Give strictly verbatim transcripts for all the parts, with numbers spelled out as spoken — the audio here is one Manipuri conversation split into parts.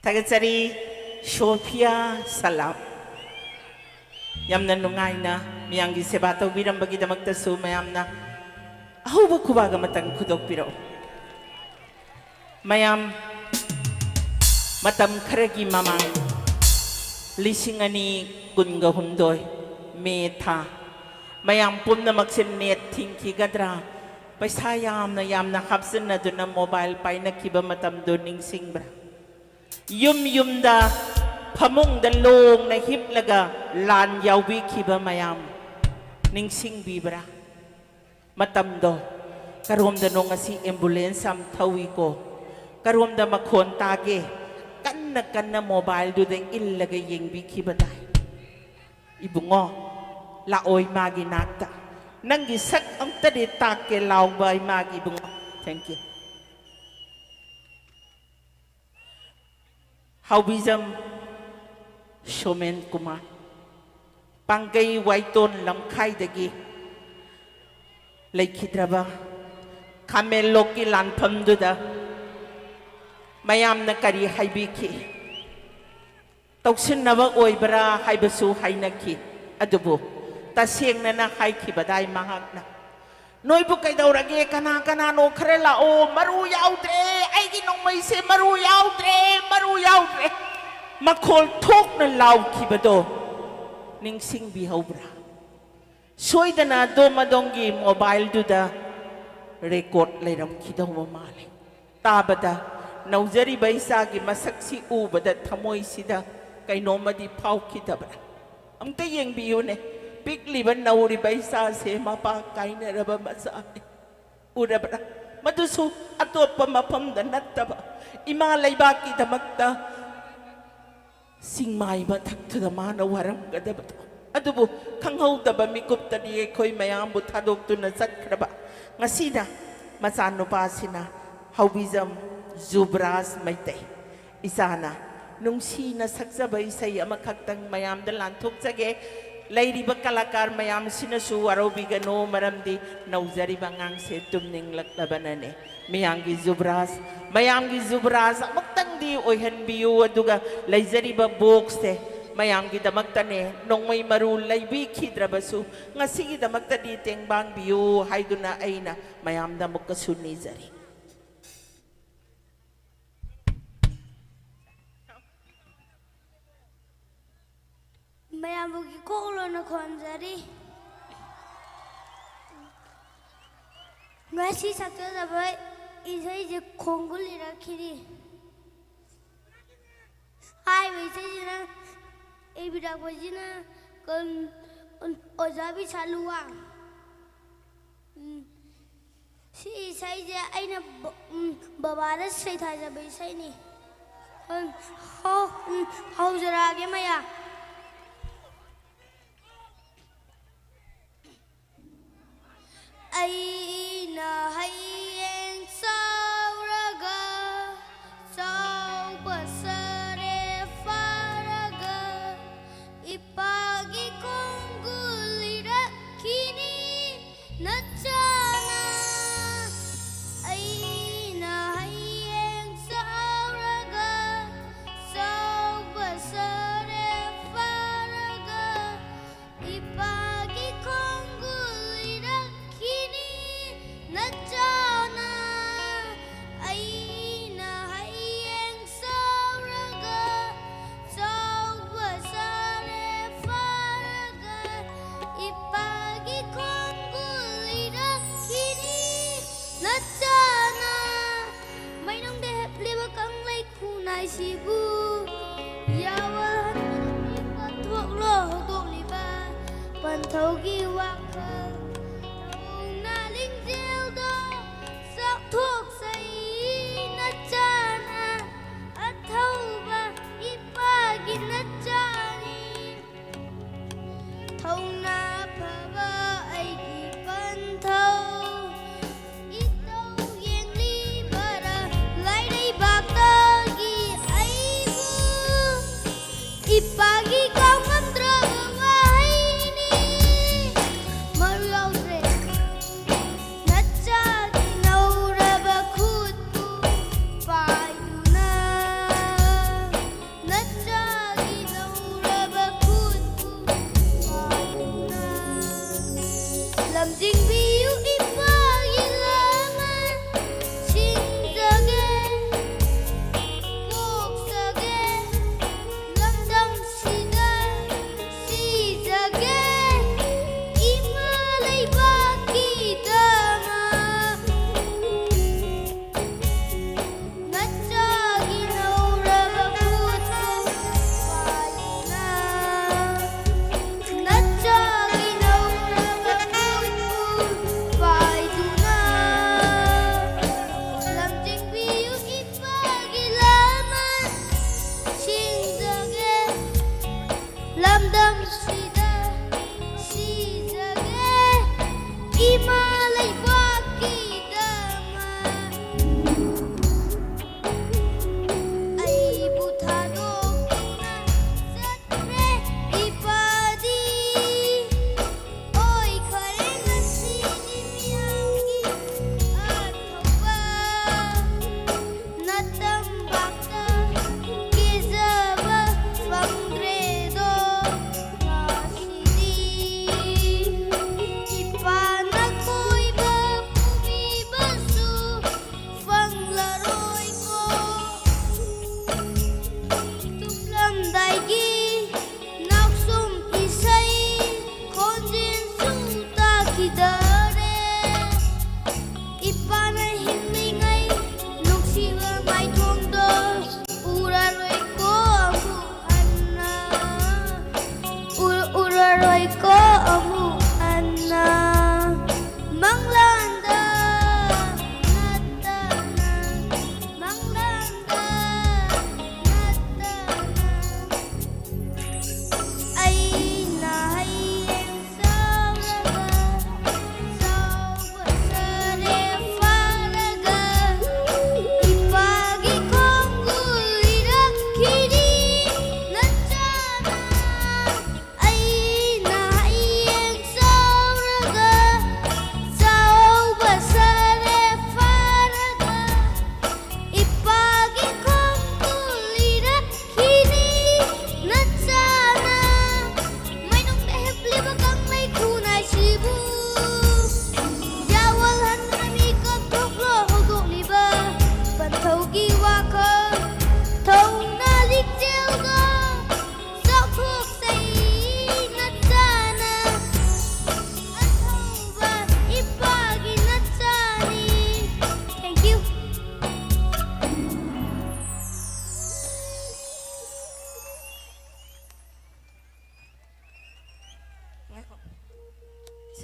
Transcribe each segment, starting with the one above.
ꯊꯥꯒꯠꯆꯔꯤ꯫ ꯁꯣꯐꯤꯌꯥ ꯁꯂꯥꯝ꯫ ꯌꯥꯝꯅ ꯅꯨꯡꯉꯥꯏꯅ ꯃꯤꯌꯥꯝꯒꯤ ꯁꯦꯕꯥ ꯇꯧꯕꯤꯔꯝꯕꯒꯤꯗꯃꯛꯇꯁꯨ ꯃꯌꯥꯝꯅ ꯑꯍꯧꯕ ꯈꯨꯕꯥꯛ ꯑꯃꯇꯪ ꯈꯨꯗꯣꯛꯄꯤꯔꯛꯎ꯫ ꯃꯌꯥꯝ, ꯃꯇꯝ ꯈꯔꯒꯤ ꯃꯃꯥꯡ, ꯂꯤꯁꯤꯡ ꯑꯅꯤ ꯀꯨꯟꯒ ꯍꯨꯝꯗꯣꯏ ꯃꯦ ꯊꯥ, ꯃꯌꯥꯝ ꯄꯨꯝꯅꯃꯛꯁꯦ ꯅꯦꯠ ꯊꯤꯡꯈꯤꯒꯗ꯭ꯔꯥ, ꯄꯩꯁꯥ ꯌꯥꯝꯅ ꯌꯥꯝꯅ ꯍꯥꯞꯆꯤꯟꯅꯗꯨꯅ ꯃꯣꯕꯥꯏꯜ ꯄꯥꯏꯅꯈꯤꯕ ꯃꯇꯝꯗꯨ ꯅꯤꯡꯁꯤꯡꯕ꯭ꯔꯥ? ꯌꯨꯝ ꯌꯨꯝꯗ ꯐꯃꯨꯡꯗ ꯂꯣꯡꯅ ꯍꯤꯞꯂꯒ ꯂꯥꯟ ꯌꯥꯎꯕꯤꯈꯤꯕ ꯃꯌꯥꯝ ꯅꯤꯡꯁꯤꯡꯕꯤꯕ꯭ꯔꯥ? ꯃꯇꯝꯗꯣ ꯀꯔꯣꯝꯗꯅꯣ ꯉꯁꯤ ꯑꯦꯝꯕꯨꯂꯦꯟꯁ ꯑꯃ ꯊꯧꯏꯀꯣ, ꯀꯔꯣꯝꯗ ꯃꯈꯣꯟ ꯇꯥꯒꯦ? ꯀꯟꯅ ꯀꯟꯅ ꯃꯣꯕꯥꯏꯜꯗꯨꯗ ꯏꯜꯂꯒ ꯌꯦꯡꯕꯤꯈꯤꯕ ꯇꯥꯏ꯫ ꯏꯕꯨꯡꯉꯣ, ꯂꯥꯛꯑꯣ ꯏꯃꯥꯒꯤ ꯅꯥꯛꯇ, ꯅꯪꯒꯤ ꯁꯛ ꯑꯝꯇꯗꯤ ꯇꯥꯛꯀꯦ ꯂꯥꯎꯕ ꯏꯃꯥꯒꯤ ꯏꯕꯨꯡꯉꯣ꯫ Thank you꯫ ꯍꯥꯎꯕꯤꯖꯝ ꯁꯣꯃꯦꯟ ꯀꯨꯃꯥꯔ, ꯄꯥꯡꯒꯩ ꯋꯥꯏꯇꯣꯟ ꯂꯝꯈꯥꯏꯗꯒꯤ ꯂꯩꯈꯤꯗ꯭ꯔꯕ ꯈꯥꯃꯦꯟꯂꯣꯛꯀꯤ ꯂꯥꯟꯐꯝꯗꯨꯗ ꯃꯌꯥꯝꯅ ꯀꯔꯤ ꯍꯥꯏꯕꯤꯈꯤ? ꯇꯧꯁꯤꯟꯅꯕ ꯑꯣꯏꯕ꯭ꯔꯥ ꯍꯥꯏꯕꯁꯨ ꯍꯥꯏꯅꯈꯤ꯫ ꯑꯗꯨꯕꯨ ꯇꯁꯦꯡꯅꯅ ꯍꯥꯏꯈꯤꯕꯗꯥꯏ ꯃꯍꯥꯛꯅ, "ꯅꯣꯏꯕꯨ ꯀꯩꯗꯧꯔꯒꯦ? ꯀꯅꯥ ꯀꯅꯥꯅꯣ ꯈꯔ ꯂꯥꯛꯑꯣ, ꯃꯔꯨ ꯌꯥꯎꯗ꯭ꯔꯦ, ꯑꯩꯒꯤ ꯅꯣꯡꯃꯩꯁꯦ ꯃꯔꯨ ꯌꯥꯎꯗ꯭ꯔꯦ, ꯃꯔꯨ ꯌꯥꯎꯗ꯭ꯔꯦ" ꯃꯈꯣꯜ ꯊꯣꯛꯅ ꯂꯥꯎꯈꯤꯕꯗꯣ ꯅꯤꯡꯁꯤꯡꯕꯤꯍꯧꯕ꯭ꯔꯥ? ꯁꯣꯏꯗꯅ ꯑꯗꯣꯝ ꯑꯗꯣꯝꯒꯤ ꯃꯣꯕꯥꯏꯜꯗꯨꯗ ꯔꯦꯀꯣꯔꯗ ꯂꯩꯔꯝꯈꯤꯗꯧꯕ ꯃꯥꯜꯂꯤ꯫ ꯇꯥꯕꯗ, ꯅꯧꯖꯔꯤꯕ ꯏꯆꯥꯒꯤ ꯃꯁꯛꯁꯤ ꯎꯕꯗ ꯊꯃꯣꯏꯁꯤꯗ ꯀꯩꯅꯣꯝꯃꯗꯤ ꯐꯥꯎꯈꯤꯗꯕ꯭ꯔꯥ? ꯑꯝꯇ ꯌꯦꯡꯕꯤꯌꯨꯅꯦ, ꯄꯤꯛꯂꯤꯕ ꯅꯧꯔꯤꯕ ꯏꯆꯥꯁꯦ ꯃꯄꯥ ꯀꯥꯏꯅꯔꯕ ꯃꯆꯥꯅꯤ꯫ ꯎꯔꯕ꯭ꯔꯥ? ꯃꯗꯨꯁꯨ ꯑꯇꯣꯞꯄ ꯃꯐꯝꯗ ꯅꯠꯇꯕ, ꯏꯃꯥ ꯂꯩꯕꯥꯛꯀꯤꯗꯃꯛꯇ ꯆꯤꯡꯃꯥꯏ ꯃꯊꯛꯇꯨꯗ ꯃꯥꯅ ꯋꯥꯔꯝꯒꯗꯕꯗꯣ꯫ ꯑꯗꯨꯕꯨ ꯈꯪꯍꯧꯗꯕ ꯃꯤꯀꯨꯞꯇꯗꯤ ꯑꯩꯈꯣꯏ ꯃꯌꯥꯝꯕꯨ ꯊꯥꯗꯣꯛꯇꯨꯅ ꯆꯠꯈ꯭ꯔꯕ꯫ ꯉꯁꯤꯅ ꯃꯆꯥꯅꯨꯄꯥꯁꯤꯅ ꯍꯧꯕꯤꯖꯝ ꯖꯨꯕ꯭ꯔꯥꯖ ꯃꯩꯇꯩ ꯏꯆꯥꯅ ꯅꯨꯡꯁꯤꯅ ꯁꯛꯆꯕ ꯏꯁꯩ ꯑꯃꯈꯛꯇꯪ ꯃꯌꯥꯝꯗ ꯂꯥꯟꯊꯣꯛꯆꯒꯦ꯫ ꯂꯩꯔꯤꯕ ꯀꯂꯥꯀꯥꯔ ꯃꯌꯥꯝꯁꯤꯅꯁꯨ ꯋꯥꯔꯧꯕꯤꯒꯅꯨ, ꯃꯔꯝꯗꯤ ꯅꯧꯖꯔꯤꯕ ꯑꯉꯥꯡꯁꯦ ꯇꯨꯝꯅꯤꯡꯂꯛꯂꯕꯅꯅꯦ꯫ ꯃꯌꯥꯝꯒꯤ ꯖꯨꯕ꯭ꯔꯥꯖ, ꯃꯌꯥꯝꯒꯤ ꯖꯨꯕ꯭ꯔꯥꯖ ꯑꯃꯨꯛꯇꯪ ꯑꯣꯏꯍꯟꯕꯤꯌꯨ, ꯑꯗꯨꯒ ꯂꯩꯖꯔꯤꯕ ꯕꯣꯛꯁꯁꯦ ꯃꯌꯥꯝꯒꯤꯗꯃꯛꯇꯅꯦ, ꯅꯣꯡꯃꯩ ꯃꯔꯨ ꯂꯩꯕꯤꯈꯤꯗ꯭ꯔꯕꯁꯨ ꯉꯁꯤꯒꯤꯗꯃꯛꯇꯗꯤ ꯇꯦꯡꯕꯥꯡꯕꯤꯌꯨ ꯍꯥꯏꯗꯨꯅ ꯑꯩꯅ ꯃꯌꯥꯝꯗ ꯑꯃꯨꯛꯀꯁꯨ ꯅꯤꯖꯔꯤ꯫ ꯃꯌꯥꯝꯕꯨꯒꯤ ꯀꯣꯛꯂꯣꯟꯅ ꯈꯣꯟꯖꯔꯤ꯫ ꯉꯁꯤ ꯁꯛꯆꯖꯕ ꯏꯁꯩꯁꯦ ꯈꯣꯡꯒꯨꯜ ꯏꯔꯛꯈꯤꯅꯤ꯫ ꯍꯥꯏꯔꯤꯕ ꯏꯁꯩꯁꯤꯅ ꯏꯕꯤꯔꯛꯄꯁꯤꯅ ꯀꯟ-, ꯑꯣꯖꯥ ꯕꯤꯁꯥꯂꯨꯋꯥ꯫ ꯎꯝ꯫ ꯁꯤ ꯏꯁꯩꯁꯦ ꯑꯩꯅ ꯕ-, ꯎꯝ, ꯕꯕꯥꯗ ꯁꯩꯊꯥꯖꯕ ꯏꯁꯩꯅꯤ꯫ ꯎꯝ, ꯍꯧ-, ꯎꯝ, ꯍꯧꯖꯔꯛꯑꯒꯦ ꯃꯌꯥꯝ꯫ ꯑꯩꯅ ꯍꯌꯦꯡ ꯆꯥꯎꯔꯒ ꯆꯥꯎꯕ ꯁꯔꯦ ꯐꯥꯔꯒ ꯏꯄꯥꯒꯤ ꯈꯣꯡꯒꯨꯜ ꯏꯔꯛꯈꯤꯅꯤ ꯅꯆꯥꯅ꯫ ꯑꯩꯅ ꯍꯌꯦꯡ ꯆꯥꯎꯔꯒ ꯆꯥꯎꯕ ꯁꯔꯦ ꯐꯥꯔꯒ ꯏꯄꯥꯒꯤ ꯈꯣꯡꯒꯨꯜ ꯏꯔꯛꯈꯤꯅꯤ ꯅꯆꯥꯅ꯫ ꯑꯩꯅ ꯍꯌꯦꯡ ꯆꯥꯎꯔꯒ ꯆꯥꯎꯕ ꯁꯔꯦ ꯐꯥꯔꯒ ꯏꯄꯥꯒꯤ ꯈꯣꯡꯒꯨꯜ ꯏꯔꯛꯈꯤꯅꯤ ꯅꯆꯥꯅ꯫ ꯃꯩꯅꯨꯡꯗ ꯍꯦꯞꯂꯤꯕ ꯀꯪꯂꯩ ꯈꯨꯅꯥꯏꯁꯤꯕꯨ ꯌꯥꯋꯜꯍꯟꯕ ꯊꯣꯛꯂꯣ ꯍꯧꯗꯣꯛꯂꯤꯕ ꯄꯟꯊꯧꯒꯤ ꯋꯥꯈꯜ ꯊꯧꯅ ꯂꯤꯡꯖꯦꯜꯗꯣ ꯆꯥꯎꯊꯣꯛꯆꯩ ꯅꯆꯥꯅ꯫ ꯑꯊꯧꯕ ꯏꯄꯥꯒꯤ ꯅꯆꯥꯅꯤ꯫ ꯊꯧꯅꯥ ꯐꯕ ꯑꯩꯒꯤ ꯄꯟꯊꯧ ꯏꯇꯧ ꯌꯦꯡꯂꯤꯕꯔꯥ ꯂꯥꯏꯔꯩꯕꯥꯛꯇꯒꯤ ꯑꯩꯕꯨ? ꯏꯄꯥꯒꯤ ꯀꯥꯎꯉꯝꯗ꯭ꯔꯕ ꯋꯥꯍꯩꯅꯤ ꯃꯔꯨ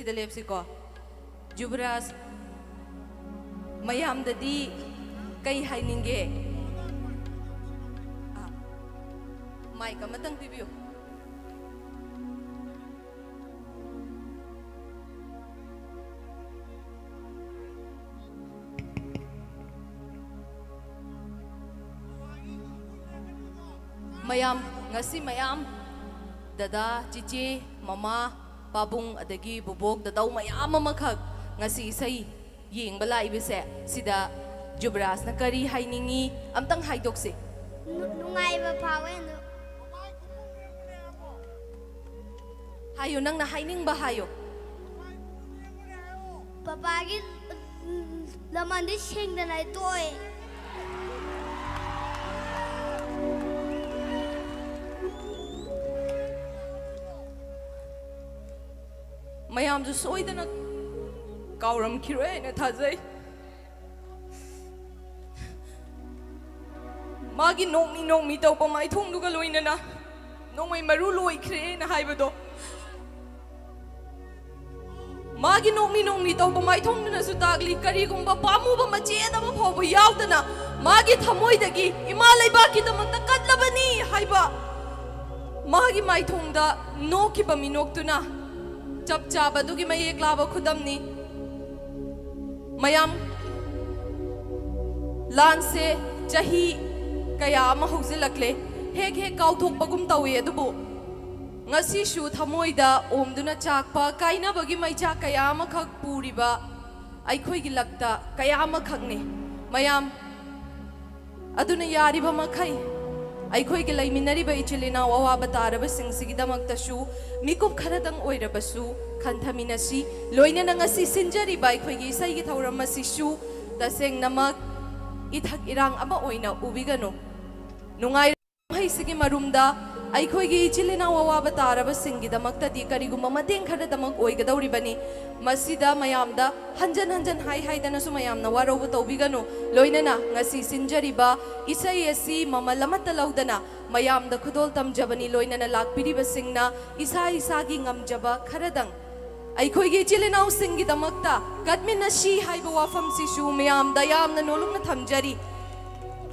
ꯗ ꯂꯦꯞꯁꯤꯀꯣ꯫ ꯖꯨꯕꯔꯥꯖ, ꯃꯌꯥꯝꯗꯗꯤ ꯀꯩ ꯍꯥꯏꯅꯤꯡꯒꯦ? ꯑꯥ, ꯃꯥꯏꯛ ꯑꯃꯇꯪ ꯄꯤꯕꯤꯌꯨ꯫ ꯃꯌꯥꯝ, ꯉꯁꯤ ꯃꯌꯥꯝ, ꯗꯗꯥ, ꯆꯤꯆꯦ, ꯃꯃꯥ, ꯄꯥꯕꯨꯡ, ꯑꯗꯒꯤ ꯕꯨꯕꯣꯛ, ꯗꯗꯥꯎ ꯃꯌꯥꯝ ꯑꯃꯈꯛ ꯉꯁꯤ ꯏꯁꯩ ꯌꯦꯡꯕ ꯂꯥꯛꯏꯕꯁꯦ, ꯁꯤꯗ ꯖꯨꯕꯔꯥꯖꯅ ꯀꯔꯤ ꯍꯥꯏꯅꯤꯡꯉꯤ? ꯑꯝꯇꯪ ꯍꯥꯏꯗꯣꯛꯁꯤ꯫ ꯅꯨ-, ꯅꯨꯡꯉꯥꯏꯕ ꯐꯥꯎꯋꯦ꯫ ꯅꯨ-, ꯍꯥꯏꯌꯨ, ꯅꯪꯅ ꯍꯥꯏꯅꯤꯡꯕ ꯍꯥꯏꯌꯨ꯫ ꯄꯄꯥꯒꯤ ꯂꯃꯟꯗꯤ ꯁꯦꯡꯗꯅ ꯇꯣꯛꯑꯦ꯫ ꯃꯌꯥꯝꯁꯨ ꯁꯣꯏꯗꯅ ꯀꯥꯎꯔꯝꯈꯤꯔꯣꯏ ꯍꯥꯏꯅ ꯊꯥꯖꯩ꯫ ꯃꯥꯒꯤ ꯅꯣꯛꯃꯤ ꯅꯣꯛꯃꯤ ꯇꯧꯕ ꯃꯥꯏꯊꯣꯡꯗꯨꯒ ꯂꯣꯏꯅꯅ ꯅꯣꯡꯃꯩ ꯃꯔꯨ ꯂꯣꯏꯈ꯭ꯔꯦꯅ ꯍꯥꯏꯕꯗꯣ, ꯃꯥꯒꯤ ꯅꯣꯛꯃꯤ ꯅꯣꯛꯃꯤ ꯇꯧꯕ ꯃꯥꯏꯊꯣꯡꯗꯨꯅꯁꯨ ꯇꯥꯛꯂꯤ, ꯀꯔꯤꯒꯨꯝꯕ ꯄꯥꯝꯃꯨꯕ ꯃꯆꯦꯠ ꯑꯃ ꯐꯥꯎꯕ ꯌꯥꯎꯗꯅ ꯃꯥꯒꯤ ꯊꯃꯣꯏꯗꯒꯤ ꯏꯃꯥ ꯂꯩꯕꯥꯛꯀꯤꯗꯃꯛꯇ ꯀꯠꯂꯕꯅꯤ ꯍꯥꯏꯕ ꯃꯥꯒꯤ ꯃꯥꯏꯊꯣꯡꯗ ꯅꯣꯛꯈꯤꯕ ꯃꯤꯅꯣꯛꯇꯨꯅ ꯆꯞ ꯆꯥꯕ ꯑꯗꯨꯒꯤ ꯃꯌꯦꯛ ꯂꯥꯕ ꯈꯨꯗꯝꯅꯤ꯫ ꯃꯌꯥꯝ, ꯂꯥꯟꯁꯦ ꯆꯍꯤ ꯀꯌꯥ ꯑꯃ ꯍꯧꯖꯤꯜꯂꯛꯂꯦ, ꯍꯦꯛ ꯍꯦꯛ ꯀꯥꯎꯊꯣꯛꯄꯒꯨꯝ ꯇꯧꯏ, ꯑꯗꯨꯕꯨ ꯉꯁꯤꯁꯨ ꯊꯃꯣꯏꯗ ꯑꯣꯝꯗꯨꯅ ꯆꯥꯛꯄ ꯀꯥꯏꯅꯕꯒꯤ ꯃꯩꯆꯥꯛ ꯀꯌꯥ ꯑꯃꯈꯛ ꯄꯨꯔꯤꯕ ꯑꯩꯈꯣꯏꯒꯤ ꯂꯛꯇ ꯀꯌꯥ ꯑꯃꯈꯛꯅꯤ꯫ ꯃꯌꯥꯝ, ꯑꯗꯨꯅ ꯌꯥꯔꯤꯕ ꯃꯈꯩ ꯑꯩꯈꯣꯏꯒꯤ ꯂꯩꯃꯤꯟꯅꯔꯤꯕ ꯏꯆꯤꯜ ꯏꯅꯥꯎ ꯑꯋꯥꯕ ꯇꯥꯔꯕꯁꯤꯡꯁꯤꯒꯤꯗꯃꯛꯇꯁꯨ ꯃꯤꯀꯨꯞ ꯈꯔꯗꯪ ꯑꯣꯏꯔꯕꯁꯨ ꯈꯟꯊꯃꯤꯟꯅꯁꯤ꯫ ꯂꯣꯏꯅꯅ ꯉꯁꯤ ꯁꯤꯟꯖꯔꯤꯕ ꯑꯩꯈꯣꯏꯒꯤ ꯏꯁꯩꯒꯤ ꯊꯧꯔꯝ ꯑꯁꯤꯁꯨ ꯇꯁꯦꯡꯅꯃꯛ ꯏꯊꯛ ꯏꯔꯥꯡ ꯑꯃ ꯑꯣꯏꯅ ꯎꯕꯤꯒꯅꯨ꯫ ꯅꯨꯡꯉꯥꯏ ꯀꯨꯝꯍꯩꯁꯤꯒꯤ ꯃꯔꯨꯝꯗ ꯑꯩꯈꯣꯏꯒꯤ ꯏꯆꯤꯜ ꯏꯅꯥꯎ ꯑꯋꯥꯕ ꯇꯥꯔꯕꯁꯤꯡꯒꯤꯗꯃꯛꯇꯗꯤ ꯀꯔꯤꯒꯨꯝꯕ ꯃꯇꯦꯡ ꯈꯔꯗꯃꯛ ꯑꯣꯏꯒꯗꯧꯔꯤꯕꯅꯤ꯫ ꯃꯁꯤꯗ ꯃꯌꯥꯝꯗ ꯍꯟꯖꯟ ꯍꯟꯖꯟ ꯍꯥꯏ ꯍꯥꯏꯗꯅꯁꯨ ꯃꯌꯥꯝꯅ ꯋꯥꯔꯧꯕ ꯇꯧꯕꯤꯒꯅꯨ꯫ ꯂꯣꯏꯅꯅ ꯉꯁꯤ ꯁꯤꯟꯖꯔꯤꯕ ꯏꯁꯩ ꯑꯁꯤ ꯃꯃꯜ ꯑꯃꯠꯇ ꯂꯧꯗꯅ ꯃꯌꯥꯝꯗ ꯈꯨꯗꯣꯜ ꯇꯝꯖꯕꯅꯤ꯫ ꯂꯣꯏꯅꯅ ꯂꯥꯛꯄꯤꯔꯤꯕꯁꯤꯡꯅ ꯏꯁꯥ ꯏꯁꯥꯒꯤ ꯉꯝꯖꯕ ꯈꯔꯗꯪ ꯑꯩꯈꯣꯏꯒꯤ ꯏꯆꯤꯜ ꯏꯅꯥꯎꯁꯤꯡꯒꯤꯗꯃꯛꯇ ꯀꯠꯃꯤꯟꯅꯁꯤ ꯍꯥꯏꯕ ꯋꯥꯐꯝꯁꯤꯁꯨ ꯃꯌꯥꯝꯗ ꯌꯥꯝꯅ ꯅꯣꯂꯨꯛꯅ ꯊꯝꯖꯔꯤ꯫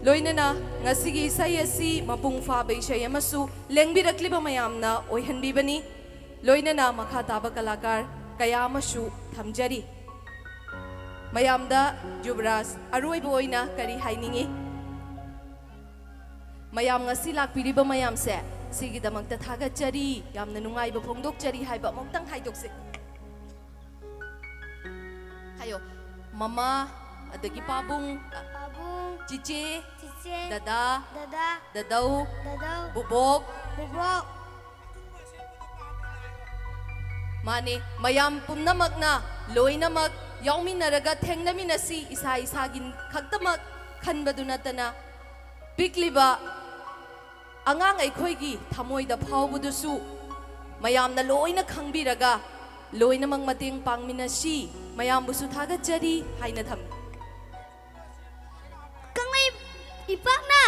ꯂꯣꯏꯅꯅ ꯉꯁꯤꯒꯤ ꯏꯁꯩ ꯑꯁꯤ ꯃꯄꯨꯡ ꯐꯥꯕ ꯏꯁꯩ ꯑꯃꯁꯨ ꯂꯦꯡꯕꯤꯔꯛꯂꯤꯕ ꯃꯌꯥꯝꯅ ꯑꯣꯏꯍꯟꯕꯤꯕꯅꯤ꯫ ꯂꯣꯏꯅꯅ ꯃꯈꯥ ꯇꯥꯕ ꯀꯂꯥꯀꯥꯔ ꯀꯌꯥ ꯑꯃꯁꯨ ꯊꯝꯖꯔꯤ꯫ ꯃꯌꯥꯝꯗ ꯖꯨꯕꯔꯥꯖ ꯑꯔꯣꯏꯕ ꯑꯣꯏꯅ ꯀꯔꯤ ꯍꯥꯏꯅꯤꯡꯏ? ꯃꯌꯥꯝ ꯉꯁꯤ ꯂꯥꯛꯄꯤꯔꯤꯕ ꯃꯌꯥꯝꯁꯦ, ꯁꯤꯒꯤꯗꯃꯛꯇ ꯊꯥꯒꯠꯆꯔꯤ, ꯌꯥꯝꯅ ꯅꯨꯡꯉꯥꯏꯕ ꯐꯣꯡꯗꯣꯛꯆꯔꯤ ꯍꯥꯏꯕ ꯑꯃꯨꯛꯇꯪ ꯍꯥꯏꯗꯣꯛꯁꯤ꯫ ꯍꯥꯏꯌꯣ꯫ ꯃꯃꯥ, ꯑꯗꯒꯤ ꯄꯥꯕꯨꯡ, ꯄꯥꯕꯨꯡ, ꯆꯤꯆꯦ, ꯆꯤꯆꯦ, ꯗꯗꯥ, ꯗꯗꯥ, ꯗꯗꯧ, ꯗꯗꯧ, ꯕꯨꯕꯣꯛ, ꯕꯨꯕꯣꯛ꯫ ꯃꯥꯅꯤ, ꯃꯌꯥꯝ ꯄꯨꯝꯅꯃꯛꯅ ꯂꯣꯏꯅꯃꯛ ꯌꯥꯎꯃꯤꯟꯅꯔꯒ ꯊꯦꯡꯅꯃꯤꯟꯅꯁꯤ, ꯏꯁꯥ ꯏꯁꯥꯒꯤ ꯈꯛꯇꯃꯛ ꯈꯟꯕꯗꯨ ꯅꯠꯇꯅ, ꯄꯤꯛꯂꯤꯕ ꯑꯉꯥꯡ ꯑꯩꯈꯣꯏꯒꯤ ꯊꯃꯣꯏꯗ ꯐꯥꯎꯕꯗꯨꯁꯨ ꯃꯌꯥꯝꯅ ꯂꯣꯏꯅ ꯈꯪꯕꯤꯔꯒ ꯂꯣꯏꯅꯃꯛ ꯃꯇꯦꯡ ꯄꯥꯡꯃꯤꯟꯅꯁꯤ꯫ ꯃꯌꯥꯝꯕꯨꯁꯨ ꯊꯥꯒꯠꯆꯔꯤ ꯍꯥꯏꯅ ꯊꯝꯃꯤ꯫ ꯀꯪꯂꯩ ꯏꯄꯥꯛꯅ꯫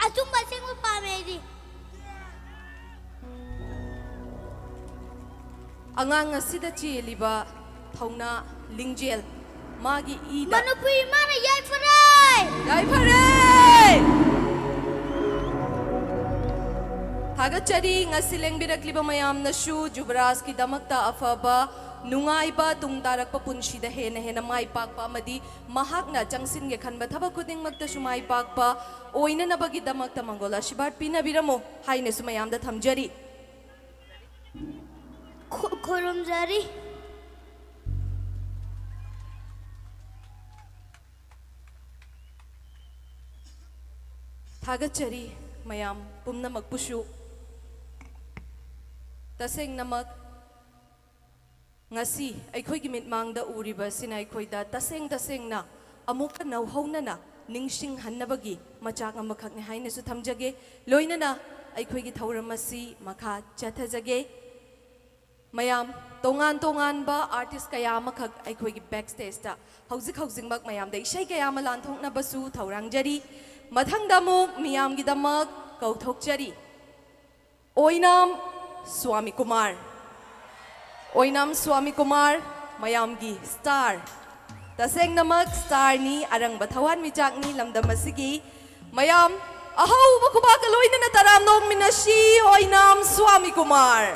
ꯑꯆꯨꯝꯕ ꯑꯁꯦꯡꯕ ꯄꯥꯝꯃꯦ ꯑꯩꯗꯤ꯫ ꯑꯉꯥꯡ ꯑꯁꯤꯗ ꯆꯦꯜꯂꯤꯕ ꯊꯧꯅꯥ, ꯂꯤꯡꯖꯦꯜ, ꯃꯥꯒꯤ ꯏꯗ꯫ ꯃꯅꯤꯄꯨꯔꯤ ꯏꯃꯥꯅ ꯌꯥꯏꯐꯔꯦ! ꯌꯥꯏꯐꯔꯦ! ꯊꯥꯒꯠꯆꯔꯤ꯫ ꯉꯁꯤ ꯂꯦꯡꯕꯤꯔꯛꯂꯤꯕ ꯃꯌꯥꯝꯅꯁꯨ ꯖꯨꯕꯔꯥꯖꯀꯤꯗꯃꯛꯇ ꯑꯐꯕ, ꯅꯨꯡꯉꯥꯏꯕ, ꯇꯨꯡ ꯇꯥꯔꯛꯄ ꯄꯨꯟꯁꯤꯗ ꯍꯦꯟꯅ ꯍꯦꯟꯅ ꯃꯥꯏ ꯄꯥꯛꯄ ꯑꯃꯗꯤ ꯃꯍꯥꯛꯅ ꯆꯪꯁꯤꯟꯒꯦ ꯈꯟꯕ ꯊꯕꯛ ꯈꯨꯗꯤꯡꯃꯛꯇꯁꯨ ꯃꯥꯏ ꯄꯥꯛꯄ ꯑꯣꯏꯅꯅꯕꯒꯤꯗꯃꯛꯇ ꯃꯪꯒꯣꯜ ꯑꯁꯤꯔꯕꯥꯗ ꯄꯤꯅꯕꯤꯔꯝꯃꯨ ꯍꯥꯏꯅꯁꯨ ꯃꯌꯥꯝꯗ ꯊꯝꯖꯔꯤ꯫ ꯈꯨ-, ꯈꯨꯔꯨꯝꯖꯔꯤ꯫ ꯊꯥꯒꯠꯆꯔꯤ ꯃꯌꯥꯝ ꯄꯨꯝꯅꯃꯛꯄꯨꯁꯨ꯫ ꯇꯁꯦꯡꯅꯃꯛ ꯉꯁꯤ ꯑꯩꯈꯣꯏꯒꯤ ꯃꯤꯠꯃꯥꯡꯗ ꯎꯔꯤꯕ ꯑꯁꯤꯅ ꯑꯩꯈꯣꯏꯗ ꯇꯁꯦꯡ ꯇꯁꯦꯡꯅ ꯑꯃꯨꯛꯀ ꯅꯧꯍꯧꯅꯅ ꯅꯤꯡꯁꯤꯡꯍꯟꯅꯕꯒꯤ ꯃꯆꯥꯛ ꯑꯃꯈꯛꯅꯤ ꯍꯥꯏꯅꯁꯨ ꯊꯝꯖꯒꯦ꯫ ꯂꯣꯏꯅꯅ ꯑꯩꯈꯣꯏꯒꯤ ꯊꯧꯔꯝ ꯑꯁꯤ ꯃꯈꯥ ꯆꯠꯊꯖꯒꯦ꯫ ꯃꯌꯥꯝ, ꯇꯣꯉꯥꯟ ꯇꯣꯉꯥꯟꯕ artist ꯀꯌꯥ ꯑꯃꯈꯛ ꯑꯩꯈꯣꯏꯒꯤ backstageꯇ ꯍꯧꯖꯤꯛ ꯍꯧꯖꯤꯛꯃꯛ ꯃꯌꯥꯝꯗ ꯏꯁꯩ ꯀꯌꯥ ꯑꯃ ꯂꯥꯟꯊꯣꯛꯅꯕꯁꯨ ꯊꯧꯔꯥꯡꯖꯔꯤ꯫ ꯃꯊꯪꯗ ꯑꯃꯨꯛ ꯃꯤꯌꯥꯝꯒꯤꯗꯃꯛ ꯀꯧꯊꯣꯛꯆꯔꯤ, ꯑꯣꯏꯅꯥꯝ ꯁ꯭ꯋꯥꯃꯤ ꯀꯨꯃꯥꯔ꯫ ꯑꯣꯏꯅꯥꯝ ꯁ꯭ꯋꯥꯃꯤ ꯀꯨꯃꯥꯔ, ꯃꯌꯥꯝꯒꯤ ꯁ꯭ꯇꯥꯔ꯫ ꯇꯁꯦꯡꯅꯃꯛ ꯁ꯭ꯇꯥꯔꯅꯤ, ꯑꯔꯪꯕ ꯊꯋꯥꯟꯃꯤꯆꯥꯛꯅꯤ ꯂꯝꯗꯝ ꯑꯁꯤꯒꯤ꯫ ꯃꯌꯥꯝ ꯑꯍꯧꯕ ꯈꯨꯕꯥꯛꯀ ꯂꯣꯏꯅꯅ ꯇꯔꯥꯝꯅ ꯑꯣꯛꯃꯤꯟꯅꯁꯤ ꯑꯣꯏꯅꯥꯝ ꯁ꯭ꯋꯥꯃꯤ ꯀꯨꯃꯥꯔ꯫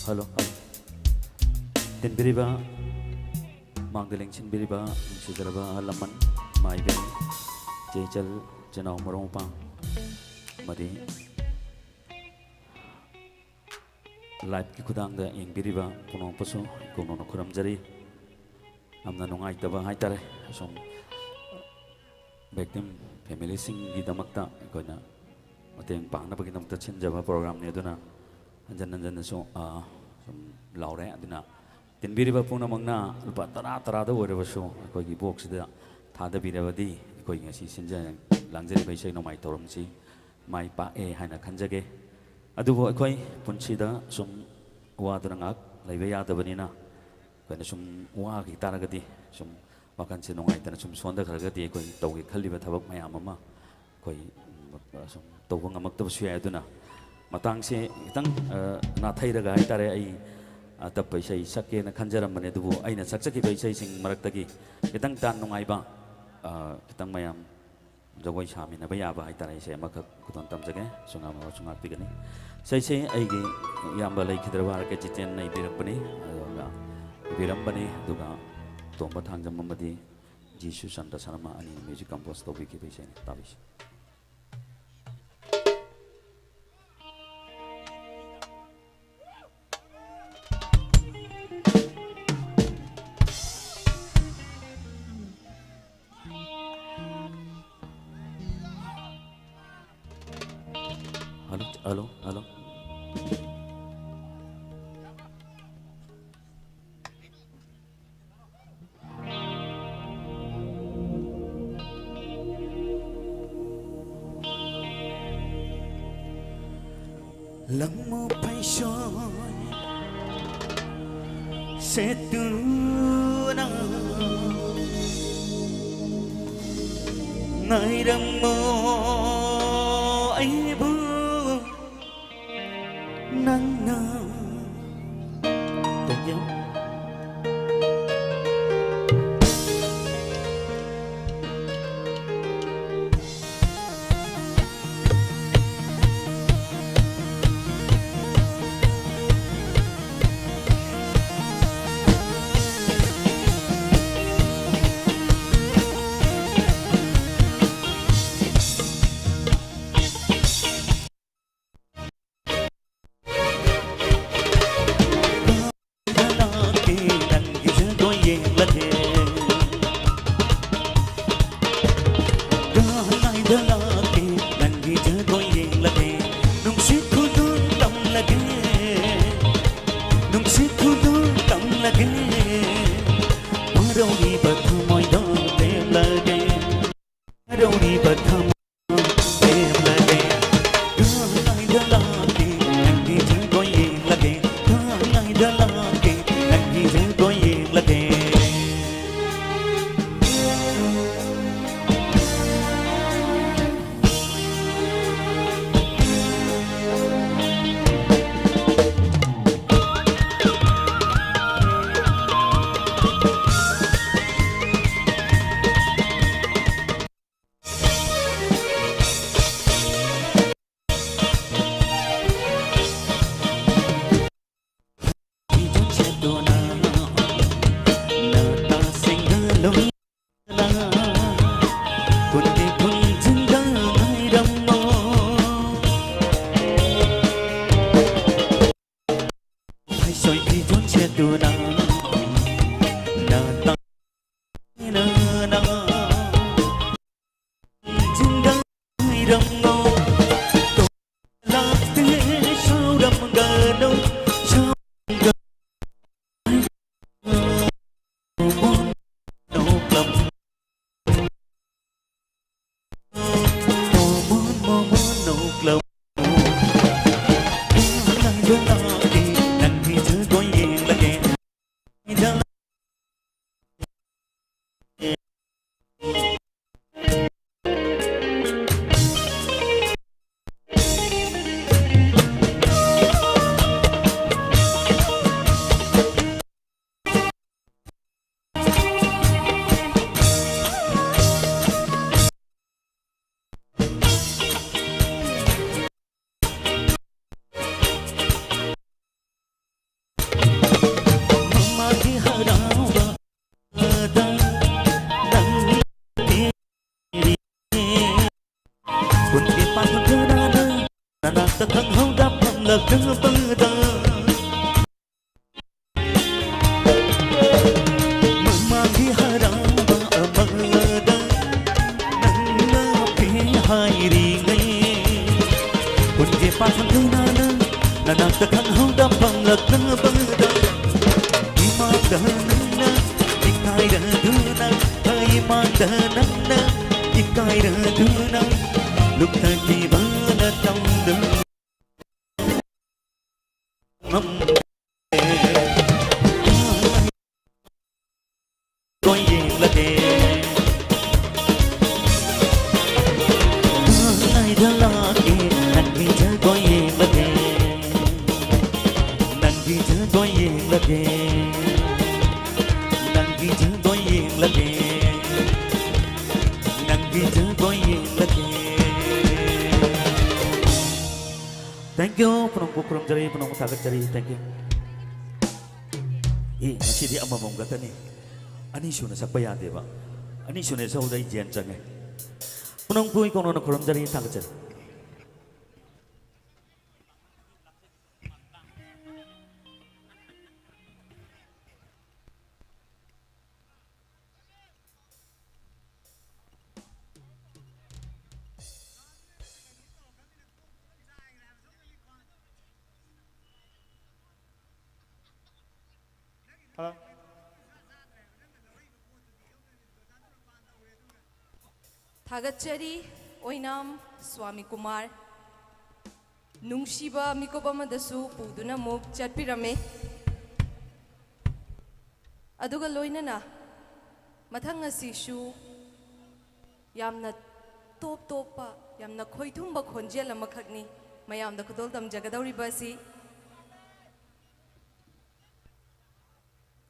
Hello, hello. ꯇꯤꯟꯕꯤꯔꯤꯕ, ꯃꯥꯡꯗ ꯂꯦꯡꯁꯤꯟꯕꯤꯔꯤꯕ ꯅꯨꯡꯁꯤꯖꯔꯕ ꯑꯍꯜ ꯂꯃꯟ, ꯏꯃꯥ ꯏꯕꯦꯟ, ꯏꯆꯦ ꯏꯆꯜ, ꯏꯆꯤꯟ ꯏꯅꯥꯎ ꯃꯔꯨꯞ ꯃꯄꯥꯡ, ꯑꯃꯗꯤ ꯂꯥꯏꯚꯀꯤ ꯈꯨꯊꯥꯡꯗ ꯌꯦꯡꯕꯤꯔꯤꯕ ꯄꯨꯝꯅꯃꯛꯄꯨꯁꯨ ꯏꯀꯣꯛ ꯅꯧꯅ ꯈꯨꯔꯨꯝꯖꯔꯤ꯫ ꯌꯥꯝꯅ ꯅꯨꯡꯉꯥꯏꯇꯕ ꯍꯥꯏꯇꯥꯔꯦ, ꯑꯁꯨꯝ victim familyꯁꯤꯡꯒꯤꯗꯃꯛꯇ ꯑꯩꯈꯣꯏꯅ ꯃꯇꯦꯡ ꯄꯥꯡꯅꯕꯒꯤꯗꯃꯛꯇ ꯁꯤꯟꯖꯕ programꯅꯤ꯫ ꯑꯗꯨꯅ ꯍꯟꯖꯟ ꯍꯟꯖꯟꯅꯁꯨ, ꯑ, ꯁꯨꯝ ꯂꯥꯎꯔꯦ꯫ ꯑꯗꯨꯅ ꯇꯤꯟꯕꯤꯔꯤꯕ ꯄꯨꯝꯅꯃꯛꯅ ꯂꯨꯄꯥ ꯇꯔꯥ ꯇꯔꯥꯗ ꯑꯣꯏꯔꯕꯁꯨ ꯑꯩꯈꯣꯏꯒꯤ ꯏꯕꯣꯛꯁꯤꯗ ꯊꯥꯗꯕꯤꯔꯕꯗꯤ ꯑꯩꯈꯣꯏꯒꯤ ꯉꯁꯤ ꯁꯤꯟꯖ ꯂꯥꯡꯖꯔꯤꯕ ꯏꯁꯩ ꯅꯣꯡꯃꯥꯏ ꯊꯧꯔꯝꯁꯤ ꯃꯥꯏ ꯄꯥꯛꯑꯦ ꯍꯥꯏꯅ ꯈꯟꯖꯒꯦ꯫ ꯑꯗꯨꯕꯨ ꯑꯩꯈꯣꯏ ꯄꯨꯟꯁꯤꯗ ꯁꯨꯝ ꯋꯥꯗꯨꯅ ꯉꯥꯏꯍꯥꯛ ꯂꯩꯕ ꯌꯥꯗꯕꯅꯤꯅ, ꯑꯩꯈꯣꯏꯅ ꯁꯨꯝ ꯋꯥꯈꯤ ꯇꯥꯔꯒꯗꯤ, ꯁꯨꯝ ꯋꯥꯈꯜꯁꯦ ꯅꯨꯡꯉꯥꯏꯇꯅ ꯁꯨꯝ ꯁꯣꯟꯊꯈ꯭ꯔꯒꯗꯤ, ꯑꯩꯈꯣꯏ ꯇꯧꯒꯦ ꯈꯜꯂꯤꯕ ꯊꯕꯛ ꯃꯌꯥꯝ ꯑꯃ ꯑꯩꯈꯣꯏ, ꯎꯝ, ꯁꯨꯝ ꯇꯧꯕ ꯉꯝꯃꯛꯇꯕꯁꯨ ꯌꯥꯏ꯫ ꯑꯗꯨꯅ ꯃꯇꯥꯡꯁꯦ ꯈꯤꯇꯪ, ꯑ, ꯅꯥꯊꯩꯔꯒ ꯍꯥꯏꯇꯥꯔꯦ, ꯑꯩ, ꯑ, ꯇꯞꯄ ꯏꯁꯩ ꯁꯛꯀꯦꯅ ꯈꯟꯖꯔꯝꯕꯅꯦ, ꯑꯗꯨꯕꯨ ꯑꯩꯅ ꯁꯛꯆꯈꯤꯕ ꯏꯁꯩꯁꯤꯡ ꯃꯔꯛꯇꯒꯤ ꯈꯤꯇꯪ ꯇꯥꯟ ꯅꯨꯡꯉꯥꯏꯕ, ꯑ, ꯈꯤꯇꯪ ꯃꯌꯥꯝ ꯖꯒꯣꯏ ꯁꯥꯃꯤꯟꯅꯕ ꯌꯥꯕ ꯍꯥꯏꯇꯥꯔꯦ, ꯏꯁꯩ ꯑꯃꯈꯛ ꯈꯨꯗꯣꯜ ꯇꯝꯖꯒꯦ꯫ ꯑꯁꯨꯝ ꯉꯥꯛ-, ꯑꯁꯨꯝ ꯉꯥꯛꯄꯤꯒꯅꯤ꯫ ꯏꯁꯩꯁꯦ ꯑꯩꯒꯤ ꯏꯌꯥꯝꯕ ꯂꯩꯈꯤꯗ꯭ꯔꯕ ꯑꯥꯔ ꯀꯦ ꯖꯤꯇꯦꯟꯅ ꯏꯕꯤꯔꯛꯄꯅꯤ, ꯑꯗꯨꯒ ꯏꯕꯤꯔꯝꯕꯅꯤ, ꯑꯗꯨꯒ ꯇꯣꯝꯕ ꯊꯥꯡꯖꯝ ꯑꯃꯗꯤ ꯖꯤ ꯁꯨꯁꯥꯟꯇ ꯁꯔꯃ ꯑꯅꯤꯅ music compose ꯇꯧꯕꯤꯈꯤꯕ ꯏꯁꯩꯅꯤ꯫ ꯇꯥꯕꯤꯁꯤ꯫ Hello, hello, hello. ꯂꯪꯃꯨ ꯐꯩꯁꯣꯏ ꯁꯦꯠꯇꯨꯅ ꯉꯥꯏꯔꯝꯃꯣ ꯑꯩꯕꯨ ꯅꯪꯅ꯫ Thank you. ꯄꯥꯊꯪꯗꯨꯅ ꯅꯪ ꯅꯅꯥꯛꯇ ꯈꯪꯍꯧꯗ ꯐꯪꯂꯛꯂꯕꯗ, ꯏꯃꯥꯡꯗ ꯅꯪꯅ ꯏꯀꯥꯏꯔꯗꯨꯅ, ꯏꯃꯥꯡꯗ ꯅꯪꯅ ꯏꯀꯥꯏꯔꯗꯨꯅ, ꯂꯨꯞꯊꯈꯤꯕ ꯅꯇꯝꯗꯨ ꯉꯝꯗꯦ꯫ ꯀꯣꯏ ꯌꯦꯡꯂꯒꯦ꯫ ꯉꯥꯏꯗ ꯂꯥꯛꯀꯦ, ꯅꯪꯒꯤ ꯖꯒꯣꯏ ꯌꯦꯡꯂꯒꯦ꯫ ꯅꯪꯒꯤ ꯖꯒꯣꯏ ꯌꯦꯡꯂꯒꯦ꯫ ꯅꯪꯒꯤ ꯖꯒꯣꯏ ꯌꯦꯡꯂꯒꯦ꯫ ꯅꯪꯒꯤ ꯖꯒꯣꯏ ꯌꯦꯡꯂꯒꯦ꯫ Thank you, ꯄꯨꯝꯅꯃꯛꯄꯨ ꯈꯨꯔꯨꯝꯖꯔꯤ, ꯄꯨꯝꯅꯃꯛꯄꯨ ꯊꯥꯒꯠꯆꯔꯤ꯫ Thank you꯫ ꯑꯦ, ꯉꯁꯤꯗꯤ ꯑꯃꯃꯝ ꯈꯛꯇꯅꯤ꯫ ꯑꯅꯤꯁꯨꯅ ꯁꯛꯄ ꯌꯥꯗꯦꯕ꯫ ꯑꯅꯤꯁꯨꯅ ꯁꯛꯄꯗ ꯑꯩ ꯖꯦꯟ ꯆꯪꯉꯦ꯫ ꯄꯨꯝꯅꯃꯛꯄꯨ ꯏꯀꯣꯟ ꯀꯣꯟꯅ ꯈꯨꯔꯨꯝꯖꯔꯤ, ꯊꯥꯒꯠꯆꯔꯤ꯫ ꯍꯜꯂꯣ꯫ ꯊꯥꯒꯠꯆꯔꯤ, ꯑꯣꯏꯅꯥꯝ ꯁ꯭ꯋꯥꯃꯤ ꯀꯨꯃꯥꯔ꯫ ꯅꯨꯡꯁꯤꯕ ꯃꯤꯀꯨꯞ ꯑꯃꯗꯁꯨ ꯄꯨꯗꯨꯅ ꯑꯃꯨꯛ ꯆꯠꯄꯤꯔꯝꯃꯤ꯫ ꯑꯗꯨꯒ ꯂꯣꯏꯅꯅ ꯃꯊꯪ ꯑꯁꯤꯁꯨ ꯌꯥꯝꯅ ꯇꯣꯞ ꯇꯣꯞꯄ, ꯌꯥꯝꯅ ꯈꯣꯏꯊꯨꯝꯕ ꯈꯣꯟꯖꯦꯜ ꯑꯃꯈꯛꯅꯤ ꯃꯌꯥꯝꯗ ꯈꯨꯗꯣꯜ ꯇꯝꯖꯒꯗꯧꯔꯤꯕ ꯑꯁꯤ꯫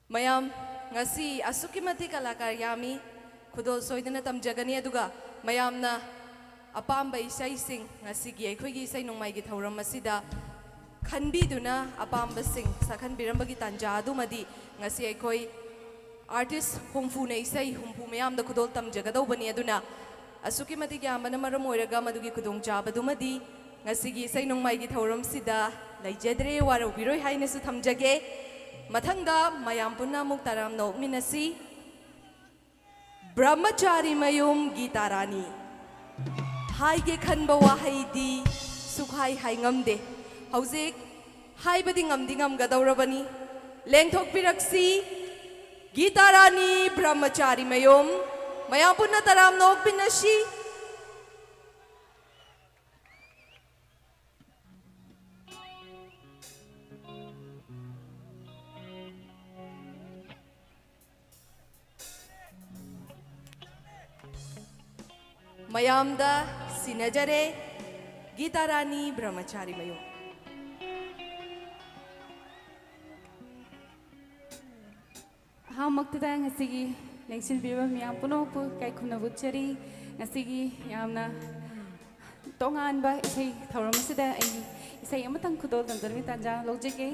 ꯃꯌꯥꯝ, ꯉꯁꯤ ꯑꯁꯨꯛꯀꯤ ꯃꯇꯤꯛ ꯀꯂꯥꯀꯥꯔ ꯌꯥꯝꯃꯤ, ꯈꯨꯗꯣꯜ ꯁꯣꯏꯗꯅ ꯇꯝꯖꯒꯅꯤ꯫ ꯑꯗꯨꯒ ꯃꯌꯥꯝꯅ ꯑꯄꯥꯝꯕ ꯏꯁꯩꯁꯤꯡ, ꯉꯁꯤꯒꯤ ꯑꯩꯈꯣꯏꯒꯤ ꯏꯁꯩ ꯅꯣꯡꯃꯥꯏꯒꯤ ꯊꯧꯔꯝ ꯑꯁꯤꯗ ꯈꯟꯕꯤꯗꯨꯅ ꯑꯄꯥꯝꯕꯁꯤꯡ ꯁꯛꯍꯟꯕꯤꯔꯝꯕꯒꯤ ꯇꯥꯟꯖꯥ ꯑꯗꯨꯃꯗꯤ ꯉꯁꯤ ꯑꯩꯈꯣꯏ artist ꯍꯨꯝꯐꯨꯅ ꯏꯁꯩ ꯍꯨꯝꯐꯨ ꯃꯌꯥꯝꯗ ꯈꯨꯗꯣꯜ ꯇꯝꯖꯒꯗꯧꯕꯅꯤ꯫ ꯑꯗꯨꯅ ꯑꯁꯨꯛꯀꯤ ꯃꯇꯤꯛ ꯌꯥꯝꯕꯅ ꯃꯔꯝ ꯑꯣꯏꯔꯒ ꯃꯗꯨꯒꯤ ꯈꯨꯗꯣꯡꯆꯥꯕꯗꯨꯃꯗꯤ ꯉꯁꯤꯒꯤ ꯏꯁꯩ ꯅꯣꯡꯃꯥꯏꯒꯤ ꯊꯧꯔꯝꯁꯤꯗ ꯂꯩꯖꯗ꯭ꯔꯦ, ꯋꯥꯔꯧꯕꯤꯔꯣꯏ ꯍꯥꯏꯅꯁꯨ ꯊꯝꯖꯒꯦ꯫ ꯃꯊꯪꯗ ꯃꯌꯥꯝ ꯄꯨꯟꯅ ꯑꯃꯨꯛ ꯇꯔꯥꯝꯅ ꯑꯣꯛꯃꯤꯟꯅꯁꯤ꯫ ꯕ꯭ꯔꯍ꯭ꯃꯆꯥꯔꯤ ꯃꯌꯨꯝ ꯒꯤꯇꯥꯔꯥꯅꯤ꯫ ꯍꯥꯏꯒꯦ ꯈꯟꯕ ꯋꯥꯍꯩꯗꯤ ꯁꯨꯛꯍꯥꯏ ꯍꯥꯏ ꯉꯝꯗꯦ꯫ ꯍꯧꯖꯤꯛ ꯍꯥꯏꯕꯗꯤ ꯉꯝꯗꯤ ꯉꯝꯒꯗꯧꯔꯕꯅꯤ꯫ ꯂꯦꯡꯊꯣꯛꯄꯤꯔꯛꯁꯤ ꯒꯤꯇꯥꯔꯥꯅꯤ ꯕ꯭ꯔꯍ꯭ꯃꯆꯥꯔꯤ ꯃꯌꯨꯝ꯫ ꯃꯌꯥꯝ ꯄꯨꯟꯅ ꯇꯔꯥꯝꯅ ꯑꯣꯛꯄꯤꯅꯁꯤ꯫ ꯃꯌꯥꯝꯗ ꯁꯤꯟꯅꯖꯔꯦ ꯒꯤꯇꯥꯔꯥꯅꯤ ꯕ꯭ꯔꯍ꯭ꯃꯆꯥꯔꯤ ꯃꯌꯨꯝ꯫ ꯑꯍꯥꯟꯕꯃꯛꯇꯗ ꯉꯁꯤꯒꯤ ꯂꯦꯡꯁꯤꯟꯕꯤꯔꯤꯕ ꯃꯤꯌꯥꯝ ꯄꯨꯝꯅꯃꯛꯄꯨ ꯏꯀꯥꯏ ꯈꯨꯝꯅꯕ ꯎꯠꯆꯔꯤ꯫ ꯉꯁꯤꯒꯤ ꯌꯥꯝꯅ ꯇꯣꯉꯥꯟꯕ ꯏꯁꯩ ꯊꯧꯔꯝ ꯑꯁꯤꯗ ꯑꯩ ꯏꯁꯩ ꯑꯃꯇꯪ ꯈꯨꯗꯣꯜ ꯇꯝꯖꯔꯝꯃꯤ ꯇꯥꯟꯖꯥ ꯂꯧꯖꯒꯦ꯫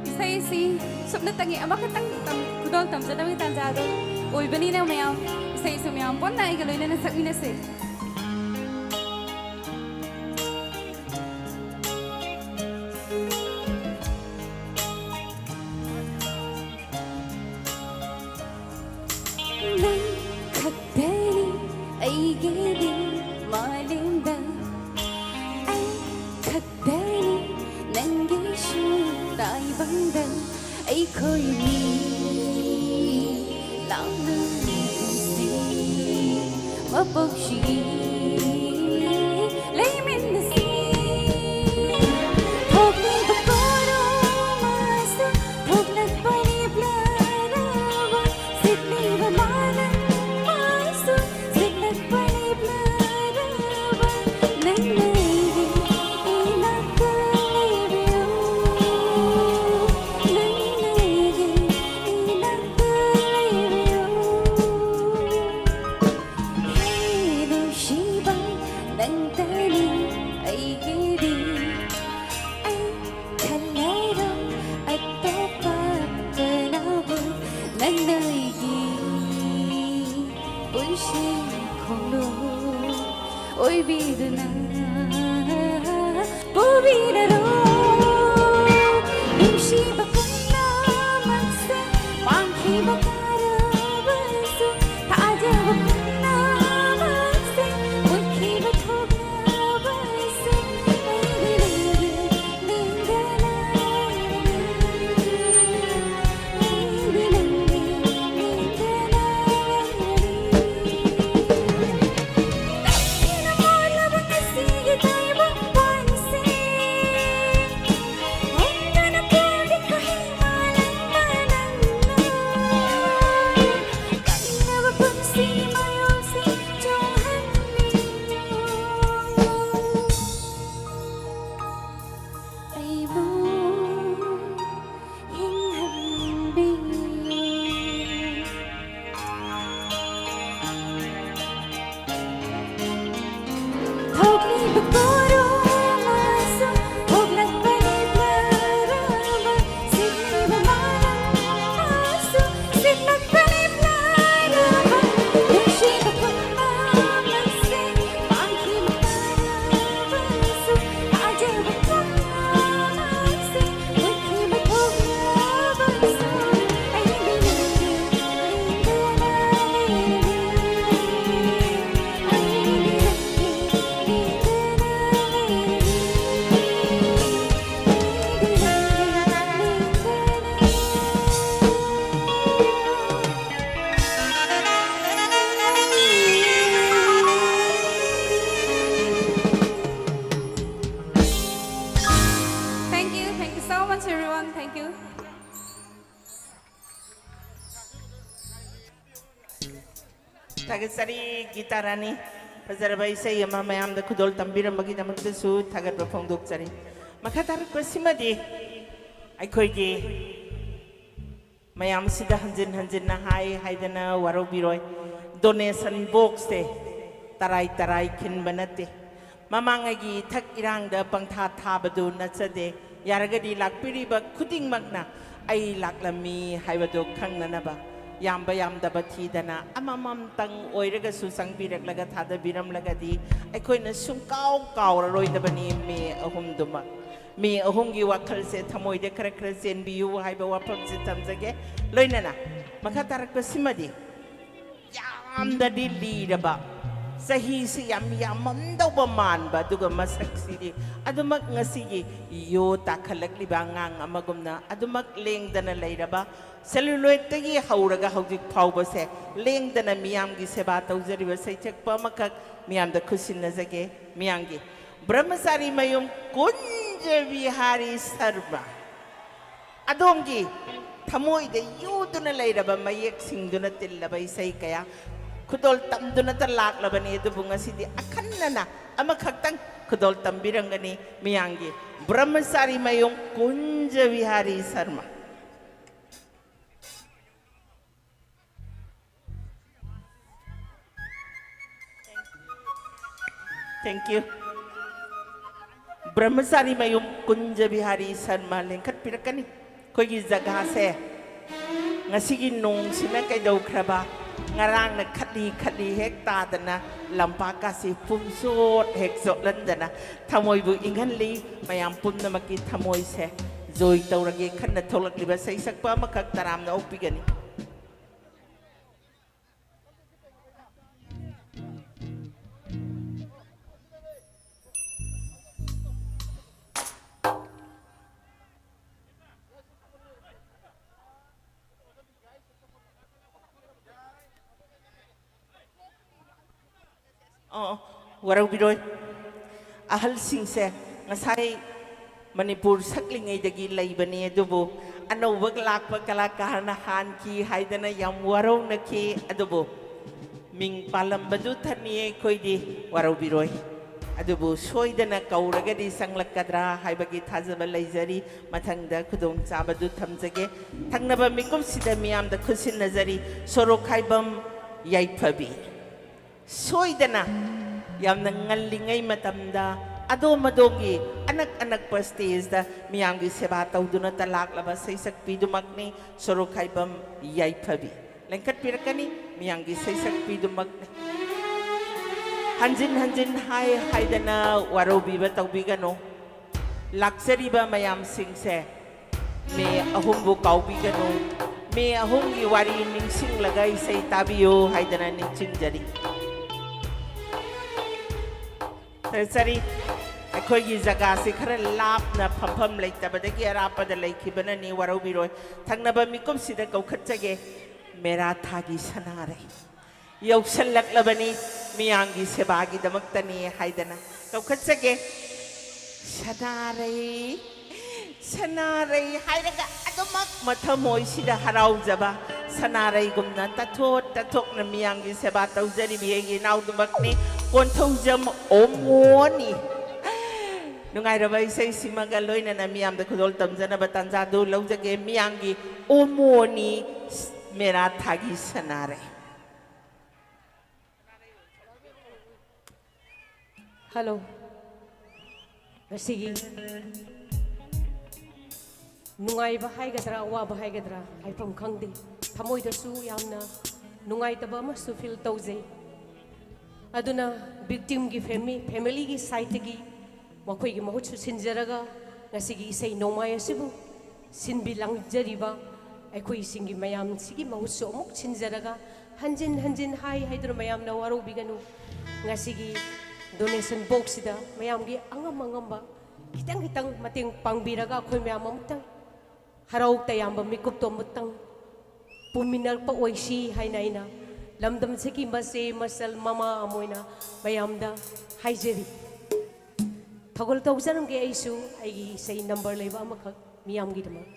ꯏꯁꯩꯁꯤ ꯁꯨꯞꯅꯇꯪꯒꯤ ꯑꯃꯈꯛꯇꯪ ꯇꯝ-, ꯈꯨꯗꯣꯜ ꯇꯝꯖꯅꯕꯒꯤ ꯇꯥꯟꯖꯥꯗꯣ ꯑꯣꯏꯕꯅꯤꯅ, ꯃꯌꯥꯝ ꯏꯁꯩꯁꯨ ꯃꯌꯥꯝ ꯄꯨꯟꯅ ꯑꯩꯒ ꯂꯣꯏꯅꯅ ꯁꯛꯃꯤꯟꯅꯁꯦ꯫ ꯅꯪ ꯈꯛꯇꯅꯤ ꯑꯩꯒꯤꯗꯤ ꯃꯥꯂꯦꯝꯗ, ꯑꯩ ꯈꯛꯇꯅꯤ ꯅꯪꯒꯤꯁꯨ ꯇꯥꯏꯕꯪꯗ꯫ ꯑꯩꯈꯣꯏꯅꯤ ꯂꯥꯞꯅ ꯅꯨꯡꯁꯤ ꯃꯄꯣꯛꯁꯤ ꯂꯩꯃꯤꯟꯅꯁꯤ꯫ ꯊꯣꯛꯂꯤꯕ ꯄꯣꯠꯂꯨꯝ ꯑꯁꯨ, ꯊꯣꯛꯂꯛꯄ ꯂꯦꯞꯂꯔꯕ, ꯁꯤꯠꯂꯤꯕ ꯃꯥꯂꯪ ꯑꯁꯨ, ꯁꯤꯠꯂꯛꯄ ꯂꯦꯞꯂꯔꯕ, ꯅꯪꯅ ꯑꯩꯒꯤ ꯄꯤꯕꯤꯗꯨꯅ ꯄꯨꯕꯤꯔꯔꯣ꯫ ꯅꯨꯡꯁꯤꯕ ꯄꯨꯝꯅꯃꯛꯁꯦ, ꯃꯥꯡꯈꯤꯕ ꯀꯥꯔꯕꯁꯨ, ꯊꯥꯖꯕ ꯄꯨꯝꯅꯃꯛꯁꯦ, ꯃꯨꯠꯈꯤꯕ ꯊꯣꯛꯂꯕꯁꯨ, ꯑꯩꯗꯤ ꯅꯪꯒꯤ ꯂꯦꯡꯗꯅ ꯂꯩꯔꯅꯤ꯫ ꯑꯩꯕꯨ ꯍꯤꯡꯍꯟꯕꯤꯌꯨ꯫ ꯊꯣꯛꯂꯤꯕ ꯄꯣꯔꯣꯝ ꯑꯃꯁꯨ ꯊꯣꯛꯂꯛꯄ ꯂꯦꯞꯂꯔꯕ, ꯁꯤꯠꯂꯤꯕ ꯃꯥꯂꯪ ꯑꯃꯁꯨ ꯁꯤꯠꯂꯛꯄ ꯂꯦꯞꯂꯔꯕ, ꯅꯨꯡꯁꯤꯕ ꯄꯨꯝꯅꯃꯛꯁꯦ ꯃꯥꯡꯈꯤꯕ ꯇꯥꯔꯕꯁꯨ, ꯊꯥꯖꯕ ꯄꯨꯝꯅꯃꯛꯁꯦ Thank you, thank you so much, everyone. Thank you. ꯊꯥꯒꯠꯆꯔꯤ ꯒꯤꯇꯥ ꯔꯥꯅꯤ, ꯐꯖꯔꯕ ꯏꯁꯩ ꯑꯃ ꯃꯌꯥꯝꯗ ꯈꯨꯗꯣꯜ ꯇꯝꯕꯤꯔꯝꯕꯒꯤꯗꯃꯛꯇꯁꯨ ꯊꯥꯒꯠꯄ ꯐꯣꯡꯗꯣꯛꯆꯔꯤ꯫ ꯃꯈꯥ ꯇꯥꯔꯛꯄꯁꯤꯃꯗꯤ ꯑꯩꯈꯣꯏꯒꯤ ꯃꯌꯥꯝꯁꯤꯗ ꯍꯟꯖꯤꯟ ꯍꯟꯖꯤꯟꯅ ꯍꯥꯏ ꯍꯥꯏꯗꯅ ꯋꯥꯔꯧꯕꯤꯔꯣꯏ, donation boxꯁꯦ ꯇꯔꯥꯏ ꯇꯔꯥꯏ ꯈꯤꯟꯕ ꯅꯠꯇꯦ꯫ ꯃꯃꯥꯡꯉꯩꯒꯤ ꯏꯊꯛ ꯏꯔꯥꯡꯗ ꯄꯪꯊꯥ ꯊꯥꯕꯗꯨ ꯅꯠꯆꯗꯦ꯫ ꯌꯥꯔꯒꯗꯤ ꯂꯥꯛꯄꯤꯔꯤꯕ ꯈꯨꯗꯤꯡꯃꯛꯅ ꯑꯩ ꯂꯥꯛꯂꯝꯃꯤ ꯍꯥꯏꯕꯗꯨ ꯈꯪꯅꯅꯕ ꯌꯥꯝꯕ ꯌꯥꯝꯗꯕ ꯊꯤꯗꯅ ꯑꯃꯃꯝꯇꯪ ꯑꯣꯏꯔꯒꯁꯨ ꯆꯪꯕꯤꯔꯛꯂꯒ ꯊꯥꯗꯕꯤꯔꯝꯂꯒꯗꯤ ꯑꯩꯈꯣꯏꯅ ꯁꯨꯡꯀꯥꯎ ꯀꯥꯎꯔꯔꯣꯏꯗꯕꯅꯤ꯫ ꯃꯤ ꯑꯍꯨꯝꯗꯨꯃꯛ, ꯃꯤ ꯑꯍꯨꯝꯒꯤ ꯋꯥꯈꯜꯁꯦ ꯊꯃꯣꯏꯗ ꯈꯔ ꯈꯔ ꯆꯦꯟꯕꯤꯌꯨ ꯍꯥꯏꯕ ꯋꯥꯐꯝꯁꯦ ꯊꯝꯖꯒꯦ꯫ ꯂꯣꯏꯅꯅ ꯃꯈꯥ ꯇꯥꯔꯛꯄꯁꯤꯃꯗꯤ, ꯌꯥꯝꯅꯗꯤ ꯂꯤꯔꯕ, ꯆꯍꯤꯁꯤ ꯌꯥꯝ ꯌꯥꯝꯃꯝꯗꯧꯕ ꯃꯥꯟꯕ, ꯑꯗꯨꯒ ꯃꯁꯛꯁꯤꯗꯤ ꯑꯗꯨꯃꯛ ꯉꯁꯤꯒꯤ ꯌꯣ ꯇꯥꯈꯠꯂꯛꯂꯤꯕ ꯑꯉꯥꯡ ꯑꯃꯒꯨꯝꯅ ꯑꯗꯨꯃꯛ ꯂꯦꯡꯗꯅ ꯂꯩꯔꯕ, ꯁꯦꯂꯨꯂꯣꯏꯗꯇꯒꯤ ꯍꯧꯔꯒ ꯍꯧꯖꯤꯛ ꯐꯥꯎꯕꯁꯦ ꯂꯦꯡꯗꯅ ꯃꯤꯌꯥꯝꯒꯤ ꯁꯦꯕꯥ ꯇꯧꯖꯔꯤꯕ ꯁꯩꯁꯛꯄ ꯑꯃꯈꯛ ꯃꯤꯌꯥꯝꯗ ꯈꯨꯠꯁꯤꯟꯅꯖꯒꯦ꯫ ꯃꯤꯌꯥꯝꯒꯤ ꯕ꯭ꯔꯍ꯭ꯃꯆꯥꯔꯤ ꯃꯌꯨꯝ ꯀꯨꯟꯖ ꯕꯤꯍꯥꯔꯤ ꯁꯔꯃ꯫ ꯑꯗꯣꯝꯒꯤ ꯊꯃꯣꯏꯗ ꯌꯨꯗꯨꯅ ꯂꯩꯔꯕ ꯃꯌꯦꯛꯁꯤꯡꯗꯨꯅ ꯇꯤꯜꯂꯕ ꯏꯁꯩ ꯀꯌꯥ ꯈꯨꯗꯣꯜ ꯇꯝꯗꯨꯅꯇ ꯂꯥꯛꯂꯕꯅꯤ, ꯑꯗꯨꯕꯨ ꯉꯁꯤꯗꯤ ꯑꯈꯟꯅꯅ ꯑꯃꯈꯛꯇꯪ ꯈꯨꯗꯣꯜ ꯇꯝꯕꯤꯔꯝꯒꯅꯤ ꯃꯤꯌꯥꯝꯒꯤ ꯕ꯭ꯔꯍ꯭ꯃꯆꯥꯔꯤ ꯃꯌꯨꯝ ꯀꯨꯟꯖ ꯕꯤꯍꯥꯔꯤ ꯁꯔꯃ꯫ Thank you. ꯕ꯭ꯔꯍ꯭ꯃꯆꯥꯔꯤ ꯃꯌꯨꯝ ꯀꯨꯟꯖ ꯕꯤꯍꯥꯔꯤ ꯁꯔꯃ ꯂꯦꯡꯈꯠꯄꯤꯔꯛꯀꯅꯤ꯫ ꯑꯩꯈꯣꯏꯒꯤ ꯖꯒꯥꯁꯦ ꯉꯁꯤꯒꯤ ꯅꯣꯡꯁꯤꯅ ꯀꯩꯗꯧꯈ꯭ꯔꯕ, ꯉꯔꯥꯡꯅ ꯈꯠꯂꯤ ꯈꯠꯂꯤ ꯍꯦꯛ ꯇꯥꯗꯅ ꯂꯝꯄꯥꯛꯀꯥꯁꯤ ꯄꯨꯝꯆꯣꯠ ꯍꯦꯛ ꯆꯣꯠꯍꯟꯗꯅ ꯊꯃꯣꯏꯕꯨ ꯏꯪꯍꯜꯂꯤ꯫ ꯃꯌꯥꯝ ꯄꯨꯝꯅꯃꯛꯀꯤ ꯊꯃꯣꯏꯁꯦ ꯖꯣꯏ ꯇꯧꯔꯒꯦ ꯈꯟꯅ ꯊꯣꯛꯂꯛꯂꯤꯕ ꯁꯩꯁꯛꯄ ꯑꯃꯈꯛ ꯇꯔꯥꯝꯅ ꯑꯣꯛꯄꯤꯒꯅꯤ꯫ ꯑꯣ, ꯋꯥꯔꯧꯕꯤꯔꯣꯏ꯫ ꯑꯍꯜꯁꯤꯡꯁꯦ ꯉꯁꯥꯏ ꯃꯅꯤꯄꯨꯔ ꯁꯛꯂꯤꯉꯩꯗꯒꯤ ꯂꯩꯕꯅꯤ, ꯑꯗꯨꯕꯨ ꯑꯅꯧꯕ ꯂꯥꯛꯄ ꯀꯂꯥꯀꯥꯔꯅ ꯍꯥꯟꯈꯤ ꯍꯥꯏꯗꯅ ꯌꯥꯝ ꯋꯥꯔꯧꯅꯈꯤ꯫ ꯑꯗꯨꯕꯨ ꯃꯤꯡ ꯄꯥꯜꯂꯝꯕꯗꯨ ꯊꯅꯤ ꯑꯩꯈꯣꯏꯗꯤ ꯋꯥꯔꯧꯕꯤꯔꯣꯏ꯫ ꯑꯗꯨꯕꯨ ꯁꯣꯏꯗꯅ ꯀꯧꯔꯒꯗꯤ ꯆꯪꯂꯛꯀꯗ꯭ꯔꯥ ꯍꯥꯏꯕꯒꯤ ꯊꯥꯖꯕ ꯂꯩꯖꯔꯤ꯫ ꯃꯊꯪꯗ ꯈꯨꯗꯣꯡꯆꯥꯕꯗꯨ ꯊꯝꯖꯒꯦ꯫ ꯊꯪꯅꯕ ꯃꯤꯀꯨꯞꯁꯤꯗ ꯃꯤꯌꯥꯝꯗ ꯈꯨꯠꯁꯤꯟꯅꯖꯔꯤ꯫ ꯁꯣꯔꯣꯛꯈꯥꯏꯕꯝ ꯌꯥꯏꯐꯕꯤ꯫ ꯁꯣꯏꯗꯅ ꯌꯥꯝꯅ ꯉꯜꯂꯤꯉꯩ ꯃꯇꯝꯗ ꯑꯗꯣꯝ ꯑꯗꯣꯝꯒꯤ ꯑꯅꯛ ꯑꯅꯛꯄ stageꯇ ꯃꯤꯌꯥꯝꯒꯤ ꯁꯦꯕꯥ ꯇꯧꯗꯨꯅꯇ ꯂꯥꯛꯂꯕ ꯁꯩꯁꯛꯄꯤꯗꯨꯃꯛꯅꯤ ꯁꯣꯔꯣꯛꯈꯥꯏꯕꯝ ꯌꯥꯏꯐꯕꯤ꯫ ꯂꯦꯡꯈꯠꯄꯤꯔꯛꯀꯅꯤ꯫ ꯃꯤꯌꯥꯝꯒꯤ ꯁꯩꯁꯛꯄꯤꯗꯨꯃꯛꯅꯤ꯫ ꯍꯟꯖꯤꯟ ꯍꯟꯖꯤꯟ ꯍꯥꯏ ꯍꯥꯏꯗꯅ ꯋꯥꯔꯧꯕꯤꯕ ꯇꯧꯕꯤꯒꯅꯨ꯫ ꯂꯥꯛꯆꯔꯤꯕ ꯃꯌꯥꯝꯁꯤꯡꯁꯦ ꯃꯦ ꯑꯍꯨꯝꯕꯨ ꯀꯥꯎꯕꯤꯒꯅꯨ꯫ ꯃꯦ ꯑꯍꯨꯝꯒꯤ ꯋꯥꯔꯤ ꯅꯤꯡꯁꯤꯡꯂꯒ ꯏꯁꯩ ꯇꯥꯕꯤꯌꯨ ꯍꯥꯏꯗꯅ ꯅꯤꯡꯁꯤꯡꯖꯔꯤ꯫ ꯐꯖꯔꯤ꯫ ꯑꯩꯈꯣꯏꯒꯤ ꯖꯒꯥꯁꯤ ꯈꯔ ꯂꯥꯞꯅ ꯐꯝꯐꯝ ꯂꯩꯇꯕꯗꯒꯤ ꯑꯔꯥꯞꯄꯗ ꯂꯩꯈꯤꯕꯅꯅꯤ, ꯋꯥꯔꯧꯕꯤꯔꯣꯏ꯫ ꯊꯪꯅꯕ ꯃꯤꯀꯨꯞꯁꯤꯗ ꯀꯧꯈꯠꯆꯒꯦ꯫ ꯃꯦꯔꯥ ꯊꯥꯒꯤ ꯁꯅꯥꯔꯩ ꯌꯧꯁꯜꯂꯛꯂꯕꯅꯤ, ꯃꯤꯌꯥꯝꯒꯤ ꯁꯦꯕꯥꯒꯤꯗꯃꯛꯇꯅꯤ ꯍꯥꯏꯗꯅ ꯀꯧꯈꯠꯆꯒꯦ꯫ ꯁꯅꯥꯔꯩ, ꯁꯅꯥꯔꯩ ꯍꯥꯏꯔꯒ ꯑꯗꯨꯃꯛ ꯃꯊꯃꯣꯏꯁꯤꯗ ꯍꯔꯥꯎꯖꯕ, ꯁꯅꯥꯔꯩꯒꯨꯝꯅ ꯇꯥꯊꯣꯛ ꯇꯥꯊꯣꯛꯅ ꯃꯤꯌꯥꯝꯒꯤ ꯁꯦꯕꯥ ꯇꯧꯖꯔꯤꯕꯤ ꯑꯩꯒꯤ ꯏꯅꯥꯎꯗꯨꯃꯛꯅꯤ, ꯀꯣꯟꯊꯧꯖꯝ ꯑꯣꯃꯣꯅꯤ꯫ ꯅꯨꯡꯉꯥꯏꯔꯕ ꯏꯁꯩꯁꯤꯃꯒ ꯂꯣꯏꯅꯅ ꯃꯤꯌꯥꯝꯗ ꯈꯨꯗꯣꯜ ꯇꯝꯖꯅꯕ ꯇꯥꯟꯖꯥꯗꯨ ꯂꯧꯖꯒꯦ꯫ ꯃꯤꯌꯥꯝꯒꯤ ꯑꯣꯃꯣꯅꯤ, ꯃꯦꯔꯥ ꯊꯥꯒꯤ ꯁꯅꯥꯔꯩ꯫ ꯍꯜꯂꯣ꯫ ꯉꯁꯤꯒꯤ ꯅꯨꯡꯉꯥꯏꯕ ꯍꯥꯏꯒꯗ꯭ꯔꯥ, ꯑꯋꯥꯕ ꯍꯥꯏꯒꯗ꯭ꯔꯥ, ꯍꯥꯏꯐꯝ ꯈꯪꯗꯦ꯫ ꯊꯃꯣꯏꯗꯁꯨ ꯌꯥꯝꯅ ꯅꯨꯡꯉꯥꯏꯇꯕ ꯑꯃꯁꯨ ꯐꯤꯜ ꯇꯧꯖꯩ꯫ ꯑꯗꯨꯅ ꯚꯤꯛꯇꯤꯝꯒꯤ ꯐꯦꯃꯤ-, ꯐꯦꯃꯤꯂꯤꯒꯤ ꯁꯥꯏꯠꯇꯒꯤ ꯃꯈꯣꯏꯒꯤ ꯃꯍꯨꯠꯁꯨ ꯁꯤꯟꯖꯔꯒ ꯉꯁꯤꯒꯤ ꯏꯁꯩ ꯅꯣꯡꯃꯥꯏ ꯑꯁꯤꯕꯨ ꯁꯤꯟꯕꯤ ꯂꯥꯡꯖꯔꯤꯕ ꯑꯩꯈꯣꯏꯁꯤꯡꯒꯤ ꯃꯌꯥꯝꯁꯤꯒꯤ ꯃꯍꯨꯠꯁꯨ ꯑꯃꯨꯛ ꯁꯤꯟꯖꯔꯒ ꯍꯟꯖꯤꯟ ꯍꯟꯖꯤꯟ ꯍꯥꯏ ꯍꯥꯏꯗꯨꯅ ꯃꯌꯥꯝꯅ ꯋꯥꯔꯧꯕꯤꯒꯅꯨ꯫ ꯉꯁꯤꯒꯤ ꯗꯣꯅꯦꯁꯟ ꯕꯣꯛꯁꯁꯤꯗ ꯃꯌꯥꯝꯒꯤ ꯑꯉꯝ ꯑꯉꯝꯕ ꯈꯤꯇꯪ ꯈꯤꯇꯪ ꯃꯇꯦꯡ ꯄꯥꯡꯕꯤꯔꯒ ꯑꯩꯈꯣꯏ ꯃꯌꯥꯝ ꯑꯃꯨꯛꯇꯪ ꯍꯔꯥꯎ ꯇꯌꯥꯝꯕ ꯃꯤꯀꯨꯞꯇꯣ ꯑꯃꯨꯛꯇꯪ ꯄꯨꯃꯤꯟꯅꯔꯛꯄ ꯑꯣꯏꯁꯤ ꯍꯥꯏꯅ ꯑꯩꯅ ꯂꯝꯗꯝꯁꯤꯒꯤ ꯃꯆꯦ ꯃꯆꯜ ꯃꯃꯥ ꯑꯃ ꯑꯣꯏꯅ ꯃꯌꯥꯝꯗ ꯍꯥꯏꯖꯔꯤ꯫ ꯊꯧꯒꯜ ꯇꯧꯖꯔꯝꯒꯦ ꯑꯩꯁꯨ ꯑꯩꯒꯤ ꯏꯁꯩ ꯅꯝꯕꯔ ꯂꯩꯕ ꯑꯃꯈꯛ ꯃꯤꯌꯥꯝꯒꯤꯗꯃꯛ꯫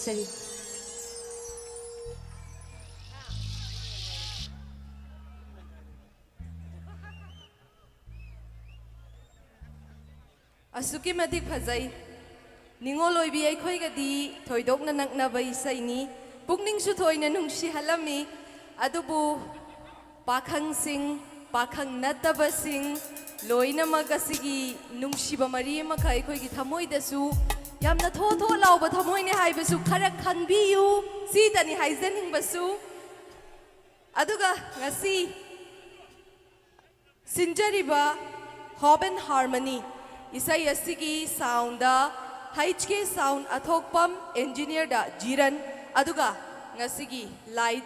ꯁꯔꯤ꯫ ꯑꯁꯨꯛꯀꯤ ꯃꯇꯤꯛ ꯐꯖꯩ꯫ ꯅꯤꯉꯣꯜ ꯑꯣꯏꯕꯤ ꯑꯩꯈꯣꯏꯒꯗꯤ ꯊꯣꯏꯗꯣꯛꯅ ꯅꯛꯅꯕ ꯏꯁꯩꯅꯤ꯫ ꯄꯨꯛꯅꯤꯡꯁꯨ ꯊꯣꯏꯅ ꯅꯨꯡꯁꯤꯍꯜꯂꯝꯃꯤ꯫ ꯑꯗꯨꯕꯨ ꯄꯥꯈꯪꯁꯤꯡ, ꯄꯥꯈꯪ ꯅꯠꯇꯕꯁꯤꯡ ꯂꯣꯏꯅꯃꯛ ꯑꯁꯤꯒꯤ ꯅꯨꯡꯁꯤꯕ ꯃꯔꯤ ꯑꯃꯈꯛ ꯑꯩꯈꯣꯏꯒꯤ ꯊꯃꯣꯏꯗꯁꯨ ꯌꯥꯝꯅ ꯊꯣꯠ ꯊꯣꯠ ꯂꯥꯎꯕ ꯊꯃꯣꯏꯅꯦ ꯍꯥꯏꯕꯁꯨ ꯈꯔ ꯈꯪꯕꯤꯌꯨ꯫ ꯁꯤꯇꯅꯤ ꯍꯥꯏꯖꯅꯤꯡꯕꯁꯨ꯫ ꯑꯗꯨꯒ ꯉꯁꯤ ꯁꯤꯟꯖꯔꯤꯕ Hob and Harmony ꯏꯁꯩ ꯑꯁꯤꯒꯤ sound ꯗ H K Sound ꯑꯊꯣꯛꯄꯝ, engineer ꯗ ꯖꯤꯔꯟ, ꯑꯗꯨꯒ ꯉꯁꯤꯒꯤ light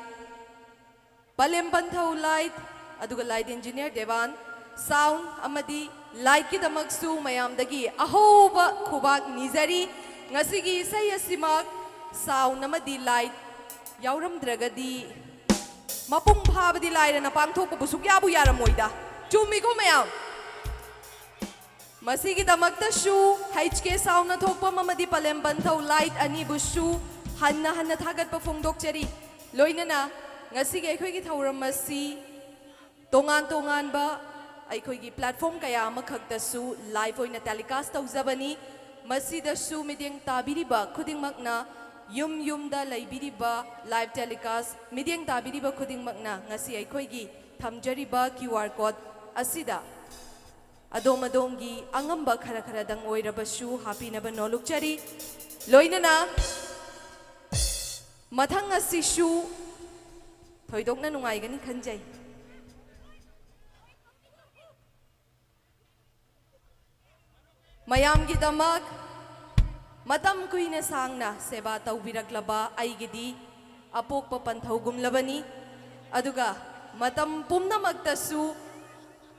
ꯄꯂꯦꯝ ꯄꯟꯊꯧ light, ꯑꯗꯨꯒ light engineer ꯗꯦꯋꯥꯟ, sound ꯑꯃꯗꯤ light ꯀꯤꯗꯃꯛꯁꯨ ꯃꯌꯥꯝꯗꯒꯤ ꯑꯍꯧꯕ ꯈꯨꯕꯥꯛ ꯅꯤꯖꯔꯤ꯫ ꯉꯁꯤꯒꯤ ꯏꯁꯩ ꯑꯁꯤꯃꯛ sound ꯑꯃꯗꯤ light ꯌꯥꯎꯔꯝꯗ꯭ꯔꯒꯗꯤ ꯃꯄꯨꯡ ꯐꯥꯕꯗꯤ ꯂꯥꯏꯔꯅ ꯄꯥꯡꯊꯣꯛꯄꯕꯨ ꯁꯨꯛꯌꯥꯕꯨ ꯌꯥꯔꯝꯃꯣꯏꯗ꯫ ꯆꯨꯝꯃꯤꯀꯣ ꯃꯌꯥꯝ? ꯃꯁꯤꯒꯤꯗꯃꯛꯇꯁꯨ H K Sound ꯑꯊꯣꯛꯄꯝ ꯑꯃꯗꯤ ꯄꯂꯦꯝ ꯄꯟꯊꯧ light ꯑꯅꯤꯕꯨꯁꯨ ꯍꯟꯅ ꯍꯟꯅ ꯊꯥꯒꯠꯄ ꯐꯣꯡꯗꯣꯛꯆꯔꯤ꯫ ꯂꯣꯏꯅꯅ ꯉꯁꯤꯒꯤ ꯑꯩꯈꯣꯏꯒꯤ ꯊꯧꯔꯝ ꯑꯁꯤ ꯇꯣꯉꯥꯟ ꯇꯣꯉꯥꯟꯕ ꯑꯩꯈꯣꯏꯒꯤ platform ꯀꯌꯥ ꯑꯃꯈꯛꯇꯁꯨ live ꯑꯣꯏꯅ telecast ꯇꯧꯖꯕꯅꯤ꯫ ꯃꯁꯤꯗꯁꯨ ꯃꯤꯠꯌꯦꯡ ꯇꯥꯕꯤꯔꯤꯕ ꯈꯨꯗꯤꯡꯃꯛꯅ, ꯌꯨꯝ ꯌꯨꯝꯗ ꯂꯩꯕꯤꯔꯤꯕ live telecast ꯃꯤꯠꯌꯦꯡ ꯇꯥꯕꯤꯔꯤꯕ ꯈꯨꯗꯤꯡꯃꯛꯅ ꯉꯁꯤ ꯑꯩꯈꯣꯏꯒꯤ ꯊꯝꯖꯔꯤꯕ Q R code ꯑꯁꯤꯗ ꯑꯗꯣꯝ ꯑꯗꯣꯝꯒꯤ ꯑꯉꯝꯕ ꯈꯔ ꯈꯔꯗꯪ ꯑꯣꯏꯔꯕꯁꯨ ꯍꯥꯞꯄꯤꯅꯕ ꯅꯣꯜꯂꯨꯛꯆꯔꯤ꯫ ꯂꯣꯏꯅꯅ ꯃꯊꯪ ꯑꯁꯤꯁꯨ ꯊꯣꯏꯗꯣꯛꯅ ꯅꯨꯡꯉꯥꯏꯒꯅꯤ ꯈꯟꯖꯩ꯫ ꯃꯌꯥꯝꯒꯤꯗꯃꯛ ꯃꯇꯝ ꯀꯨꯏꯅ ꯁꯥꯡꯅ ꯁꯦꯕꯥ ꯇꯧꯕꯤꯔꯛꯂꯕ ꯑꯩꯒꯤꯗꯤ ꯑꯄꯣꯛꯄ ꯄꯟꯊꯧꯒꯨꯝꯂꯕꯅꯤ꯫ ꯑꯗꯨꯒ ꯃꯇꯝ ꯄꯨꯝꯅꯃꯛꯇꯁꯨ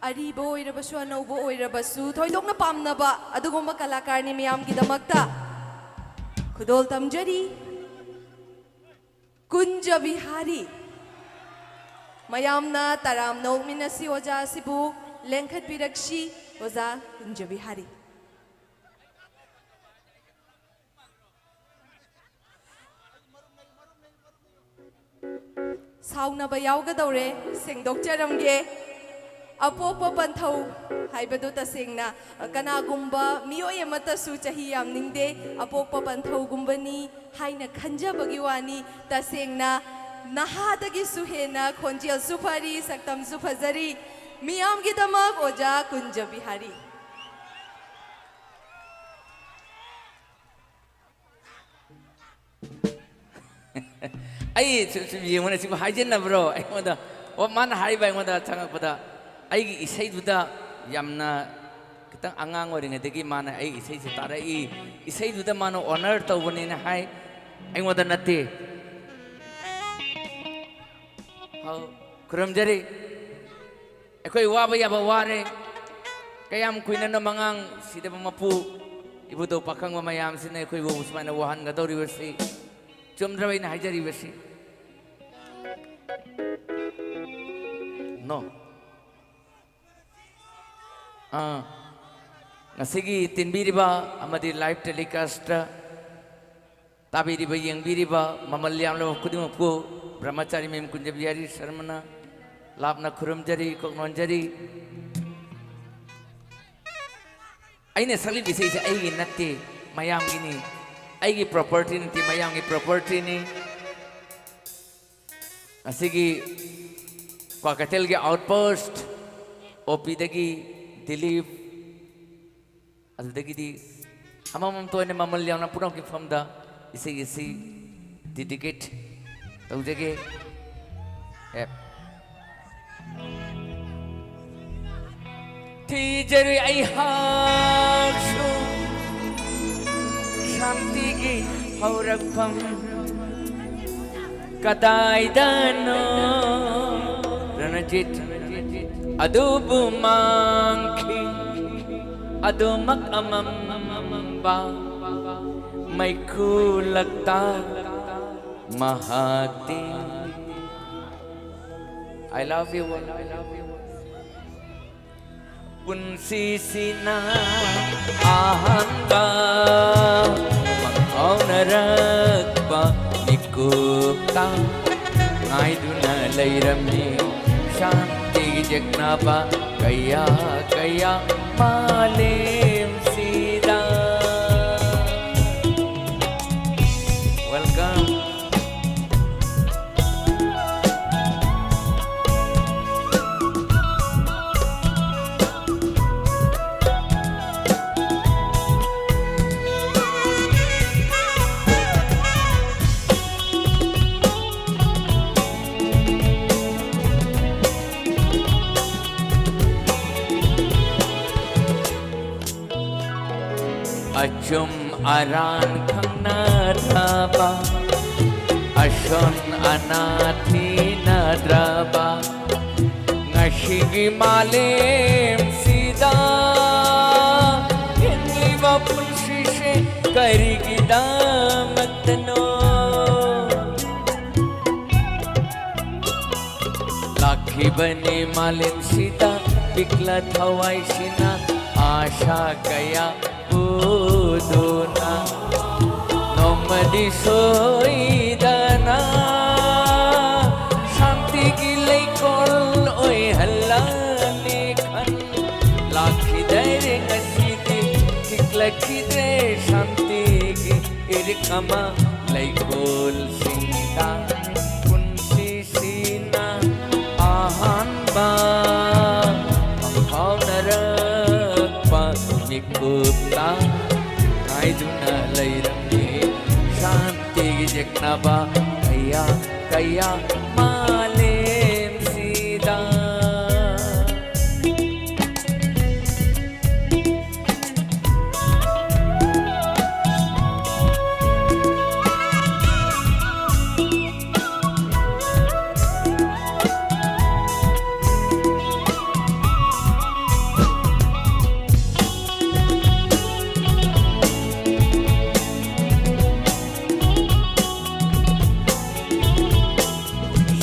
ꯑꯔꯤꯕ ꯑꯣꯏꯔꯕꯁꯨ ꯑꯅꯧꯕ ꯑꯣꯏꯔꯕꯁꯨ ꯊꯣꯏꯗꯣꯛꯅ ꯄꯥꯝꯅꯕ ꯑꯗꯨꯒꯨꯝꯕ ꯀꯂꯥꯀꯥꯔꯅꯤ꯫ ꯃꯌꯥꯝꯒꯤꯗꯃꯛꯇ ꯈꯨꯗꯣꯜ ꯇꯝꯖꯔꯤ꯫ ꯀꯨꯟꯖ ꯕꯤꯍꯥꯔꯤ꯫ ꯃꯌꯥꯝꯅ ꯇꯔꯥꯝꯅ ꯑꯣꯛꯃꯤꯟꯅꯁꯤ ꯑꯣꯖꯥ ꯑꯁꯤꯕꯨ ꯂꯦꯡꯈꯠꯄꯤꯔꯛꯁꯤ꯫ ꯑꯣꯖꯥ ꯀꯨꯟꯖ ꯕꯤꯍꯥꯔꯤ꯫ ꯁꯥꯎꯅꯕ ꯌꯥꯎꯒꯗꯧꯔꯦ, ꯁꯦꯡꯗꯣꯛꯆꯔꯝꯒꯦ꯫ ꯑꯄꯣꯛꯄ ꯄꯟꯊꯧ ꯍꯥꯏꯕꯗꯨ ꯇꯁꯦꯡꯅ ꯀꯅꯥꯒꯨꯝꯕ ꯃꯤꯑꯣꯏ ꯑꯃꯠꯇꯁꯨ ꯆꯍꯤ ꯌꯥꯝꯅꯤꯡꯗꯦ꯫ ꯑꯄꯣꯛꯄ ꯄꯟꯊꯧꯒꯨꯝꯕꯅꯤ ꯍꯥꯏꯅ ꯈꯟꯖꯕꯒꯤ ꯋꯥꯅꯤ꯫ ꯇꯁꯦꯡꯅ ꯅꯍꯥꯗꯒꯤꯁꯨ ꯍꯦꯟꯅ ꯈꯣꯟꯖꯦꯜꯁꯨ ꯐꯔꯤ, ꯁꯛꯇꯝꯁꯨ ꯐꯖꯔꯤ꯫ ꯃꯤꯌꯥꯝꯒꯤꯗꯃꯛ ꯑꯣꯖꯥ ꯀꯨꯟꯖ ꯕꯤꯍꯥꯔꯤ꯫ ꯑꯩ ꯁꯨꯝ ꯁꯨꯝ ꯌꯦꯡꯕꯅ ꯁꯤꯕꯨ ꯍꯥꯏꯖꯤꯟꯅꯕ꯭ꯔꯣ ꯑꯩꯉꯣꯟꯗ? ꯑꯣ, ꯃꯥꯅ ꯍꯥꯏꯕ ꯑꯩꯉꯣꯟꯗ ꯆꯪꯉꯛꯄꯗ, ꯑꯩꯒꯤ ꯏꯁꯩꯗꯨꯗ ꯌꯥꯝꯅ ꯈꯤꯇꯪ ꯑꯉꯥꯡ ꯑꯣꯏꯔꯤꯉꯩꯗꯒꯤ ꯃꯥꯅ ꯑꯩ ꯏꯁꯩꯁꯦ ꯇꯥꯔꯛꯏ, ꯏꯁꯩꯗꯨꯗ ꯃꯥꯅ ꯑꯣꯅꯔ ꯇꯧꯕꯅꯦꯅ ꯍꯥꯏ꯫ ꯑꯩꯉꯣꯟꯗ ꯅꯠꯇꯦ꯫ ꯍꯥꯎ, ꯈꯨꯔꯨꯝꯖꯔꯤ꯫ ꯑꯩꯈꯣꯏ ꯋꯥꯕ ꯌꯥꯕ ꯋꯥꯔꯦ꯫ ꯀꯌꯥꯝ ꯀꯨꯏꯅꯅꯣ ꯃꯉꯥꯡ ꯁꯤꯗꯕ ꯃꯄꯨ ꯏꯕꯨꯙꯧ ꯄꯥꯈꯪꯕ ꯃꯌꯥꯝꯁꯤꯅ ꯑꯩꯈꯣꯏꯕꯨ ꯁꯨꯃꯥꯏꯅ ꯋꯥꯍꯟꯒꯗꯧꯔꯤꯕꯁꯤ? ꯆꯨꯝꯗ꯭ꯔꯕ ꯑꯩꯅ ꯍꯥꯏꯖꯔꯤꯕꯁꯤ? No. ꯑꯥ, ꯉꯁꯤꯒꯤ ꯇꯤꯟꯕꯤꯔꯤꯕ ꯑꯃꯗꯤ ꯂꯥꯏꯚ ꯇꯦꯂꯤꯀꯥꯁꯇ ꯇꯥꯕꯤꯔꯤꯕ, ꯌꯦꯡꯕꯤꯔꯤꯕ ꯃꯃꯜ ꯌꯥꯝꯂꯕ ꯈꯨꯗꯤꯡꯃꯛꯄꯨ ꯕ꯭ꯔꯍꯃꯆꯥꯔꯤ ꯃꯦꯝ ꯀꯨꯟꯖ ꯕꯤꯍꯥꯔꯤ ꯁꯔꯃꯅ ꯂꯥꯞꯅ ꯈꯨꯔꯨꯝꯖꯔꯤ, ꯀꯣꯛꯅꯣꯟꯖꯔꯤ꯫ ꯑꯩꯅ ꯁꯛꯂꯤꯕ ꯏꯁꯩꯁꯦ ꯑꯩꯒꯤ ꯅꯠꯇꯦ, ꯃꯌꯥꯝꯒꯤꯅꯤ꯫ ꯑꯩꯒꯤ ꯄ꯭ꯔꯣꯄꯔꯇꯤ ꯅꯠꯇꯦ, ꯃꯌꯥꯝꯒꯤ ꯄ꯭ꯔꯣꯄꯔꯇꯤꯅꯤ꯫ ꯉꯁꯤꯒꯤ ꯀ꯭ꯋꯥꯀꯩꯊꯦꯜꯒꯤ ꯑꯥꯎꯠꯄꯣꯁ ꯑꯣ ꯄꯤꯗꯒꯤ ꯗꯤꯂꯤꯞ, ꯑꯗꯨꯗꯒꯤꯗꯤ ꯑꯃꯃꯝꯇ ꯑꯣꯏꯅ ꯃꯃꯜ ꯌꯥꯝꯅ ꯄꯨꯝꯅꯃꯛꯀꯤ ꯃꯐꯝꯗ ꯏꯁꯩ ꯑꯁꯤ ꯗꯤꯗꯤꯀꯦꯠ ꯇꯧꯖꯒꯦ꯫ ꯑꯦ꯫ ꯊꯤꯖꯔꯨꯏ ꯑꯩꯍꯥꯛꯁꯨ ꯁꯥꯟꯇꯤꯒꯤ ꯍꯧꯔꯛꯐꯝ ꯀꯗꯥꯏꯗꯅꯣ? ꯔꯅꯖꯤꯠ ꯑꯗꯨꯕꯨ ꯃꯥꯡꯈꯤ ꯑꯗꯨꯃꯛ ꯑꯃꯝꯕ ꯃꯩꯈꯨ ꯂꯛꯇ ꯃꯍꯥꯛꯇꯤ꯫ I love you all. ꯄꯨꯟꯁꯤꯁꯤꯅ ꯑꯍꯥꯟꯕ ꯃꯪꯐꯥꯎꯅꯔꯛꯄ ꯃꯤꯀꯨꯞꯇ ꯉꯥꯏꯗꯨꯅ ꯂꯩꯔꯝꯃꯤ ꯁꯥꯟꯇꯤꯒꯤ ꯌꯦꯛꯅꯕ ꯀꯌꯥ ꯀꯌꯥ ꯃꯥꯂꯦꯝꯁꯤꯗ꯫ Welcome. ꯑꯆꯨꯝ ꯑꯔꯥꯟ ꯈꯪꯅꯗ꯭ꯔꯕ, ꯑꯁꯣꯟ ꯑꯅꯥ ꯊꯤꯅꯗ꯭ꯔꯕ, ꯉꯁꯤꯒꯤ ꯃꯥꯂꯦꯝꯁꯤꯗ ꯍꯤꯡꯂꯤꯕ ꯄꯨꯟꯁꯤꯁꯦ ꯀꯔꯤꯒꯤꯗꯃꯛꯇꯅꯣ? ꯂꯥꯛꯈꯤꯕꯅꯤ ꯃꯥꯂꯦꯝꯁꯤꯗ ꯄꯤꯛꯂ ꯊꯋꯥꯏꯁꯤꯅ ꯑꯥꯁꯥ ꯀꯌꯥ ꯎꯗꯨꯅ꯫ ꯅꯣꯡꯃꯗꯤ ꯁꯣꯏꯗꯅ ꯁꯥꯟꯇꯤꯒꯤ ꯂꯩꯀꯣꯜ ꯑꯣꯏꯍꯜꯂꯅꯤ ꯈꯟ꯫ ꯂꯥꯛꯈꯤꯗꯔꯦ ꯉꯁꯤꯗꯤ, ꯊꯤꯛꯂꯛꯈꯤꯗ꯭ꯔꯦ ꯁꯥꯟꯇꯤꯒꯤ ꯏꯔꯤꯛ ꯑꯃ ꯂꯩꯀꯣꯜꯁꯤꯡꯗ꯫ ꯄꯨꯟꯁꯤꯁꯤꯅ ꯑꯍꯥꯟꯕ ꯃꯪꯐꯥꯎꯅꯔꯛꯄ ꯃꯤꯀꯨꯞꯇ ꯉꯥꯏꯗꯨꯅ ꯂꯩꯔꯝꯃꯤ ꯁꯥꯟꯇꯤꯒꯤ ꯌꯦꯛꯅꯕ ꯀꯌꯥ ꯀꯌꯥ ꯃꯥꯂꯦꯝꯁꯤꯗ꯫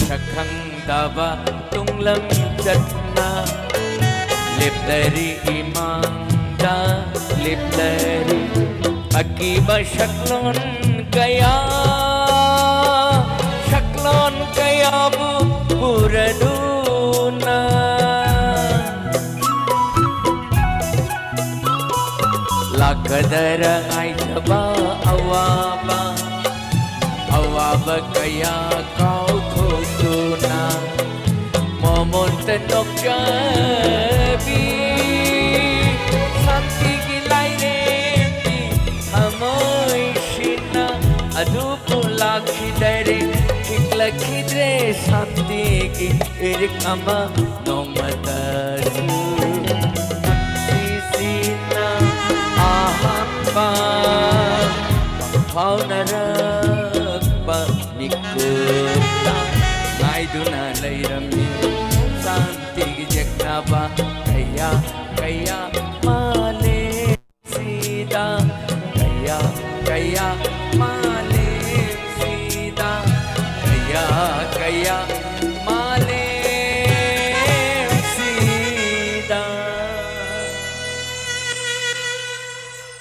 ꯁꯛꯈꯪꯗꯕ ꯇꯨꯡꯂꯝ ꯆꯠꯅ ꯂꯦꯞꯂꯔꯤ, ꯏꯃꯥꯡꯗ ꯂꯦꯞꯂꯔꯤ꯫ ꯑꯀꯤꯕ ꯁꯛꯂꯣꯟ ꯀꯌꯥ, ꯁꯛꯂꯣꯟ ꯀꯌꯥꯕꯨ ꯂꯥꯛꯀꯗꯔ ꯉꯥꯏꯖꯕ ꯑꯋꯥꯕ, ꯑꯋꯥꯕ ꯀꯌꯥ ꯀꯥꯎꯊꯣꯛꯇꯨꯅ ꯃꯣꯃꯣꯟꯇ ꯅꯣꯛꯆꯕꯤ, ꯁꯥꯟꯇꯤꯒꯤ ꯂꯥꯏꯔꯦꯝꯕꯤ ꯊꯃꯣꯏꯁꯤꯅ꯫ ꯑꯗꯨꯕꯨ ꯂꯥꯛꯈꯤꯗꯔꯦ, ꯈꯤꯛꯂꯛꯈꯤꯗ꯭ꯔꯦ ꯁꯥꯟꯇꯤꯒꯤ ꯏꯔꯤꯛ ꯑꯃ ꯅꯣꯡꯃꯇꯁꯨ꯫ ꯁꯤꯁꯤꯅ ꯑꯍꯥꯟꯕ ꯐꯥꯎꯅꯔꯛꯄ ꯃꯤꯀꯨꯞꯇ ꯉꯥꯏꯗꯨꯅ ꯂꯩꯔꯝꯃꯤ ꯁꯥꯟꯇꯤꯒꯤ ꯌꯦꯛꯅꯕ ꯀꯌꯥ ꯀꯌꯥ ꯃꯥꯂꯦꯝꯁꯤꯗ, ꯀꯌꯥ ꯀꯌꯥ ꯃꯥꯂꯦꯝꯁꯤꯗ, ꯀꯌꯥ ꯀꯌꯥ ꯃꯥꯂꯦꯝꯁꯤꯗ꯫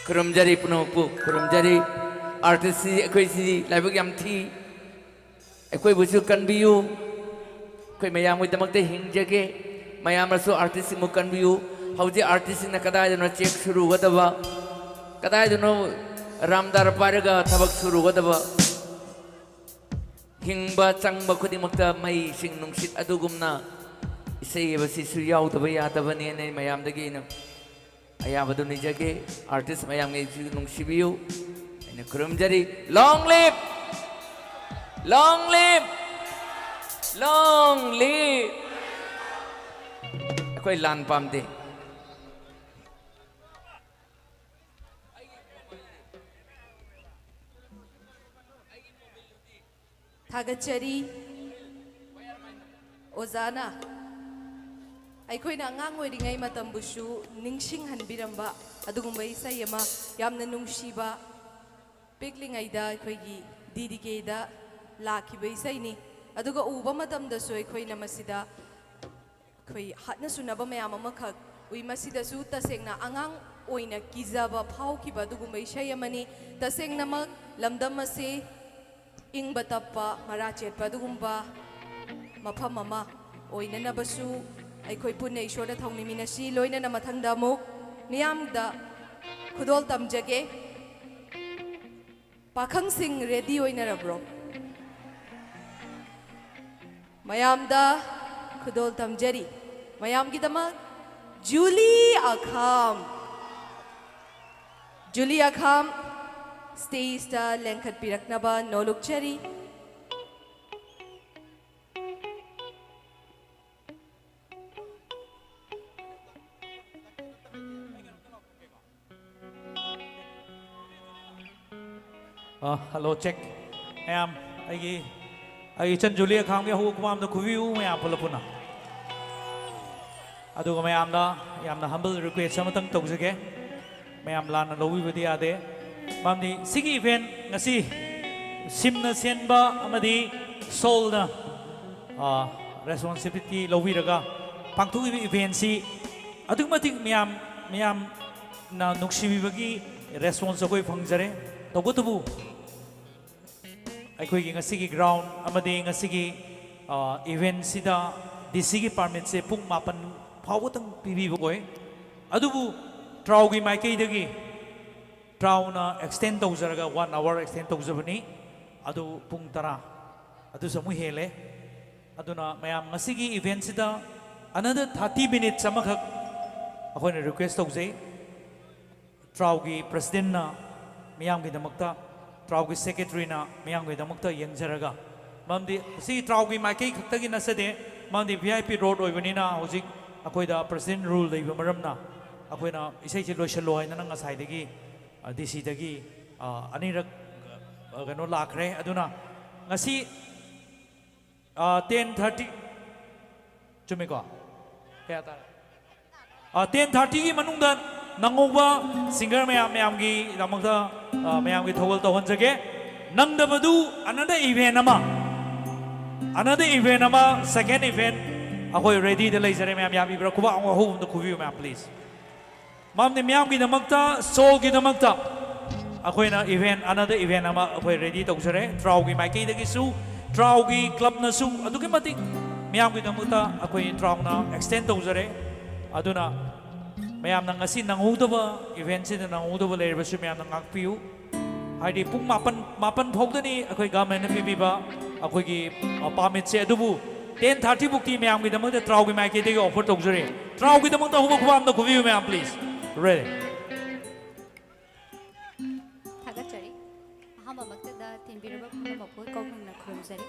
ꯈꯨꯔꯨꯝꯖꯔꯤ ꯄꯨꯝꯅꯃꯛꯄꯨ, ꯈꯨꯔꯨꯝꯖꯔꯤ꯫ ꯑꯥꯔꯇꯤꯁꯁꯤ ꯑꯩꯈꯣꯏꯁꯤ ꯂꯥꯏꯕꯛ ꯌꯥꯝ ꯊꯤ꯫ ꯑꯩꯈꯣꯏꯕꯨꯁꯨ ꯀꯟꯕꯤꯌꯨ꯫ ꯑꯩꯈꯣꯏ ꯃꯌꯥꯝꯒꯤꯗꯃꯛꯇ ꯍꯤꯡꯖꯒꯦ꯫ ꯃꯌꯥꯝꯅꯁꯨ ꯑꯥꯔꯇꯤꯁꯁꯤꯡꯕꯨ ꯀꯟꯕꯤꯌꯨ꯫ ꯍꯧꯖꯤꯛ ꯑꯥꯔꯇꯤꯁꯁꯤꯡꯅ ꯀꯗꯥꯏꯗꯅꯣ ꯆꯦꯛ ꯁꯨꯔꯨꯒꯗꯕ, ꯀꯗꯥꯏꯗꯅꯣ ꯔꯥꯝꯗꯥꯔ ꯄꯥꯏꯔꯒ ꯊꯕꯛ ꯁꯨꯔꯨꯒꯗꯕ꯫ ꯍꯤꯡꯕ ꯆꯪꯕ ꯈꯨꯗꯤꯡꯃꯛꯇ ꯃꯩ, ꯏꯁꯤꯡ, ꯅꯨꯡꯁꯤꯠ ꯑꯗꯨꯒꯨꯝꯅ ꯏꯁꯩ ꯍꯥꯏꯕꯁꯤꯁꯨ ꯌꯥꯎꯗꯕ ꯌꯥꯗꯕꯅꯦꯅ ꯑꯩ ꯃꯌꯥꯝꯗꯒꯤ ꯑꯩꯅ ꯑꯌꯥꯕꯗꯨ ꯅꯤꯖꯒꯦ꯫ ꯑꯥꯔꯇꯤꯁ ꯃꯌꯥꯝꯒꯤꯁꯨ ꯅꯨꯡꯁꯤꯕꯤꯌꯨ꯫ ꯑꯩꯅ ꯈꯨꯔꯨꯝꯖꯔꯤ꯫ Long live! Long live! Long live! ꯑꯩꯈꯣꯏ ꯂꯥꯟ ꯄꯥꯝꯗꯦ꯫ ꯊꯥꯒꯠꯆꯔꯤ꯫ ꯑꯣꯖꯥꯅ ꯑꯩꯈꯣꯏꯅ ꯑꯉꯥꯡ ꯑꯣꯏꯔꯤꯉꯩ ꯃꯇꯝꯕꯨꯁꯨ ꯅꯤꯡꯁꯤꯡꯍꯟꯕꯤꯔꯝꯕ ꯑꯗꯨꯒꯨꯝꯕ ꯏꯁꯩ ꯑꯃ, ꯌꯥꯝꯅ ꯅꯨꯡꯁꯤꯕ, ꯄꯤꯛꯂꯤꯉꯩꯗ ꯑꯩꯈꯣꯏꯒꯤ ꯗꯤ ꯗꯤ ꯀꯦꯗ ꯂꯥꯛꯈꯤꯕ ꯏꯁꯩꯅꯤ꯫ ꯑꯗꯨꯒ ꯎꯕ ꯃꯇꯝꯗꯁꯨ ꯑꯩꯈꯣꯏꯅ ꯃꯁꯤꯗ ꯑꯩꯈꯣꯏ ꯍꯥꯠꯅ ꯁꯨꯅꯕ ꯃꯌꯥꯝ ꯑꯃꯈꯛ ꯎꯏ꯫ ꯃꯁꯤꯗꯁꯨ ꯇꯁꯦꯡꯅ ꯑꯉꯥꯡ ꯑꯣꯏꯅ ꯀꯤꯖꯕ ꯐꯥꯎꯈꯤꯕ ꯑꯗꯨꯒꯨꯝꯕ ꯏꯁꯩ ꯑꯃꯅꯤ꯫ ꯇꯁꯦꯡꯅꯃꯛ ꯂꯝꯗꯝ ꯑꯁꯤ ꯏꯪꯕ ꯇꯞꯄ, ꯃꯔꯥ ꯆꯦꯠꯄ ꯑꯗꯨꯒꯨꯝꯕ ꯃꯐꯝ ꯑꯃ ꯑꯣꯏꯅꯅꯕꯁꯨ ꯑꯩꯈꯣꯏ ꯄꯨꯟꯅ ꯏꯁꯣꯔꯗ ꯊꯧꯅꯤꯃꯤꯟꯅꯁꯤ꯫ ꯂꯣꯏꯅꯅ ꯃꯊꯪꯗ ꯑꯃꯨꯛ ꯃꯤꯌꯥꯝꯗ ꯈꯨꯗꯣꯜ ꯇꯝꯖꯒꯦ꯫ ꯄꯥꯈꯪꯁꯤꯡ ꯔꯦꯗꯤ ꯑꯣꯏꯅꯔꯕ꯭ꯔꯣ? ꯃꯌꯥꯝꯗ ꯈꯨꯗꯣꯜ ꯇꯝꯖꯔꯤ꯫ ꯃꯌꯥꯝꯒꯤꯗꯃꯛ ꯖꯨꯂꯤ ꯑꯈꯥꯝ, ꯖꯨꯂꯤ ꯑꯈꯥꯝ ꯁ꯭ꯇꯦꯖꯇ ꯂꯦꯡꯈꯠꯄꯤꯔꯛꯅꯕ ꯅꯣꯂꯨꯛꯆꯔꯤ꯫ ꯑ, ꯍꯜꯂꯣ, ꯆꯦꯛ꯫ ꯃꯌꯥꯝ, ꯑꯩꯒꯤ, ꯑꯩꯒꯤ ꯏꯆꯟ ꯖꯨꯂꯤ ꯑꯈꯥꯝꯒꯤ ꯍꯧꯒꯠ ꯈꯨꯃꯥꯝꯗ ꯈꯨꯕꯤꯌꯨ, ꯃꯌꯥꯝ ꯄꯨꯂꯞ ꯄꯨꯟꯅ꯫ ꯑꯗꯨꯒ ꯃꯌꯥꯝꯗ ꯌꯥꯝꯅ humble request ꯑꯃꯇꯪ ꯇꯧꯖꯒꯦ꯫ ꯃꯌꯥꯝ ꯂꯥꯟꯅ ꯂꯧꯕꯤꯕꯗꯤ ꯌꯥꯗꯦ꯫ ꯃꯔꯝꯗꯤ ꯁꯤꯒꯤ event ꯉꯁꯤ ꯁꯤꯝꯅ ꯁꯦꯟꯕ ꯑꯃꯗꯤ ꯁꯣꯜꯅ, ꯑ, responsibility ꯂꯧꯕꯤꯔꯒ ꯄꯥꯡꯊꯣꯛꯂꯤꯕ eventꯁꯤ ꯑꯗꯨꯛꯀꯤ ꯃꯇꯤꯛ ꯃꯌꯥꯝ, ꯃꯌꯥꯝꯅ ꯅꯨꯡꯁꯤꯕꯤꯕꯒꯤ response ꯑꯩꯈꯣꯏ ꯐꯪꯖꯔꯦ꯫ ꯇꯧꯕꯇꯕꯨ ꯑꯩꯈꯣꯏꯒꯤ ꯉꯁꯤꯒꯤ ground ꯑꯃꯗꯤ ꯉꯁꯤꯒꯤ, ꯑ, eventꯁꯤꯗ D Cꯒꯤ permitꯁꯦ ꯄꯨꯡ ꯃꯥꯄꯟ ꯐꯥꯎꯕꯇꯪ ꯄꯤꯕꯤꯕ ꯑꯣꯏ꯫ ꯑꯗꯨꯕꯨ ꯇ꯭ꯔꯥꯎꯒꯤ ꯃꯥꯏꯀꯩꯗꯒꯤ ꯇ꯭ꯔꯥꯎꯅ extend ꯇꯧꯖꯔꯒ one hour extend ꯇꯧꯖꯕꯅꯤ꯫ ꯑꯗꯨ ꯄꯨꯡ ꯇꯔꯥ ꯑꯗꯨꯁꯨ ꯑꯃꯨꯛ ꯍꯦꯜꯂꯦ꯫ ꯑꯗꯨꯅ ꯃꯌꯥꯝ ꯉꯁꯤꯒꯤ eventꯁꯤꯗ another thirty minutes ꯑꯃꯈꯛ ꯑꯩꯈꯣꯏꯅ request ꯇꯧꯖꯩ꯫ ꯇ꯭ꯔꯥꯎꯒꯤ presidentꯅ ꯃꯤꯌꯥꯝꯒꯤꯗꯃꯛꯇ, ꯇ꯭ꯔꯥꯎꯒꯤ secretaryꯅ ꯃꯤꯌꯥꯝꯒꯤꯗꯃꯛꯇ ꯌꯦꯡꯖꯔꯒ, ꯃꯔꯝꯗꯤ ꯁꯤ ꯇ꯭ꯔꯥꯎꯒꯤ ꯃꯥꯏꯀꯩ ꯈꯛꯇꯒꯤ ꯅꯠꯆꯗꯦ, ꯃꯔꯝꯗꯤ V I P road ꯑꯣꯏꯕꯅꯤꯅ ꯍꯧꯖꯤꯛ ꯑꯩꯈꯣꯏꯗ president rule ꯂꯩꯕ ꯃꯔꯝꯅ ꯑꯩꯈꯣꯏꯅ ꯏꯁꯩꯁꯦ ꯂꯣꯏꯁꯤꯜꯂꯣ ꯍꯥꯏꯗꯅ ꯉꯁꯥꯏꯗꯒꯤ, ꯑ, D Cꯗꯒꯤ, ꯑ, ꯑꯅꯤꯔꯛ, ꯑ, ꯀꯩꯅꯣ ꯂꯥꯛꯈ꯭ꯔꯦ꯫ ꯑꯗꯨꯅ ꯉꯁꯤ ꯑ, ten thirty꯫ ꯆꯨꯝꯃꯤꯀꯣ? ꯀꯌꯥ ꯇꯥꯔꯦ? ꯑ, ten thirtyꯒꯤ ꯃꯅꯨꯡꯗ ꯅꯪꯍꯧꯕ singer ꯃꯌꯥꯝ, ꯃꯌꯥꯝꯒꯤꯗꯃꯛꯇ, ꯑ, ꯃꯌꯥꯝꯒꯤ ꯊꯧꯒꯜ ꯇꯧꯍꯟꯖꯒꯦ꯫ ꯅꯪꯗꯕꯗꯨ another event ꯑꯃ, another event ꯑꯃ, second event ꯑꯩꯈꯣꯏ readyꯗ ꯂꯩꯖꯔꯦ꯫ ꯃꯌꯥꯝ ꯌꯥꯕꯤꯕ꯭ꯔꯥ? ꯈꯨꯕꯥꯛ ꯑꯃ ꯑꯍꯨꯝꯗ ꯈꯨꯕꯤꯌꯨ ꯃꯌꯥꯝ, please꯫ ꯃꯔꯝꯗꯤ ꯃꯤꯌꯥꯝꯒꯤꯗꯃꯛꯇ, ꯁꯣꯜꯒꯤꯗꯃꯛꯇ ꯑꯩꯈꯣꯏꯅ event, another event ꯑꯃ ꯑꯩꯈꯣꯏ ready ꯇꯧꯖꯔꯦ꯫ ꯇ꯭ꯔꯥꯎꯒꯤ ꯃꯥꯏꯀꯩꯗꯒꯤꯁꯨ, ꯇ꯭ꯔꯥꯎꯒꯤ clubꯅꯁꯨ ꯑꯗꯨꯛꯀꯤ ꯃꯇꯤꯛ ꯃꯤꯌꯥꯝꯒꯤꯗꯃꯛꯇ ꯑꯩꯈꯣꯏ ꯇ꯭ꯔꯥꯎꯅ extend ꯇꯧꯖꯔꯦ꯫ ꯑꯗꯨꯅ ꯃꯌꯥꯝꯅ ꯉꯁꯤ ꯅꯪꯍꯧꯗꯕ, ꯏꯚꯦꯟꯁꯤꯗ ꯅꯪꯍꯧꯗꯕ ꯂꯩꯔꯕꯁꯨ ꯃꯌꯥꯝꯅ ꯉꯥꯛꯄꯤꯌꯨ꯫ ꯍꯥꯏꯗꯤ ꯄꯨꯡ ꯃꯥꯄꯟ, ꯃꯥꯄꯟ ꯐꯥꯎꯗꯅꯤ ꯑꯩꯈꯣꯏ ꯒꯚꯔꯟꯃꯦꯟꯠꯅ ꯄꯤꯕꯤꯕ ꯑꯩꯈꯣꯏꯒꯤ, ꯑ, ꯄꯥꯔꯃꯤꯠꯁꯦ꯫ ꯑꯗꯨꯕꯨ ten thirty ꯐꯥꯎꯇꯤ ꯃꯌꯥꯝꯒꯤꯗꯃꯛꯇ ꯇ꯭ꯔꯥꯎꯒꯤ ꯃꯥꯏꯀꯩꯗꯒꯤ ꯑꯣꯐꯔ ꯇꯧꯖꯔꯤ꯫ ꯇ꯭ꯔꯥꯎꯒꯤꯗꯃꯛꯇ ꯑꯍꯧꯕ ꯈꯨꯕꯥꯝꯗ ꯈꯨꯕꯤꯌꯨ ꯃꯌꯥꯝ, please꯫ Ready? ꯊꯥꯒꯠꯆꯔꯤ꯫ ꯑꯍꯥꯟꯕꯃꯛꯇꯗ ꯊꯤꯟꯕꯤꯔꯕ ꯄꯨꯝꯅꯃꯛꯄꯨ ꯀꯣꯛ ꯈꯪꯅ ꯈꯨꯔꯨꯝꯖꯔꯤ꯫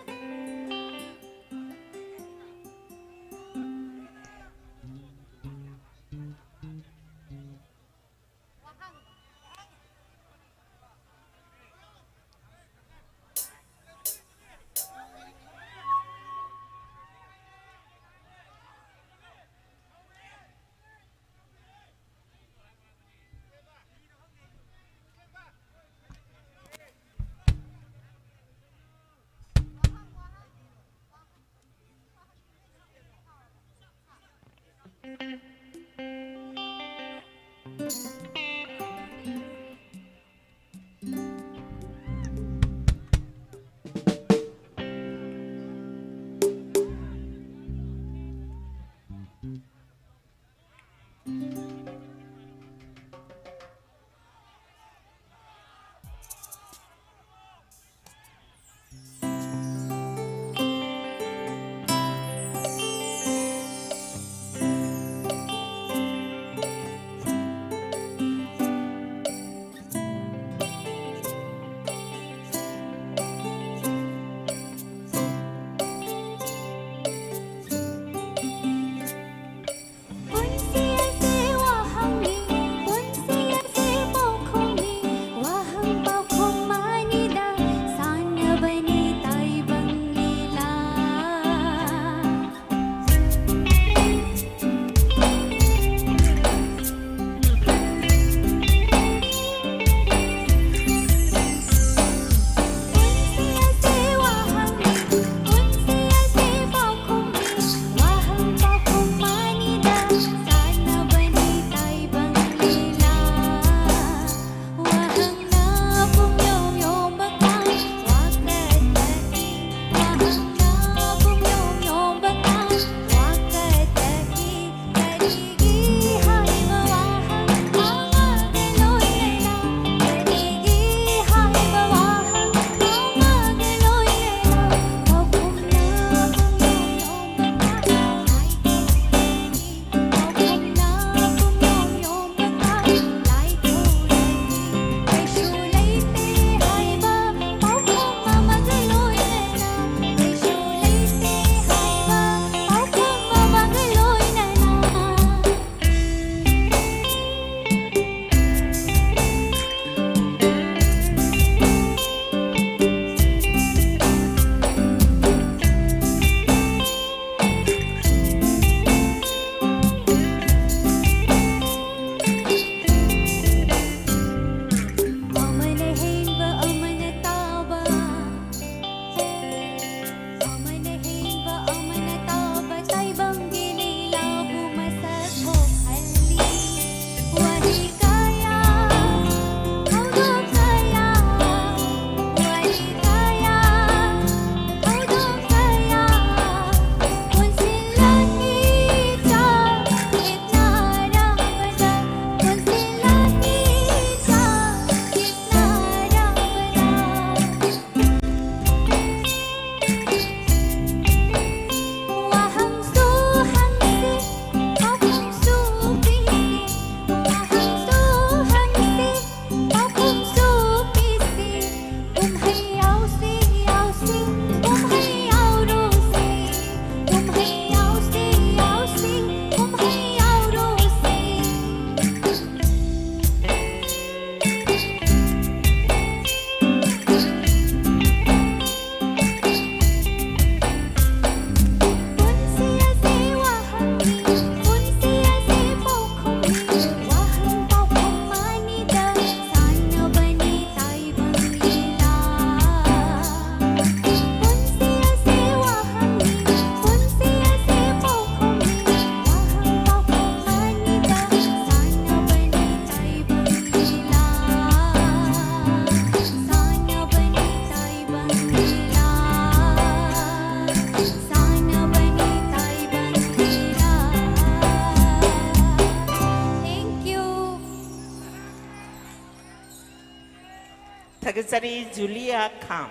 ꯊꯥꯒꯠꯆꯔꯤ ꯖꯨꯂꯤꯌꯥ ꯈꯥꯝ꯫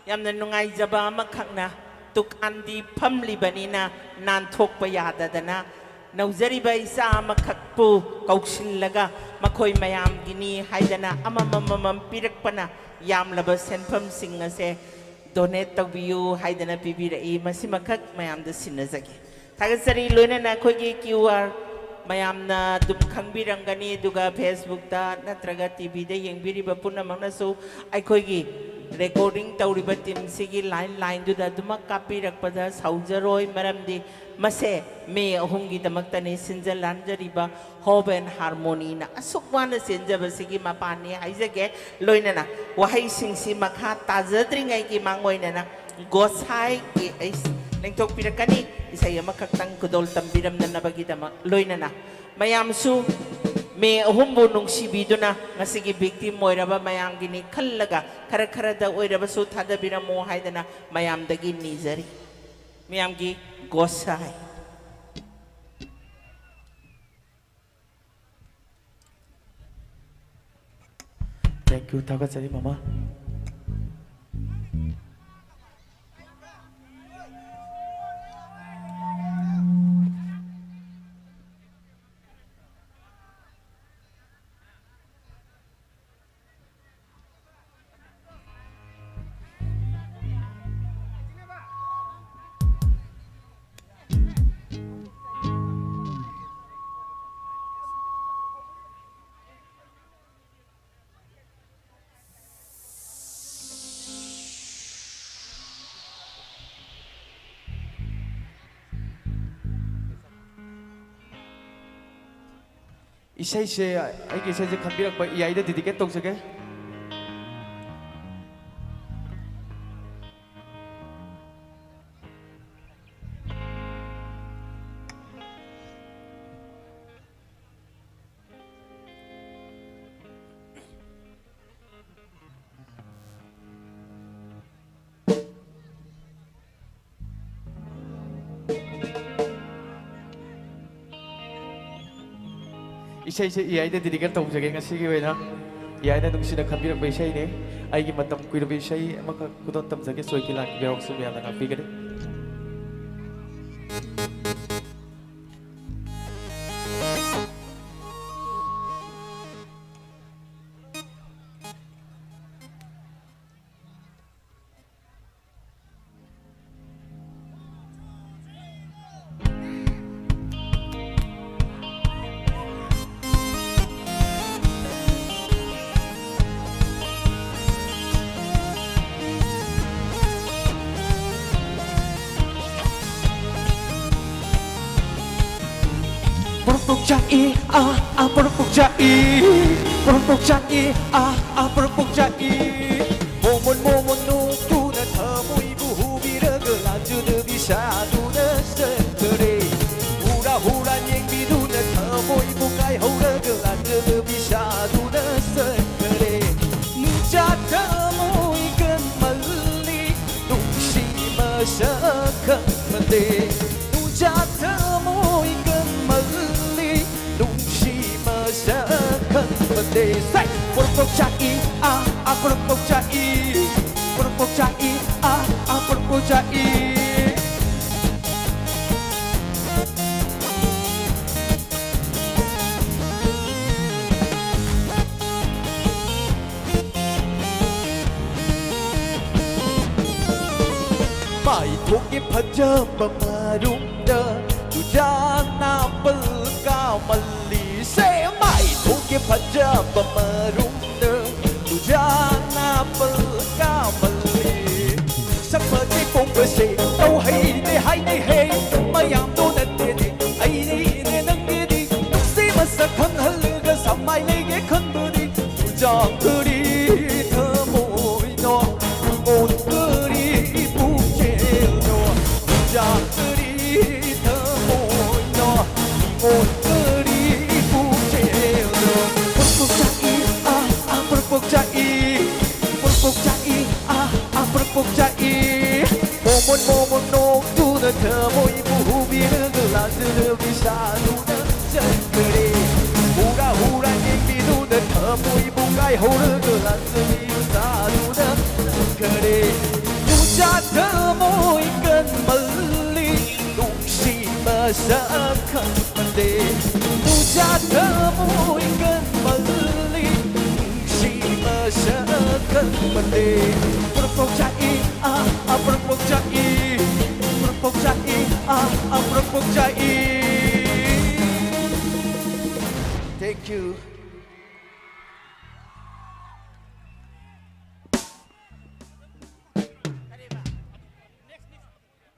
ꯌꯥꯝꯅ ꯅꯨꯡꯉꯥꯏꯖꯕ ꯑꯃꯈꯛꯅ, ꯗꯨꯀꯥꯟꯗꯤ ꯐꯝꯂꯤꯕꯅꯤꯅ ꯅꯥꯟꯊꯣꯛꯄ ꯌꯥꯗꯗꯅ, ꯅꯧꯖꯔꯤꯕ ꯏꯆꯥ ꯑꯃꯈꯛꯄꯨ ꯀꯧꯁꯤꯜꯂꯒ ꯃꯈꯣꯏ ꯃꯌꯥꯝꯒꯤꯅꯤ ꯍꯥꯏꯗꯅ ꯑꯃꯃꯝ ꯑꯃꯃꯝ ꯄꯤꯔꯛꯄꯅ ꯌꯥꯝꯂꯕ ꯁꯦꯟꯐꯝꯁꯤꯡ ꯑꯁꯦ ꯗꯣꯅꯦꯠ ꯇꯧꯕꯤꯌꯨ ꯍꯥꯏꯗꯅ ꯄꯤꯕꯤꯔꯛꯏ꯫ ꯃꯁꯤꯃꯈꯛ ꯃꯌꯥꯝꯗ ꯁꯤꯟꯅꯖꯒꯦ꯫ ꯊꯥꯒꯠꯆꯔꯤ꯫ ꯂꯣꯏꯅꯅ ꯑꯩꯈꯣꯏꯒꯤ QR ꯃꯌꯥꯝꯅ ꯑꯗꯨꯝ ꯈꯪꯕꯤꯔꯝꯒꯅꯤ, ꯑꯗꯨꯒ Facebookꯇ ꯅꯠꯇ꯭ꯔꯒ TVꯗ ꯌꯦꯡꯕꯤꯔꯤꯕ ꯄꯨꯝꯅꯃꯛꯅꯁꯨ ꯑꯩꯈꯣꯏꯒꯤ recording ꯇꯧꯔꯤꯕ teamꯁꯤꯒꯤ line lineꯗꯨꯗ ꯑꯗꯨꯃꯛ ꯀꯥꯞꯄꯤꯔꯛꯄꯗ ꯁꯥꯎꯖꯔꯣꯏ, ꯃꯔꯝꯗꯤ ꯃꯁꯦ ꯃꯦ ꯑꯍꯨꯝꯒꯤꯗꯃꯛꯇꯅꯤ ꯁꯤꯟꯖ ꯂꯥꯟꯖꯔꯤꯕ꯫ Hope and Harmonyꯅ ꯑꯁꯨꯛ ꯋꯥꯅ ꯆꯦꯟꯖꯕꯁꯤꯒꯤ ꯃꯄꯥꯟꯅꯤ ꯍꯥꯏꯖꯒꯦ꯫ ꯂꯣꯏꯅꯅ ꯋꯥꯍꯩꯁꯤꯡꯁꯤ ꯃꯈꯥ ꯇꯥꯖꯗ꯭ꯔꯤꯉꯩꯒꯤ ꯃꯥꯡꯑꯣꯏꯅꯅ ꯒꯣꯁꯥꯏꯒꯤ ꯑꯩ ꯂꯦꯡꯊꯣꯛꯄꯤꯔꯛꯀꯅꯤ꯫ ꯏꯁꯩ ꯑꯃꯈꯛꯇꯪ ꯈꯨꯗꯣꯜ ꯇꯝꯕꯤꯔꯝꯅꯅꯕꯒꯤꯗꯃꯛ꯫ ꯂꯣꯏꯅꯅ ꯃꯌꯥꯝꯁꯨ ꯃꯦ ꯑꯍꯨꯝꯕꯨ ꯅꯨꯡꯁꯤꯕꯤꯗꯨꯅ ꯉꯁꯤꯒꯤ victim ꯑꯣꯏꯔꯕ ꯃꯌꯥꯝꯒꯤꯅꯤ ꯈꯜꯂꯒ ꯈꯔ ꯈꯔꯗ ꯑꯣꯏꯔꯕꯁꯨ ꯊꯥꯗꯕꯤꯔꯝꯃꯨ ꯍꯥꯏꯗꯅ ꯃꯌꯥꯝꯗꯒꯤ ꯅꯤꯖꯔꯤ꯫ ꯃꯌꯥꯝꯒꯤ ꯒꯣꯁꯥꯏ꯫ Thank you, ꯊꯥꯒꯠꯆꯔꯤ ꯃꯃꯥ꯫ ꯏꯁꯩꯁꯦ, ꯑꯩꯒꯤ ꯏꯁꯩꯁꯦ ꯈꯟꯕꯤꯔꯛꯄ ꯏꯌꯥꯏꯗ dedicate ꯇꯧꯖꯒꯦ꯫ ꯏꯁꯩꯁꯦ ꯏꯌꯥꯏꯗ dedicate ꯇꯧꯖꯒꯦ ꯉꯁꯤꯒꯤ ꯑꯣꯏꯅ꯫ ꯌꯥꯏꯅ ꯅꯨꯡꯁꯤꯅ ꯈꯟꯕꯤꯔꯛꯄ ꯏꯁꯩꯅꯤ꯫ ꯑꯩꯒꯤ ꯃꯇꯝ ꯀꯨꯏꯔꯕ ꯏꯁꯩ ꯑꯃꯈꯛ ꯈꯨꯗꯣꯜ ꯇꯝꯖꯒꯦ, ꯁꯣꯏꯈꯤ ꯂꯥꯟꯈꯤꯕ ꯌꯥꯎꯔꯁꯨ ꯃꯌꯥꯝꯅ ꯉꯥꯛꯄꯤꯒꯅꯤ꯫ ꯄꯣꯔꯣꯛ ꯄꯣꯛ ꯆꯥꯛꯏ, ꯑꯥ, ꯑꯥ, ꯄꯣꯔꯣꯛ ꯄꯣꯛ ꯆꯥꯛꯏ꯫ ꯄꯣꯔꯣꯛ ꯄꯣꯛ ꯆꯥꯛꯏ, ꯑꯥ, ꯑꯥ, ꯄꯣꯔꯣꯛ ꯄꯣꯛ ꯆꯥꯛꯏ꯫ ꯃꯣꯃꯣꯟ ꯃꯣꯃꯣꯟ ꯅꯣꯛꯇꯨꯅ ꯊꯃꯣꯏꯕꯨ ꯍꯨꯕꯤꯔꯒ ꯂꯥꯟꯖꯗꯕꯤ ꯁꯥꯗꯨꯅ ꯆꯠꯈ꯭ꯔꯦ꯫ ꯍꯨꯔꯥ ꯍꯨꯔꯥ ꯌꯦꯡꯕꯤꯗꯨꯅ ꯊꯃꯣꯏꯕꯨ ꯀꯥꯏꯍꯧꯔꯒ ꯂꯥꯟꯖꯗꯕꯤ ꯁꯥꯗꯨꯅ ꯆꯠꯈ꯭ꯔꯦ꯫ ꯅꯨꯡꯖꯥ ꯊꯃꯣꯏ ꯀꯟꯃꯜꯂꯤ ꯅꯨꯡꯁꯤ ꯃꯁꯛ ꯈꯪꯕꯗꯦ꯫ ꯅꯨꯡꯖꯥ ꯊꯃꯣꯏ ꯀꯟꯃꯜꯂꯤ ꯅꯨꯡꯁꯤ ꯃꯁꯛ ꯈꯪꯕꯗꯦ꯫ ꯁꯦ! ꯄꯣꯔꯣꯛ ꯄꯣꯛ ꯆꯥꯛꯏ, ꯑꯥ, ꯑꯥ, ꯄꯣꯔꯣꯛ ꯄꯣꯛ ꯆꯥꯛꯏ꯫ ꯄꯣꯔꯣꯛ ꯄꯣꯛ ꯆꯥꯛꯏ, ꯑꯥ, ꯑꯥ, ꯄꯣꯔꯣꯛ ꯄꯣꯛ ꯆꯥꯛꯏ꯫ ꯃꯥꯏꯊꯣꯡꯒꯤ ꯐꯖꯕ ꯃꯔꯨꯝꯗ ꯇꯨꯖꯥ ꯅꯥꯄꯜ ꯀꯥꯃꯜꯂꯤꯁꯦ꯫ ꯃꯥꯏꯊꯣꯡꯒꯤ ꯐꯖꯕ ꯃꯔꯨꯝꯗ ꯇꯨꯖꯥ ꯅꯥꯄꯜ ꯀꯥꯃꯜꯂꯤ꯫ ꯁꯛ ꯐꯖꯩ ꯄꯣꯛꯄꯁꯦ ꯇꯧꯍꯩꯗꯦ ꯍꯥꯏꯅꯩ ꯍꯦ꯫ ꯃꯌꯥꯝꯗꯣ ꯅꯠꯇꯦꯅꯦ ꯑꯩꯅꯤꯅꯦ ꯅꯪꯒꯤꯗꯤ꯫ ꯅꯨꯡꯁꯤ ꯃꯁꯛ ꯈꯪꯍꯜꯂꯒ ꯁꯃꯥꯏ ꯂꯩꯒꯦ ꯈꯟꯕꯗꯤ ꯇꯨꯖꯥ ꯀꯔꯤ ꯊꯃꯣꯏꯅꯣ? ꯏꯉꯣꯟ ꯀꯔꯤ ꯄꯨꯛꯆꯦꯜꯅꯣ? ꯇꯨꯖꯥ ꯀꯔꯤ ꯊꯃꯣꯏꯅꯣ? ꯏꯉꯣꯟ ꯀꯔꯤ ꯄꯨꯛꯆꯦꯜꯅꯣ? ꯄꯣꯔꯣꯛ ꯄꯣꯛ ꯆꯥꯛꯏ, ꯑꯥ, ꯑꯥ, ꯄꯣꯔꯣꯛ ꯄꯣꯛ ꯆꯥꯛꯏ꯫ ꯄꯣꯔꯣꯛ ꯄꯣꯛ ꯆꯥꯛꯏ, ꯑꯥ, ꯑꯥ, ꯄꯣꯔꯣꯛ ꯄꯣꯛ ꯆꯥꯛꯏ꯫ ꯃꯣꯃꯣꯟ ꯃꯣꯃꯣꯟ ꯅꯣꯛꯇꯨꯅ ꯊꯃꯣꯏꯕꯨ ꯍꯨꯕꯤꯔꯒ ꯂꯥꯟꯖꯗꯕꯤ ꯁꯥꯗꯨꯅ ꯆꯠꯈ꯭ꯔꯦ꯫ ꯍꯨꯔꯥ ꯍꯨꯔꯥ ꯌꯦꯡꯕꯤꯗꯨꯅ ꯊꯃꯣꯏꯕꯨ ꯍꯧꯔꯒ ꯂꯥꯛꯆꯔꯤꯕ ꯇꯥꯗꯨꯅ ꯆꯠꯈꯔꯦ꯫ ꯅꯨꯡꯖꯥ ꯊꯃꯣꯏ ꯀꯟꯃꯜꯂꯤ, ꯅꯨꯡꯁꯤ ꯃꯁꯛ ꯈꯪꯃꯜꯂꯦ꯫ ꯅꯨꯡꯖꯥ ꯊꯃꯣꯏ ꯀꯟꯃꯜꯂꯤ, ꯅꯨꯡꯁꯤ ꯃꯁꯛ ꯈꯪꯃꯜꯂꯦ꯫ ꯄ꯭ꯔꯣꯛ ꯄ꯭ꯔꯣꯛ ꯆꯥꯛꯏ, ꯑꯥ, ꯑꯥ, ꯄ꯭ꯔꯣꯛ ꯄ꯭ꯔꯣꯛ ꯆꯥꯛꯏ꯫ ꯄ꯭ꯔꯣꯛ ꯄ꯭ꯔꯣꯛ ꯆꯥꯛꯏ, ꯑꯥ, ꯑꯥ, ꯄ꯭ꯔꯣꯛ ꯄ꯭ꯔꯣꯛ ꯆꯥꯛꯏ꯫ Thank you.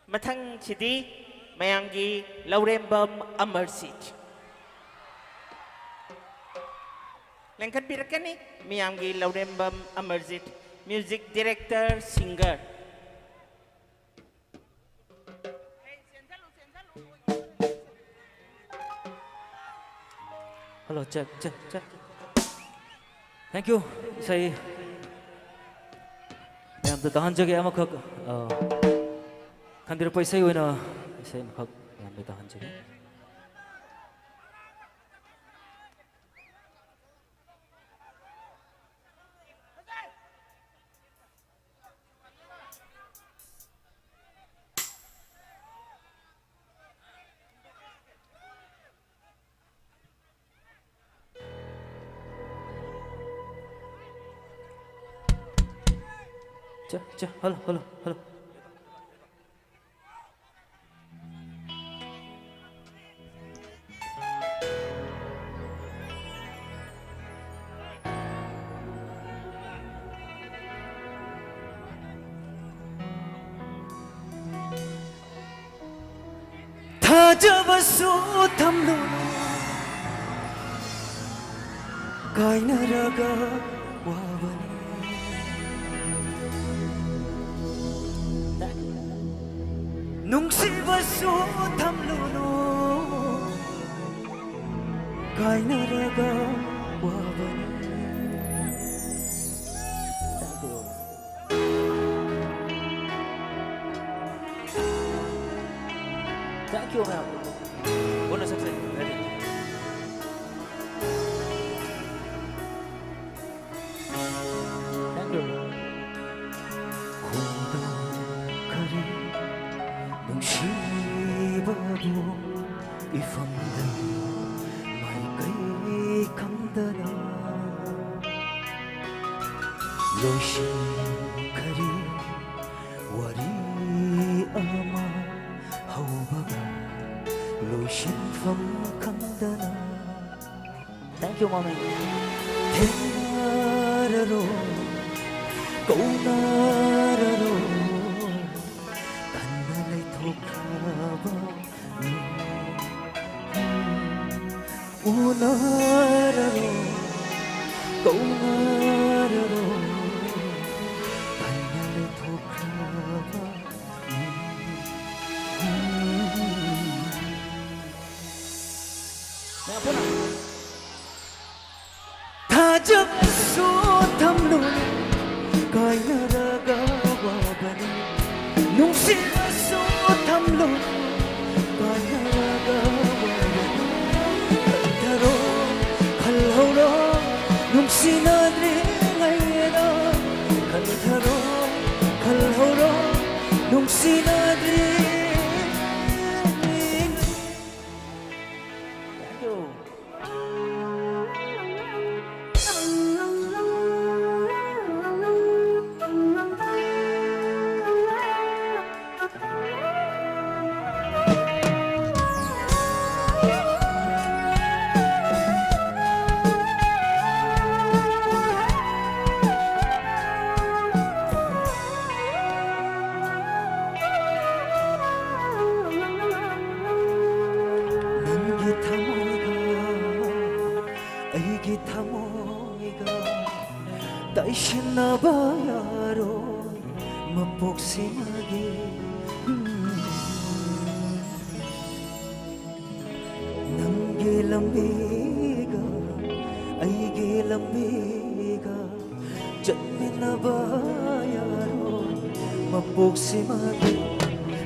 ꯃꯊꯪꯁꯤꯗꯤ ꯃꯌꯥꯝꯒꯤ ꯂꯧꯔꯦꯝꯕꯝ ꯑꯃꯔꯖꯤꯠ꯫ ꯂꯦꯡꯈꯠꯄꯤꯔꯛꯀꯅꯤ ꯃꯌꯥꯝꯒꯤ ꯂꯧꯔꯦꯝꯕꯝ Amarjeet, music director, singer꯫ Hello, check, check, check. Thank you. ꯏꯁꯩ ꯃꯌꯥꯝꯗ ꯇꯥꯍꯟꯖꯒꯦ ꯑꯃꯈꯛ, ꯑ, ꯈꯟꯕꯤꯔꯛꯄ ꯏꯁꯩ ꯑꯣꯏꯅ ꯏꯁꯩ ꯑꯃꯈꯛ ꯃꯌꯥꯝꯗ ꯇꯥꯍꯟꯖꯒꯦ꯫ ꯆ, ꯆ, ꯍꯜꯂꯣ, ꯍꯜꯂꯣ, ꯍꯜꯂꯣ꯫ ꯊꯥꯖꯕꯁꯨ ꯊꯝꯂꯨꯅꯨ, ꯀꯥꯏꯅꯔꯒ ꯋꯥꯕꯅꯤ꯫ ꯅꯨꯡꯁꯤꯕꯁꯨ ꯊꯝꯂꯨꯅꯨ, ꯀꯥꯏꯅꯔꯒ ꯋꯥꯕꯅꯤ꯫ Thank you, ma'am. ꯀꯣꯟꯅ ꯁꯛꯁꯦ꯫ Ready? ꯂꯣꯏꯁꯤꯟꯈꯔꯦ ꯋꯥꯔꯤ ꯑꯃ ꯍꯧꯕꯒ ꯂꯣꯏꯁꯤꯟꯐꯝ ꯈꯪꯗꯅ꯫ Thank you, mommy. ꯊꯦꯡꯅꯔꯔꯣꯏ, ꯀꯧꯅꯔꯔꯣꯏ, ꯈꯟꯅ ꯂꯩꯊꯣꯛꯈ꯭ꯔꯕ ꯎꯅꯔꯔꯣꯏ, ꯀꯧꯅꯔꯔꯣꯏ, ꯈꯟꯅ ꯂꯩꯊꯣꯛꯈ꯭ꯔꯕ꯫ ꯊꯥꯖꯕꯁꯨ ꯊꯝꯂꯨ, ꯀꯥꯏꯅꯔꯒ ꯋꯥꯕꯅꯤ꯫ ꯅꯨꯡꯁꯤꯕꯁꯨ ꯊꯝꯂꯨ, ꯀꯥꯏꯅꯔꯒ ꯋꯥꯕꯅꯤ꯫ ꯈꯟꯊꯔꯣ, ꯈꯜꯍꯧꯔꯣ, ꯅꯨꯡꯁꯤꯅꯗ꯭ꯔꯤꯉꯩꯗ꯫ ꯈꯟꯊꯔꯣ, ꯈꯜꯍꯧꯔꯣ, ꯅꯨꯡꯁꯤꯅꯗ꯭ꯔꯤꯉꯩꯗ꯫ Thank you. ꯅꯪꯒꯤ ꯊꯃꯣꯏꯒ ꯑꯩꯒꯤ ꯊꯃꯣꯏꯒ ꯇꯥꯏꯁꯤꯟꯅꯕ ꯌꯥꯔꯣꯏ ꯃꯄꯣꯛꯁꯤꯃꯒꯤ꯫ ꯅꯪꯒꯤ ꯂꯝꯕꯤꯒ ꯑꯩꯒꯤ ꯂꯝꯕꯤꯒ ꯆꯠꯃꯤꯟꯅꯕ ꯌꯥꯔꯣꯏ ꯃꯄꯣꯛꯁꯤꯃꯒꯤ꯫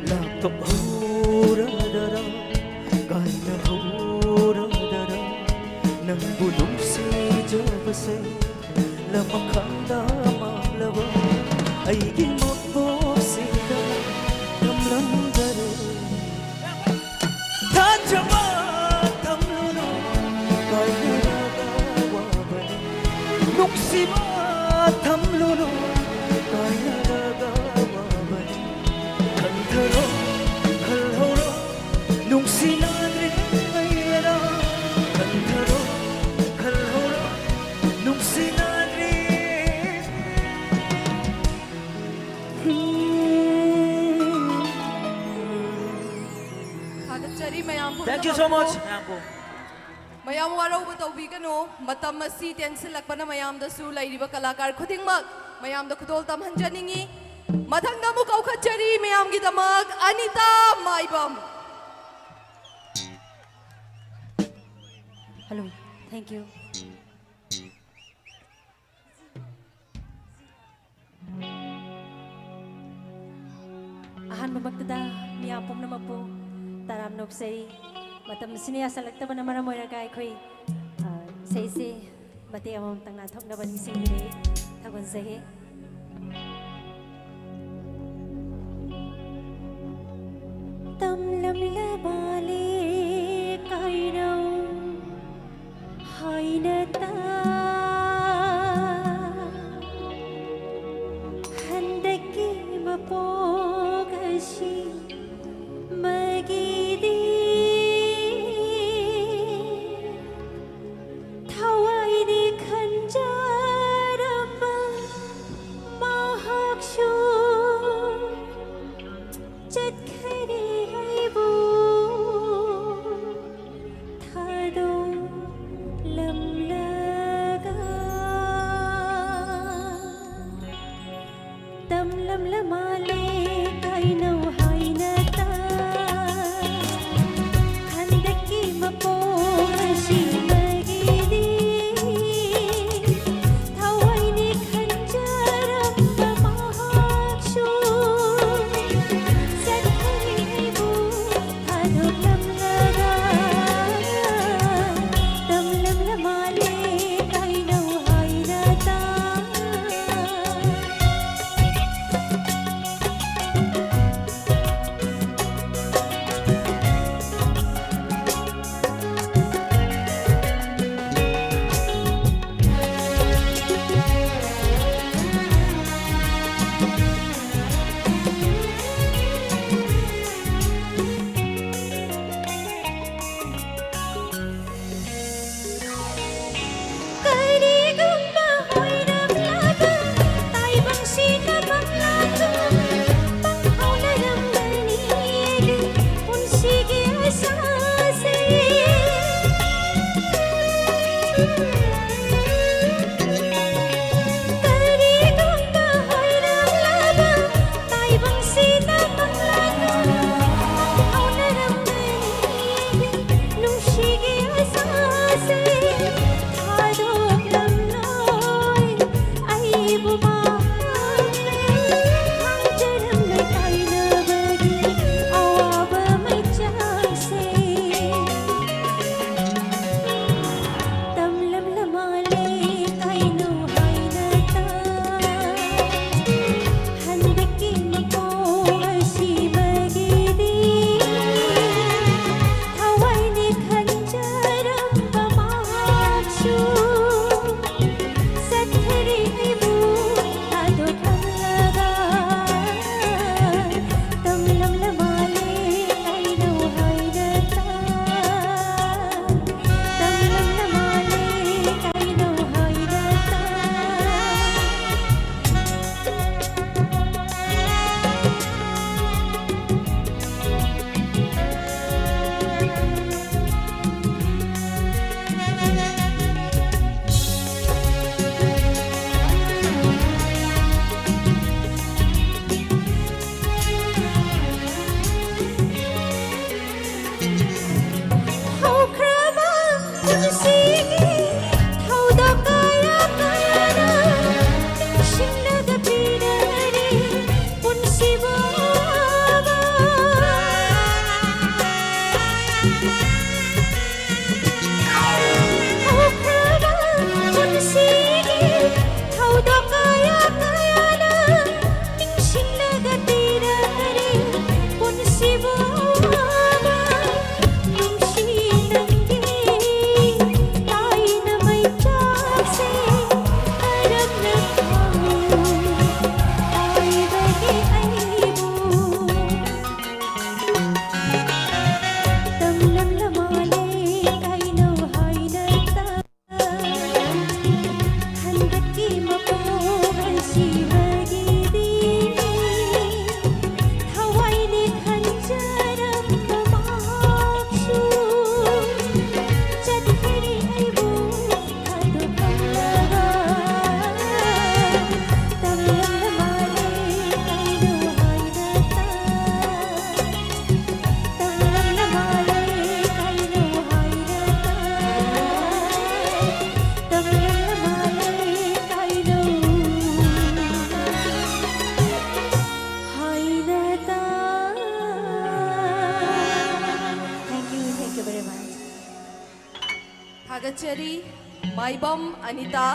ꯂꯥꯞꯊꯣꯛꯍꯧꯔꯗꯔꯥ, ꯀꯥꯏꯅꯍꯧꯔꯗꯔꯥ, ꯅꯪꯕꯨ ꯅꯨꯡꯁꯤꯖꯕꯁꯦ ꯂꯃꯈꯥꯡꯗ ꯃꯥꯡꯂꯕ ꯑꯩꯒꯤ ꯃꯄꯣꯛꯁꯤꯗ ꯊꯝꯂꯝꯗꯔꯦ꯫ ꯊꯥꯖꯕ ꯊꯝꯂꯨꯅꯨ, ꯀꯥꯏꯅꯔꯒ ꯋꯥꯕꯅꯤ꯫ ꯅꯨꯡꯁꯤꯕ ꯊꯝꯂꯨꯅꯨ ꯀꯥꯏꯅꯔꯒ ꯋꯥꯕꯅꯤ꯫ ꯈꯟꯊꯔꯣ, ꯈꯜꯍꯧꯔꯣ, ꯅꯨꯡꯁꯤꯅꯗ꯭ꯔꯦ ꯍꯥꯏꯔ꯫ ꯈꯟꯊꯔꯣ, ꯈꯜꯍꯧꯔꯣ, ꯅꯨꯡꯁꯤꯅꯗ꯭ꯔꯦ꯫ ꯊꯥꯒꯠꯆꯔꯤ ꯃꯌꯥꯝ ꯄꯨꯝꯅꯃꯛꯄꯨ꯫ Thank you so much, ꯃꯌꯥꯝꯕꯨ꯫ ꯃꯌꯥꯝ ꯋꯥꯔꯧꯕ ꯇꯧꯕꯤꯒꯅꯨ꯫ ꯃꯇꯝ ꯑꯁꯤ ꯇꯦꯟꯁꯤꯜꯂꯛꯄꯅ ꯃꯌꯥꯝꯗꯁꯨ, ꯂꯩꯔꯤꯕ ꯀꯂꯥꯀꯥꯔ ꯈꯨꯗꯤꯡꯃꯛ ꯃꯌꯥꯝꯗ ꯈꯨꯗꯣꯜ ꯇꯝꯍꯟꯖꯅꯤꯡꯏ꯫ ꯃꯊꯪꯗ ꯑꯃꯨꯛ ꯀꯧꯈꯠꯆꯔꯤ ꯃꯌꯥꯝꯒꯤꯗꯃꯛ ꯑꯅꯤꯇꯥ ꯃꯥꯏꯕꯝ꯫ Hello, thank you. ꯑꯍꯥꯟꯕꯃꯛꯇꯗ ꯃꯤꯌꯥꯝ ꯄꯨꯝꯅꯃꯛꯄꯨ ꯇꯔꯥꯝꯅ ꯑꯣꯛꯆꯔꯤ꯫ ꯃꯇꯝ ꯑꯁꯤꯅ ꯌꯥꯁꯜꯂꯛꯇꯕꯅ ꯃꯔꯝ ꯑꯣꯏꯔꯒ ꯑꯩꯈꯣꯏ, ꯑ, ꯏꯁꯩꯁꯤ ꯃꯇꯦꯛ ꯑꯃꯃꯝꯇꯪ ꯅꯥꯟꯊꯣꯛꯅꯕ ꯅꯤꯡꯁꯤꯡꯖꯔꯤ꯫ ꯊꯧꯒꯜꯖꯒꯦ꯫ ꯇꯝꯂꯝꯂꯕ ꯂꯦꯛ ꯀꯥꯏꯅꯧ ꯍꯥꯏꯅ ꯇꯥ꯫ ꯍꯟꯗꯛꯀꯤ ꯃꯄꯣꯛ ꯑꯁꯤ ꯃꯒꯤꯗꯤ ꯊꯋꯥꯏꯅꯤ ꯈꯟꯖꯔꯝꯕ ꯃꯍꯥꯛꯁꯨ ꯆꯠꯈꯔꯦ ꯑꯩꯕꯨ ꯃꯥꯏꯕꯝ ꯑꯅꯤꯇꯥ꯫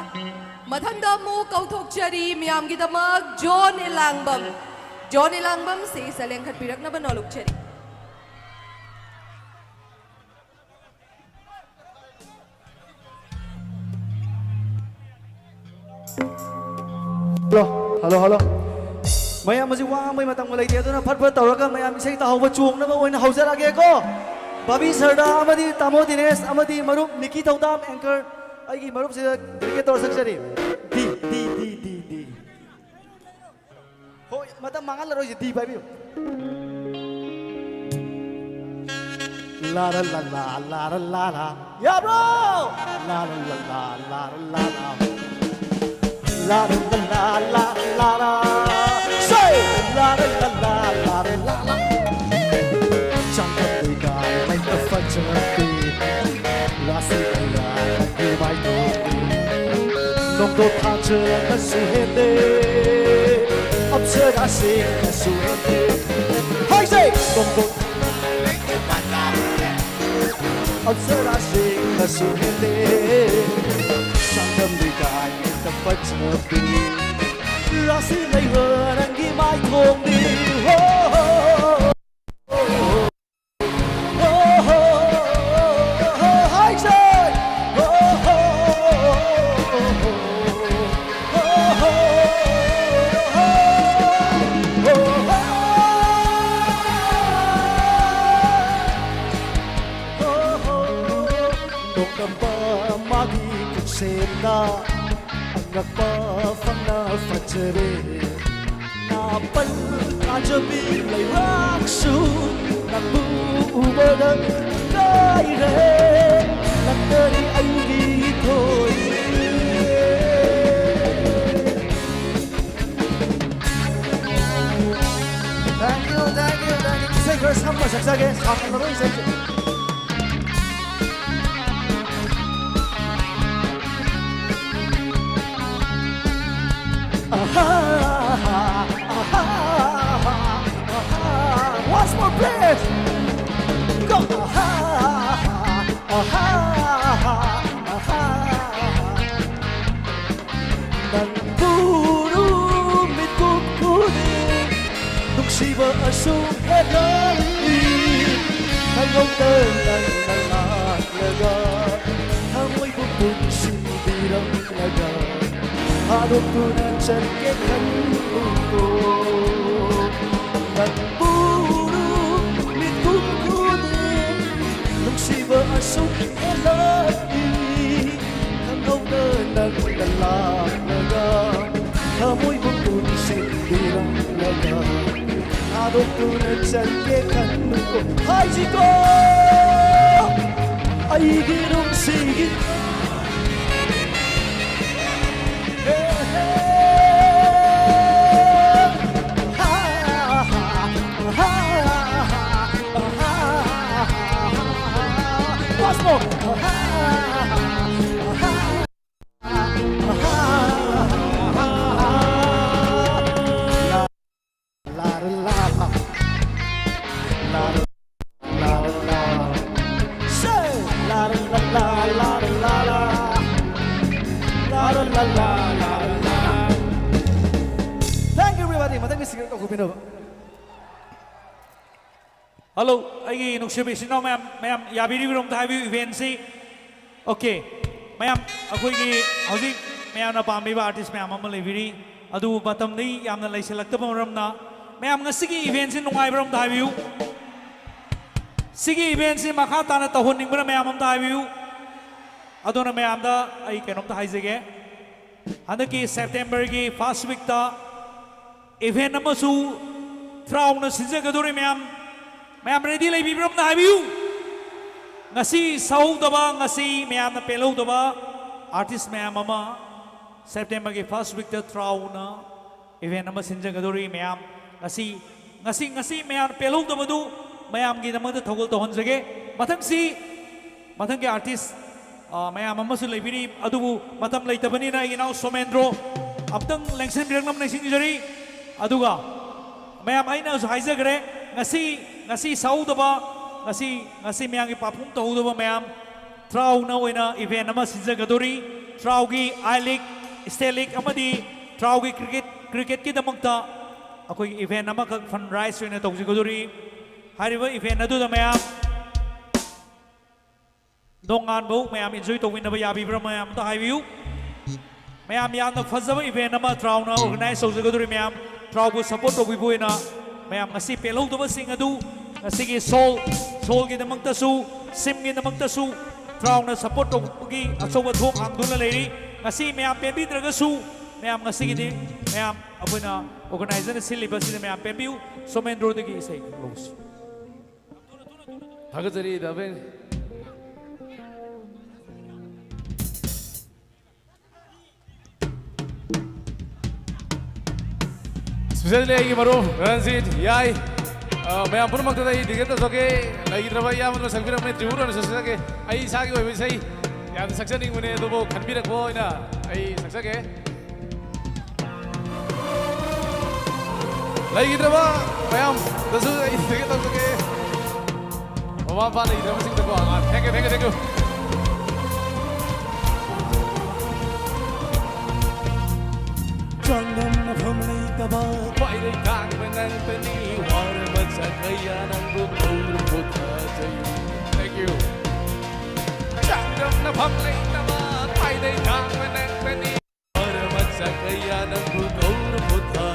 ꯃꯊꯪꯗ ꯑꯃꯨꯛ ꯀꯧꯊꯣꯛꯆꯔꯤ ꯃꯤꯌꯥꯝꯒꯤꯗꯃꯛ John Ilangbam. John Ilangbam stage ꯇ ꯂꯦꯡꯈꯠꯄꯤꯔꯛꯅꯕ ꯅꯣꯜꯂꯨꯛꯆꯔꯤ꯫ Hello, hello, hello. ꯃꯌꯥꯝ ꯍꯧꯖꯤꯛ ꯋꯥ ꯉꯥꯡꯕꯩ ꯃꯇꯝꯒ ꯂꯩꯇꯦ, ꯑꯗꯨꯅ ꯐꯠ ꯐꯠ ꯇꯧꯔꯒ ꯃꯌꯥꯝ ꯏꯁꯩ ꯇꯥꯍꯧꯕ ꯆꯣꯡꯅꯕ ꯑꯣꯏꯅ ꯍꯧꯖꯔꯛꯑꯒꯦꯀꯣ꯫ ꯕꯥꯕꯤ ꯁꯔꯗꯥ ꯑꯃꯗꯤ ꯇꯥꯃꯣ ꯗꯤꯅꯦꯁ ꯑꯃꯗꯤ ꯃꯔꯨꯞ ꯅꯤꯀꯤ ꯊꯧꯗꯥꯝ, anchor, ꯑꯩꯒꯤ ꯃꯔꯨꯞꯁꯤꯗ dedicate ꯇꯧꯔ ꯁꯛꯆꯔꯤ꯫ ꯗꯤ, ꯗꯤ, ꯗꯤ, ꯗꯤ, ꯗꯤ꯫ ꯍꯣꯏ, ꯃꯇꯝ ꯃꯥꯡꯍꯜꯂꯔꯣꯏꯁꯦ, ꯗꯤ ꯄꯥꯏꯕꯤꯌꯨ꯫ ꯂꯥꯔꯥ ꯂꯥ ꯂꯥ, ꯂꯥꯔꯥ ꯂꯥ ꯂꯥ꯫ ꯌꯥꯕ꯭ꯔꯣ? ꯂꯥꯔꯥ ꯂꯥ ꯂꯥ, ꯂꯥꯔꯥ ꯂꯥ ꯂꯥ꯫ ꯂꯥꯔꯥ ꯂꯥ ꯂꯥ, ꯂꯥꯔꯥ꯫ Say! ꯂꯥꯔꯥ ꯂꯥ ꯂꯥ, ꯂꯥꯔꯥ ꯂꯥ ꯂꯥ꯫ ꯆꯥꯡꯗꯝ ꯂꯩꯀꯥꯏ ꯃꯩꯅ ꯐꯖꯕꯤ꯫ ꯔꯥꯁꯤ ꯂꯩꯔꯥ ꯅꯪꯒꯤ ꯃꯥꯏꯊꯣꯡ꯫ ꯅꯣꯡꯗꯣ ꯊꯥꯖꯅꯁꯨ ꯍꯦꯟꯗꯦ, ꯑꯞꯁꯔꯥꯁꯤꯡꯅꯁꯨ ꯍꯦꯟꯗꯦ꯫ ꯍꯥꯏꯁꯦ! ꯅꯣꯡꯗꯣ ꯑꯞꯁꯔꯥꯁꯤꯡꯅꯁꯨ ꯍꯦꯟꯗꯦ, ꯆꯥꯡꯗꯝ ꯂꯩꯀꯥꯏ ꯃꯩꯅ ꯐꯖꯕꯤ꯫ ꯔꯥꯁꯤ ꯂꯩꯕ ꯅꯪꯒꯤ ꯃꯥꯏꯊꯣꯡꯗꯤ꯫ ꯍꯣ, ꯍꯣ, ꯍꯣ꯫ ꯅꯣꯡꯗꯝꯕ ꯃꯥꯒꯤ ꯈꯨꯠꯁꯦꯝꯅ ꯑꯉꯛꯄ ꯐꯪꯅ ꯐꯖꯔꯦ꯫ ꯅꯥꯄꯜ ꯇꯥꯖꯕꯤ ꯂꯩꯕꯥꯛꯁꯨ ꯅꯪꯕꯨ ꯎꯕꯗ ꯉꯥꯏꯔꯦ꯫ ꯅꯪꯅꯅꯤ ꯑꯩꯒꯤ ꯊꯣꯏ꯫ Thank you, thank you, thank you. ꯏꯁꯩ ꯈꯔ ꯁꯝꯅ ꯁꯛꯆꯒꯦ, ꯁꯥꯡꯅ ꯂꯧꯔꯣꯏ ꯏꯁꯩꯁꯦ꯫ Once more, please. Go. ꯅꯪꯕꯨ ꯃꯤꯠꯀꯨꯞ ꯈꯨꯗꯤꯡ ꯅꯨꯡꯁꯤꯕ ꯑꯁꯨꯛ ꯍꯦꯜꯂꯛꯏ꯫ ꯈꯪꯍꯧꯗ ꯅꯪꯅ ꯂꯥꯛꯂꯒ ꯊꯃꯣꯏꯕꯨ ꯄꯨꯟꯁꯤꯟꯕꯤꯔꯝꯂꯒ ꯊꯥꯗꯣꯛꯇꯨꯅ ꯆꯠꯀꯦ ꯈꯟꯕꯗꯣ꯫ ꯅꯪꯕꯨ ꯃꯤꯠꯀꯨꯞ ꯈꯨꯗꯤꯡ ꯅꯨꯡꯁꯤꯕ ꯑꯁꯨꯛ ꯍꯦꯜꯂꯛꯏ꯫ ꯈꯪꯍꯧꯗ ꯅꯪꯅ ꯂꯥꯛꯂꯒ ꯊꯃꯣꯏꯕꯨ ꯄꯨꯟꯁꯤꯟꯕꯤꯔꯝꯂꯒ ꯊꯥꯗꯣꯛꯇꯨꯅ ꯆꯠꯀꯦ ꯈꯟꯕꯀꯣ ꯍꯥꯏꯁꯤꯀꯣ꯫ ꯑꯩꯒꯤ ꯅꯨꯡꯁꯤꯒꯤ Once more. Say, la la la la la la la. La la la la la la la. Thank you, everybody. ꯃꯊꯪꯒꯤ ꯁꯤꯡꯒꯔ ꯀꯧꯈꯠꯄꯤꯅꯕ꯫ ꯍꯜꯂꯣ, ꯑꯩꯒꯤ ꯅꯨꯡꯁꯤꯕ ꯏꯆꯤꯟ ꯏꯅꯥꯎ ꯃꯌꯥꯝ, ꯃꯌꯥꯝ ꯌꯥꯕꯤꯔꯤꯕ꯭ꯔꯣ? ꯑꯝꯇ ꯍꯥꯏꯕꯤꯌꯨ, ꯏꯚꯦꯟꯁꯤ꯫ ꯑꯣꯀꯦ, ꯃꯌꯥꯝ, ꯑꯩꯈꯣꯏꯒꯤ ꯍꯧꯖꯤꯛ ꯃꯌꯥꯝꯅ ꯄꯥꯝꯕꯤꯕ ꯑꯥꯔꯇꯤꯁ ꯃꯌꯥꯝ ꯑꯃ ꯂꯩꯕꯤꯔꯤ, ꯑꯗꯨꯕꯨ ꯃꯇꯝꯗꯤ ꯌꯥꯝꯅ ꯂꯩꯁꯤꯜꯂꯛꯇꯕ ꯃꯔꯝꯅ, ꯃꯌꯥꯝ ꯉꯁꯤꯒꯤ ꯏꯚꯦꯟꯁꯤ ꯅꯨꯡꯉꯥꯏꯕ꯭ꯔꯣ? ꯑꯝꯇ ꯍꯥꯏꯕꯤꯌꯨ꯫ ꯁꯤꯒꯤ ꯏꯚꯦꯟꯁꯤ ꯃꯈꯥ ꯇꯥꯅ ꯇꯧꯍꯟꯅꯤꯡꯕꯅ ꯃꯌꯥꯝ ꯑꯝꯇ ꯍꯥꯏꯕꯤꯌꯨ꯫ ꯑꯗꯨꯅ ꯃꯌꯥꯝꯗ ꯑꯩ ꯀꯩꯅꯣꯝꯇ ꯍꯥꯏꯖꯒꯦ꯫ ꯍꯟꯗꯛꯀꯤ ꯁꯦꯞꯇꯦꯝꯕꯔꯒꯤ ꯐꯥꯔꯁ ꯋꯤꯛꯇ ꯏꯚꯦꯟ ꯑꯃꯁꯨ ꯊ꯭ꯔꯥꯎꯅ ꯁꯤꯟꯖꯒꯗꯧꯔꯤ ꯃꯌꯥꯝ꯫ ꯃꯌꯥꯝ ꯔꯦꯗꯤ ꯂꯩꯕꯤꯕ꯭ꯔꯥ? ꯑꯝꯇ ꯍꯥꯏꯕꯤꯌꯨ꯫ ꯉꯁꯤ ꯁꯥꯍꯧꯗꯕ, ꯉꯁꯤ ꯃꯌꯥꯝꯅ ꯄꯦꯜꯍꯧꯗꯕ ꯑꯥꯔꯇꯤꯁ ꯃꯌꯥꯝ ꯑꯃ ꯁꯦꯞꯇꯦꯝꯕꯔꯒꯤ ꯐꯥꯔꯁ ꯋꯤꯛꯇ ꯊ꯭ꯔꯥꯎꯅ ꯏꯚꯦꯟ ꯑꯃ ꯁꯤꯟꯖꯒꯗꯧꯔꯤ ꯃꯌꯥꯝ꯫ ꯉꯁꯤ, ꯉꯁꯤ, ꯉꯁꯤ ꯃꯌꯥꯝ ꯄꯦꯜꯍꯧꯗꯕꯗꯨ ꯃꯌꯥꯝꯒꯤꯗꯃꯛꯇ ꯊꯧꯒꯜ ꯇꯧꯍꯟꯖꯒꯦ꯫ ꯃꯊꯪꯁꯤ, ꯃꯊꯪꯒꯤ ꯑꯥꯔꯇꯤꯁ, ꯑ, ꯃꯌꯥꯝ ꯑꯃꯁꯨ ꯂꯩꯕꯤꯔꯤ, ꯑꯗꯨꯕꯨ ꯃꯇꯝ ꯂꯩꯇꯕꯅꯤꯅ ꯑꯩꯒꯤ ꯏꯅꯥꯎ ꯁꯣꯃꯦꯟꯗ꯭ꯔꯣ ꯑꯝꯇꯪ ꯂꯦꯡꯁꯤꯟꯕꯤꯔꯛꯅꯕ ꯅꯤꯡꯁꯤꯡꯖꯔꯤ꯫ ꯑꯗꯨꯒ ꯃꯌꯥꯝ, ꯑꯩꯅꯁꯨ ꯍꯥꯏꯖꯈ꯭ꯔꯦ, ꯉꯁꯤ, ꯉꯁꯤ ꯁꯥꯍꯧꯗꯕ, ꯉꯁꯤ, ꯉꯁꯤ ꯃꯌꯥꯝꯒꯤ ꯄꯥꯔꯐꯣꯝ ꯇꯧꯍꯧꯗꯕ ꯃꯌꯥꯝ, ꯊ꯭ꯔꯥꯎꯅ ꯑꯣꯏꯅ ꯏꯚꯦꯟ ꯑꯃ ꯁꯤꯟꯖꯒꯗꯧꯔꯤ꯫ ꯊ꯭ꯔꯥꯎꯒꯤ ꯑꯥꯏ ꯂꯤꯛ ꯁ꯭ꯇꯦꯠ ꯂꯤꯒ ꯑꯃꯗꯤ ꯇ꯭ꯔꯥꯎꯒꯤ ꯀ꯭ꯔꯤꯀꯦꯠ, ꯀ꯭ꯔꯤꯀꯦꯠꯀꯤꯗꯃꯛꯇ ꯑꯩꯈꯣꯏꯒꯤ ꯏꯚꯦꯟꯠ ꯑꯃꯈꯛ ꯐꯟ ꯔꯥꯏꯖ ꯑꯣꯏꯅ ꯇꯧꯖꯒꯗꯧꯔꯤ꯫ ꯍꯥꯏꯔꯤꯕ ꯏꯚꯦꯟꯠ ꯑꯗꯨꯗ ꯃꯌꯥꯝ ꯅꯣꯡꯉꯥꯟꯕꯧ ꯃꯌꯥꯝ ꯏꯟꯖꯣꯏ ꯇꯧꯃꯤꯟꯅꯕ ꯌꯥꯕꯤꯕ꯭ꯔꯥ? ꯃꯌꯥꯝ ꯑꯝꯇ ꯍꯥꯏꯕꯤꯌꯨ꯫ ꯃꯌꯥꯝ, ꯌꯥꯝꯅ ꯐꯖꯕ ꯏꯚꯦꯟꯠ ꯑꯃ ꯇ꯭ꯔꯥꯎꯅ ꯑꯣꯔꯒꯅꯥꯏꯖ ꯇꯧꯖꯒꯗꯧꯔꯤ꯫ ꯃꯌꯥꯝ ꯇ꯭ꯔꯥꯎꯕꯨ ꯁꯄꯣꯔꯠ ꯇꯧꯕꯤꯕ ꯑꯣꯏꯅ ꯃꯌꯥꯝ ꯉꯁꯤ ꯄꯦꯜꯍꯧꯗꯕꯁꯤꯡ ꯑꯗꯨ ꯉꯁꯤꯒꯤ ꯁꯣꯜ, ꯁꯣꯜꯒꯤꯗꯃꯛꯇꯁꯨ, ꯁꯤꯝꯒꯤꯗꯃꯛꯇꯁꯨ ꯇ꯭ꯔꯥꯎꯅ ꯁꯄꯣꯔꯠ ꯇꯧꯕꯒꯤ ꯑꯆꯧꯕ ꯊꯣꯡ ꯍꯥꯡꯗꯨꯅ ꯂꯩꯔꯤ꯫ ꯉꯁꯤ ꯃꯌꯥꯝ ꯄꯦꯟꯕꯤꯗ꯭ꯔꯒꯁꯨ ꯃꯌꯥꯝ ꯉꯁꯤꯒꯤꯗꯤ ꯃꯌꯥꯝ ꯑꯩꯈꯣꯏꯅ ꯑꯣꯔꯒꯅꯥꯏꯖꯔꯅ ꯁꯤꯜꯂꯤꯕ ꯑꯁꯤꯗ ꯃꯌꯥꯝ ꯄꯦꯟꯕꯤꯌꯨ꯫ ꯁꯣꯃꯦꯟꯗ꯭ꯔꯣꯗꯒꯤ ꯏꯁꯩ ꯂꯧꯁꯤ꯫ ꯊꯥꯒꯠꯆꯔꯤ ꯗꯥ ꯕꯦꯟ꯫ Especially ꯑꯩꯒꯤ ꯃꯔꯨꯞ ꯔꯟꯖꯤꯠ ꯌꯥꯏ꯫ ꯑ, ꯃꯌꯥꯝ ꯄꯨꯝꯅꯃꯛꯇꯗ ꯑꯩ dedicate ꯇꯧꯖꯒꯦ꯫ ꯂꯩꯈꯤꯗ꯭ꯔꯕ ꯏꯌꯥꯝꯕꯅ ꯁꯛꯄꯤꯔꯝꯃꯦ, ꯇ꯭ꯔꯤꯕꯨꯠ ꯑꯣꯏꯅ ꯁꯛꯆꯒꯦ꯫ ꯑꯩ ꯏꯁꯥꯒꯤ ꯑꯣꯏꯕ ꯏꯁꯩ ꯌꯥꯝꯅ ꯁꯛꯆꯅꯤꯡꯕꯅꯦ, ꯑꯗꯨꯕꯨ ꯈꯟꯕꯤꯔꯛꯄ ꯑꯣꯏꯅ ꯑꯩ ꯁꯛꯆꯒꯦ꯫ ꯂꯩꯈꯤꯗ꯭ꯔꯕ ꯃꯌꯥꯝꯗꯁꯨ ꯑꯩ dedicate ꯇꯧꯖꯒꯦ꯫ ꯃꯃꯥ ꯃꯄꯥ ꯂꯩꯈꯤꯗ꯭ꯔꯕꯁꯤꯡꯗꯀꯣ꯫ ꯑꯥ, thank you, thank you, thank you꯫ ꯆꯥꯡꯗꯝꯅꯐꯝ ꯂꯩꯇꯕ ꯈ꯭ꯋꯥꯏꯗꯩ ꯇꯥꯡꯕ ꯅꯪꯇꯅꯤ꯫ ꯋꯥꯔꯕ ꯆꯥꯈꯩꯌꯥ ꯅꯪꯕꯨ ꯀꯧꯔ ꯄꯣꯊꯥꯖꯩ꯫ Thank you꯫ ꯆꯥꯡꯗꯝꯅꯐꯝ ꯂꯩꯇꯕ ꯈ꯭ꯋꯥꯏꯗꯩ ꯇꯥꯡꯕ ꯅꯪꯇꯅꯤ꯫ ꯋꯥꯔꯕ ꯆꯥꯈꯩꯌꯥ ꯅꯪꯕꯨ ꯀꯧꯔ ꯄꯣꯊꯥ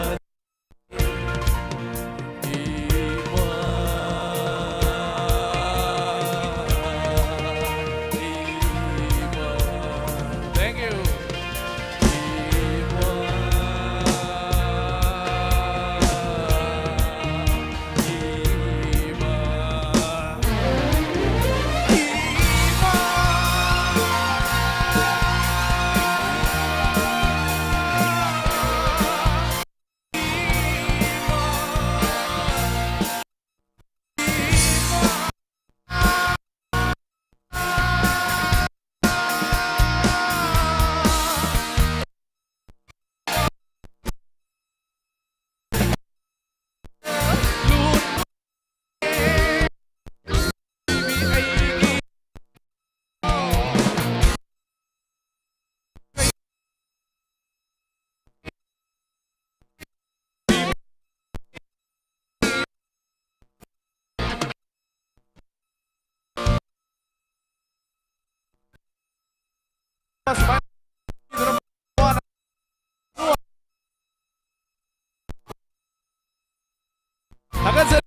Thank you. ꯊꯥꯒꯠꯆꯔꯤ꯫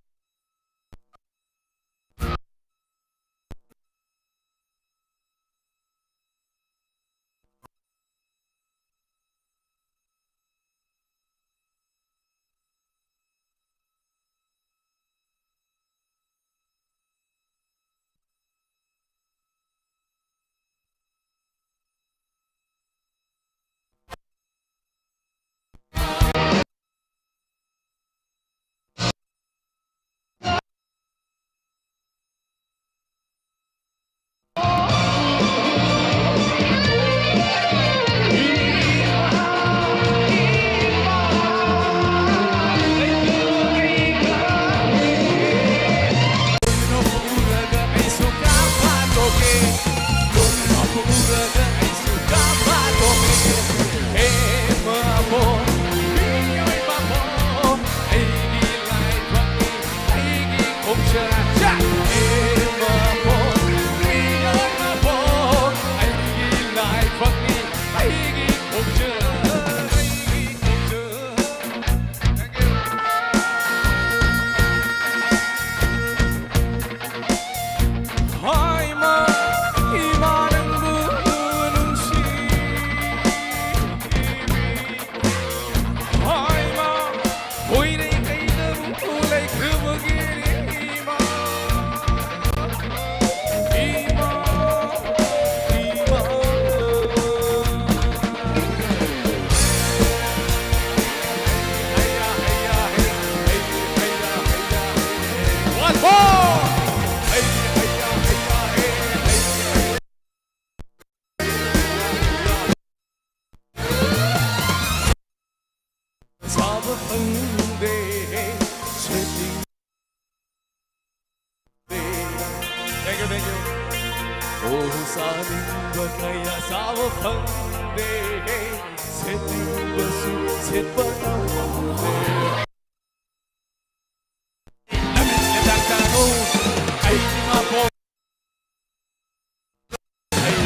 ꯍꯥꯏꯃ, ꯏꯃꯥ ꯅꯪꯕꯨ ꯅꯨꯡꯁꯤ꯫ ꯍꯥꯏꯃ, ꯍꯣꯏꯔꯦ ꯀꯩꯗꯧ ꯂꯩꯈ꯭ꯔꯕꯒꯦ ꯏꯃꯥ? ꯏꯃꯥ, ꯏꯃꯥ꯫ One more! ꯆꯥꯕ ꯐꯪꯗꯦ, ꯁꯦꯠꯅꯤꯡꯗꯦ꯫ Thank you, thank you. ꯑꯣ, ꯆꯥꯅꯤꯡꯕ ꯀꯌꯥ ꯆꯥꯕ ꯐꯪꯗꯦ, ꯁꯦꯠꯅꯤꯡꯕꯁꯨ ꯁꯦꯠꯄ ꯉꯝꯗꯦ꯫ ꯅꯪ ꯍꯤꯗꯥꯛ ꯆꯥꯔꯣ, ꯑꯩ ꯏꯃꯥ ꯄꯣꯛ-, ꯑꯩ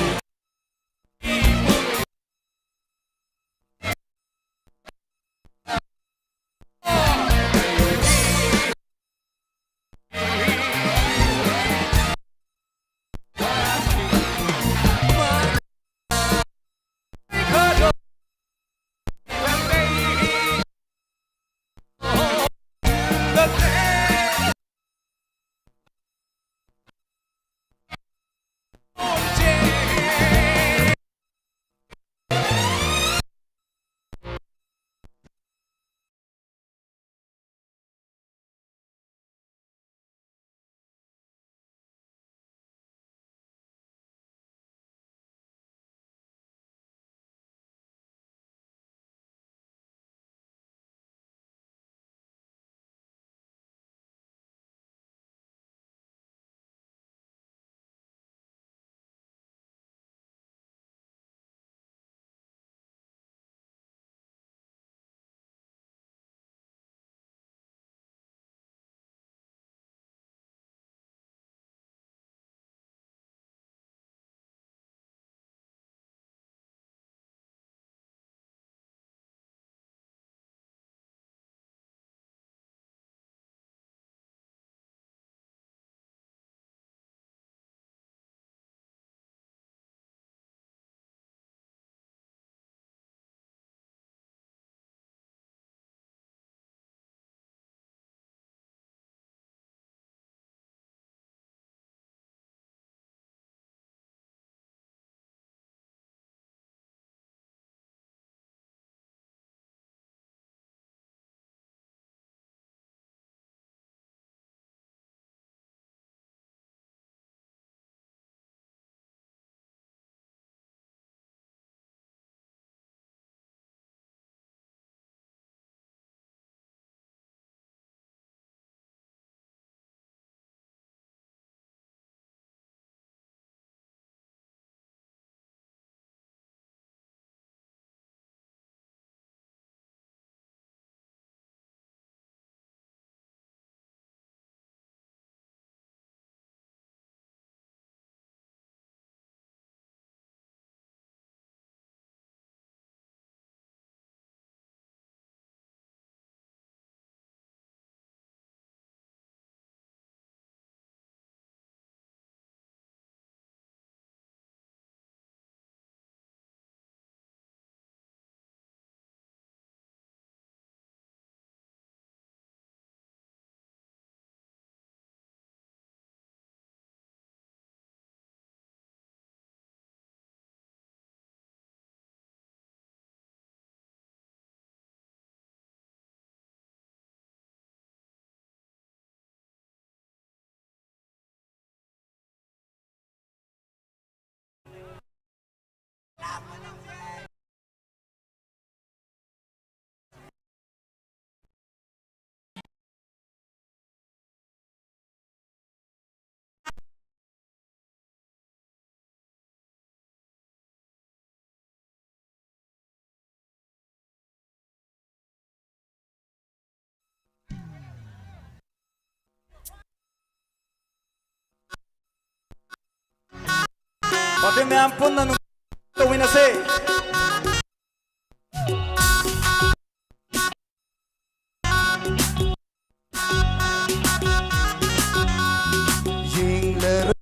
ꯄꯥꯔꯇꯤ ꯃꯌꯥꯝ ꯄꯨꯟꯅ ꯅꯨꯡ-, ꯇꯧꯃꯤꯟꯅꯁꯦ꯫ ꯌꯦꯡꯂꯔꯣꯏ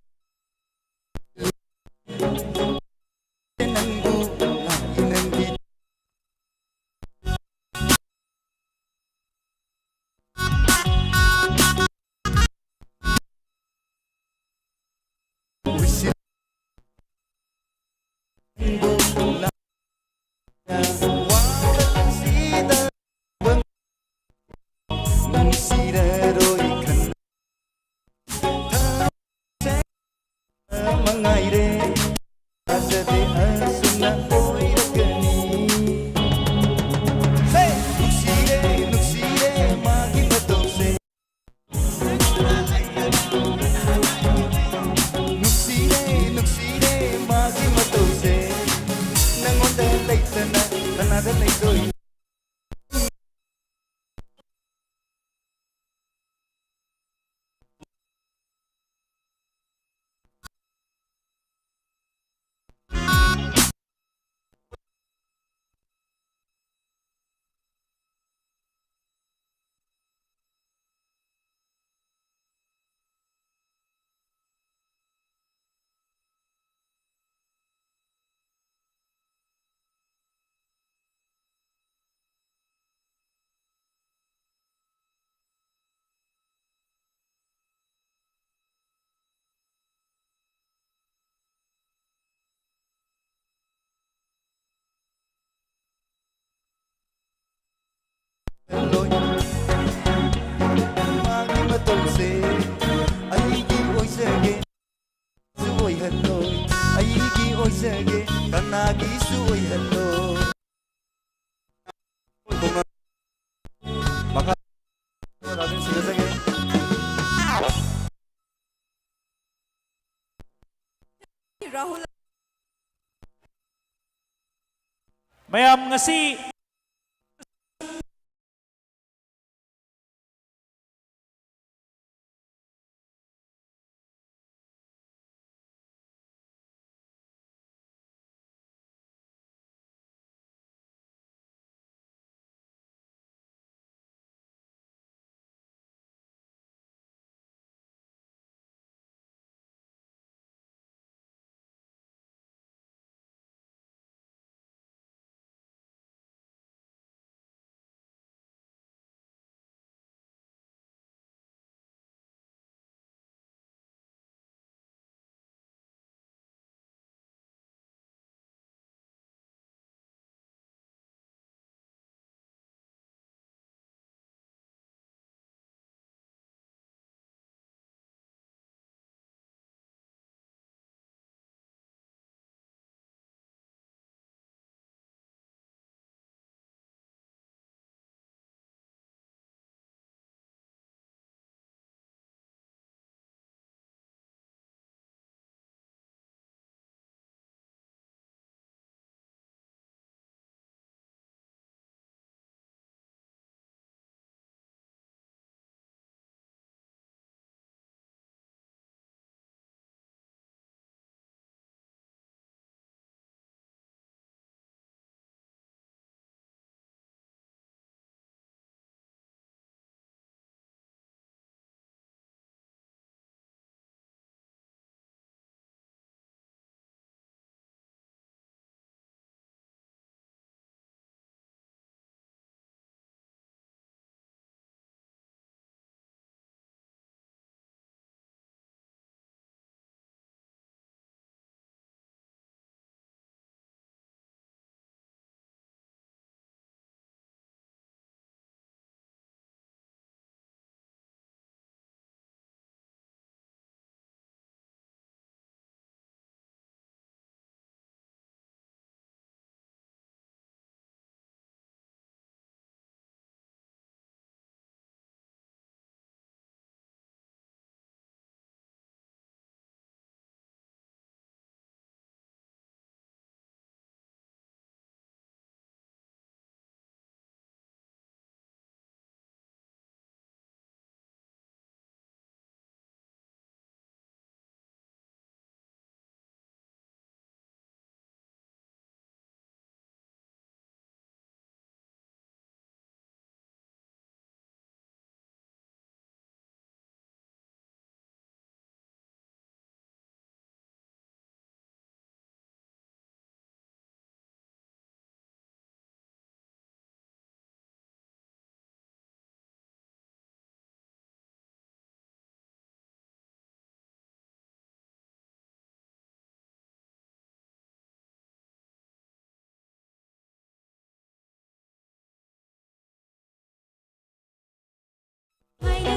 ꯅꯪꯕꯨ, ꯅꯪꯒꯤ ꯃꯉꯥꯏꯔꯦ꯫ ꯊꯥꯖꯗꯦ ꯑꯁꯨꯝꯅ ꯑꯣꯏꯔꯛꯀꯅꯤ꯫ ꯍꯦ! ꯅꯨꯡꯁꯤꯔꯦ, ꯅꯨꯡꯁꯤꯔꯦ ꯃꯥꯒꯤ ꯃꯇꯧꯁꯦ꯫ ꯅꯨꯡꯁꯤꯔꯦ, ꯅꯨꯡꯁꯤꯔꯦ ꯃꯥꯒꯤ ꯃꯇꯧꯁꯦ꯫ ꯅꯪꯉꯣꯟꯗ ꯂꯩꯇꯅ ꯀꯅꯥꯗ ꯂꯩꯗꯣꯏ? ꯔꯥꯍꯨꯜ꯫ ꯃꯌꯥꯝ ꯉꯁꯤ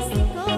Mexico.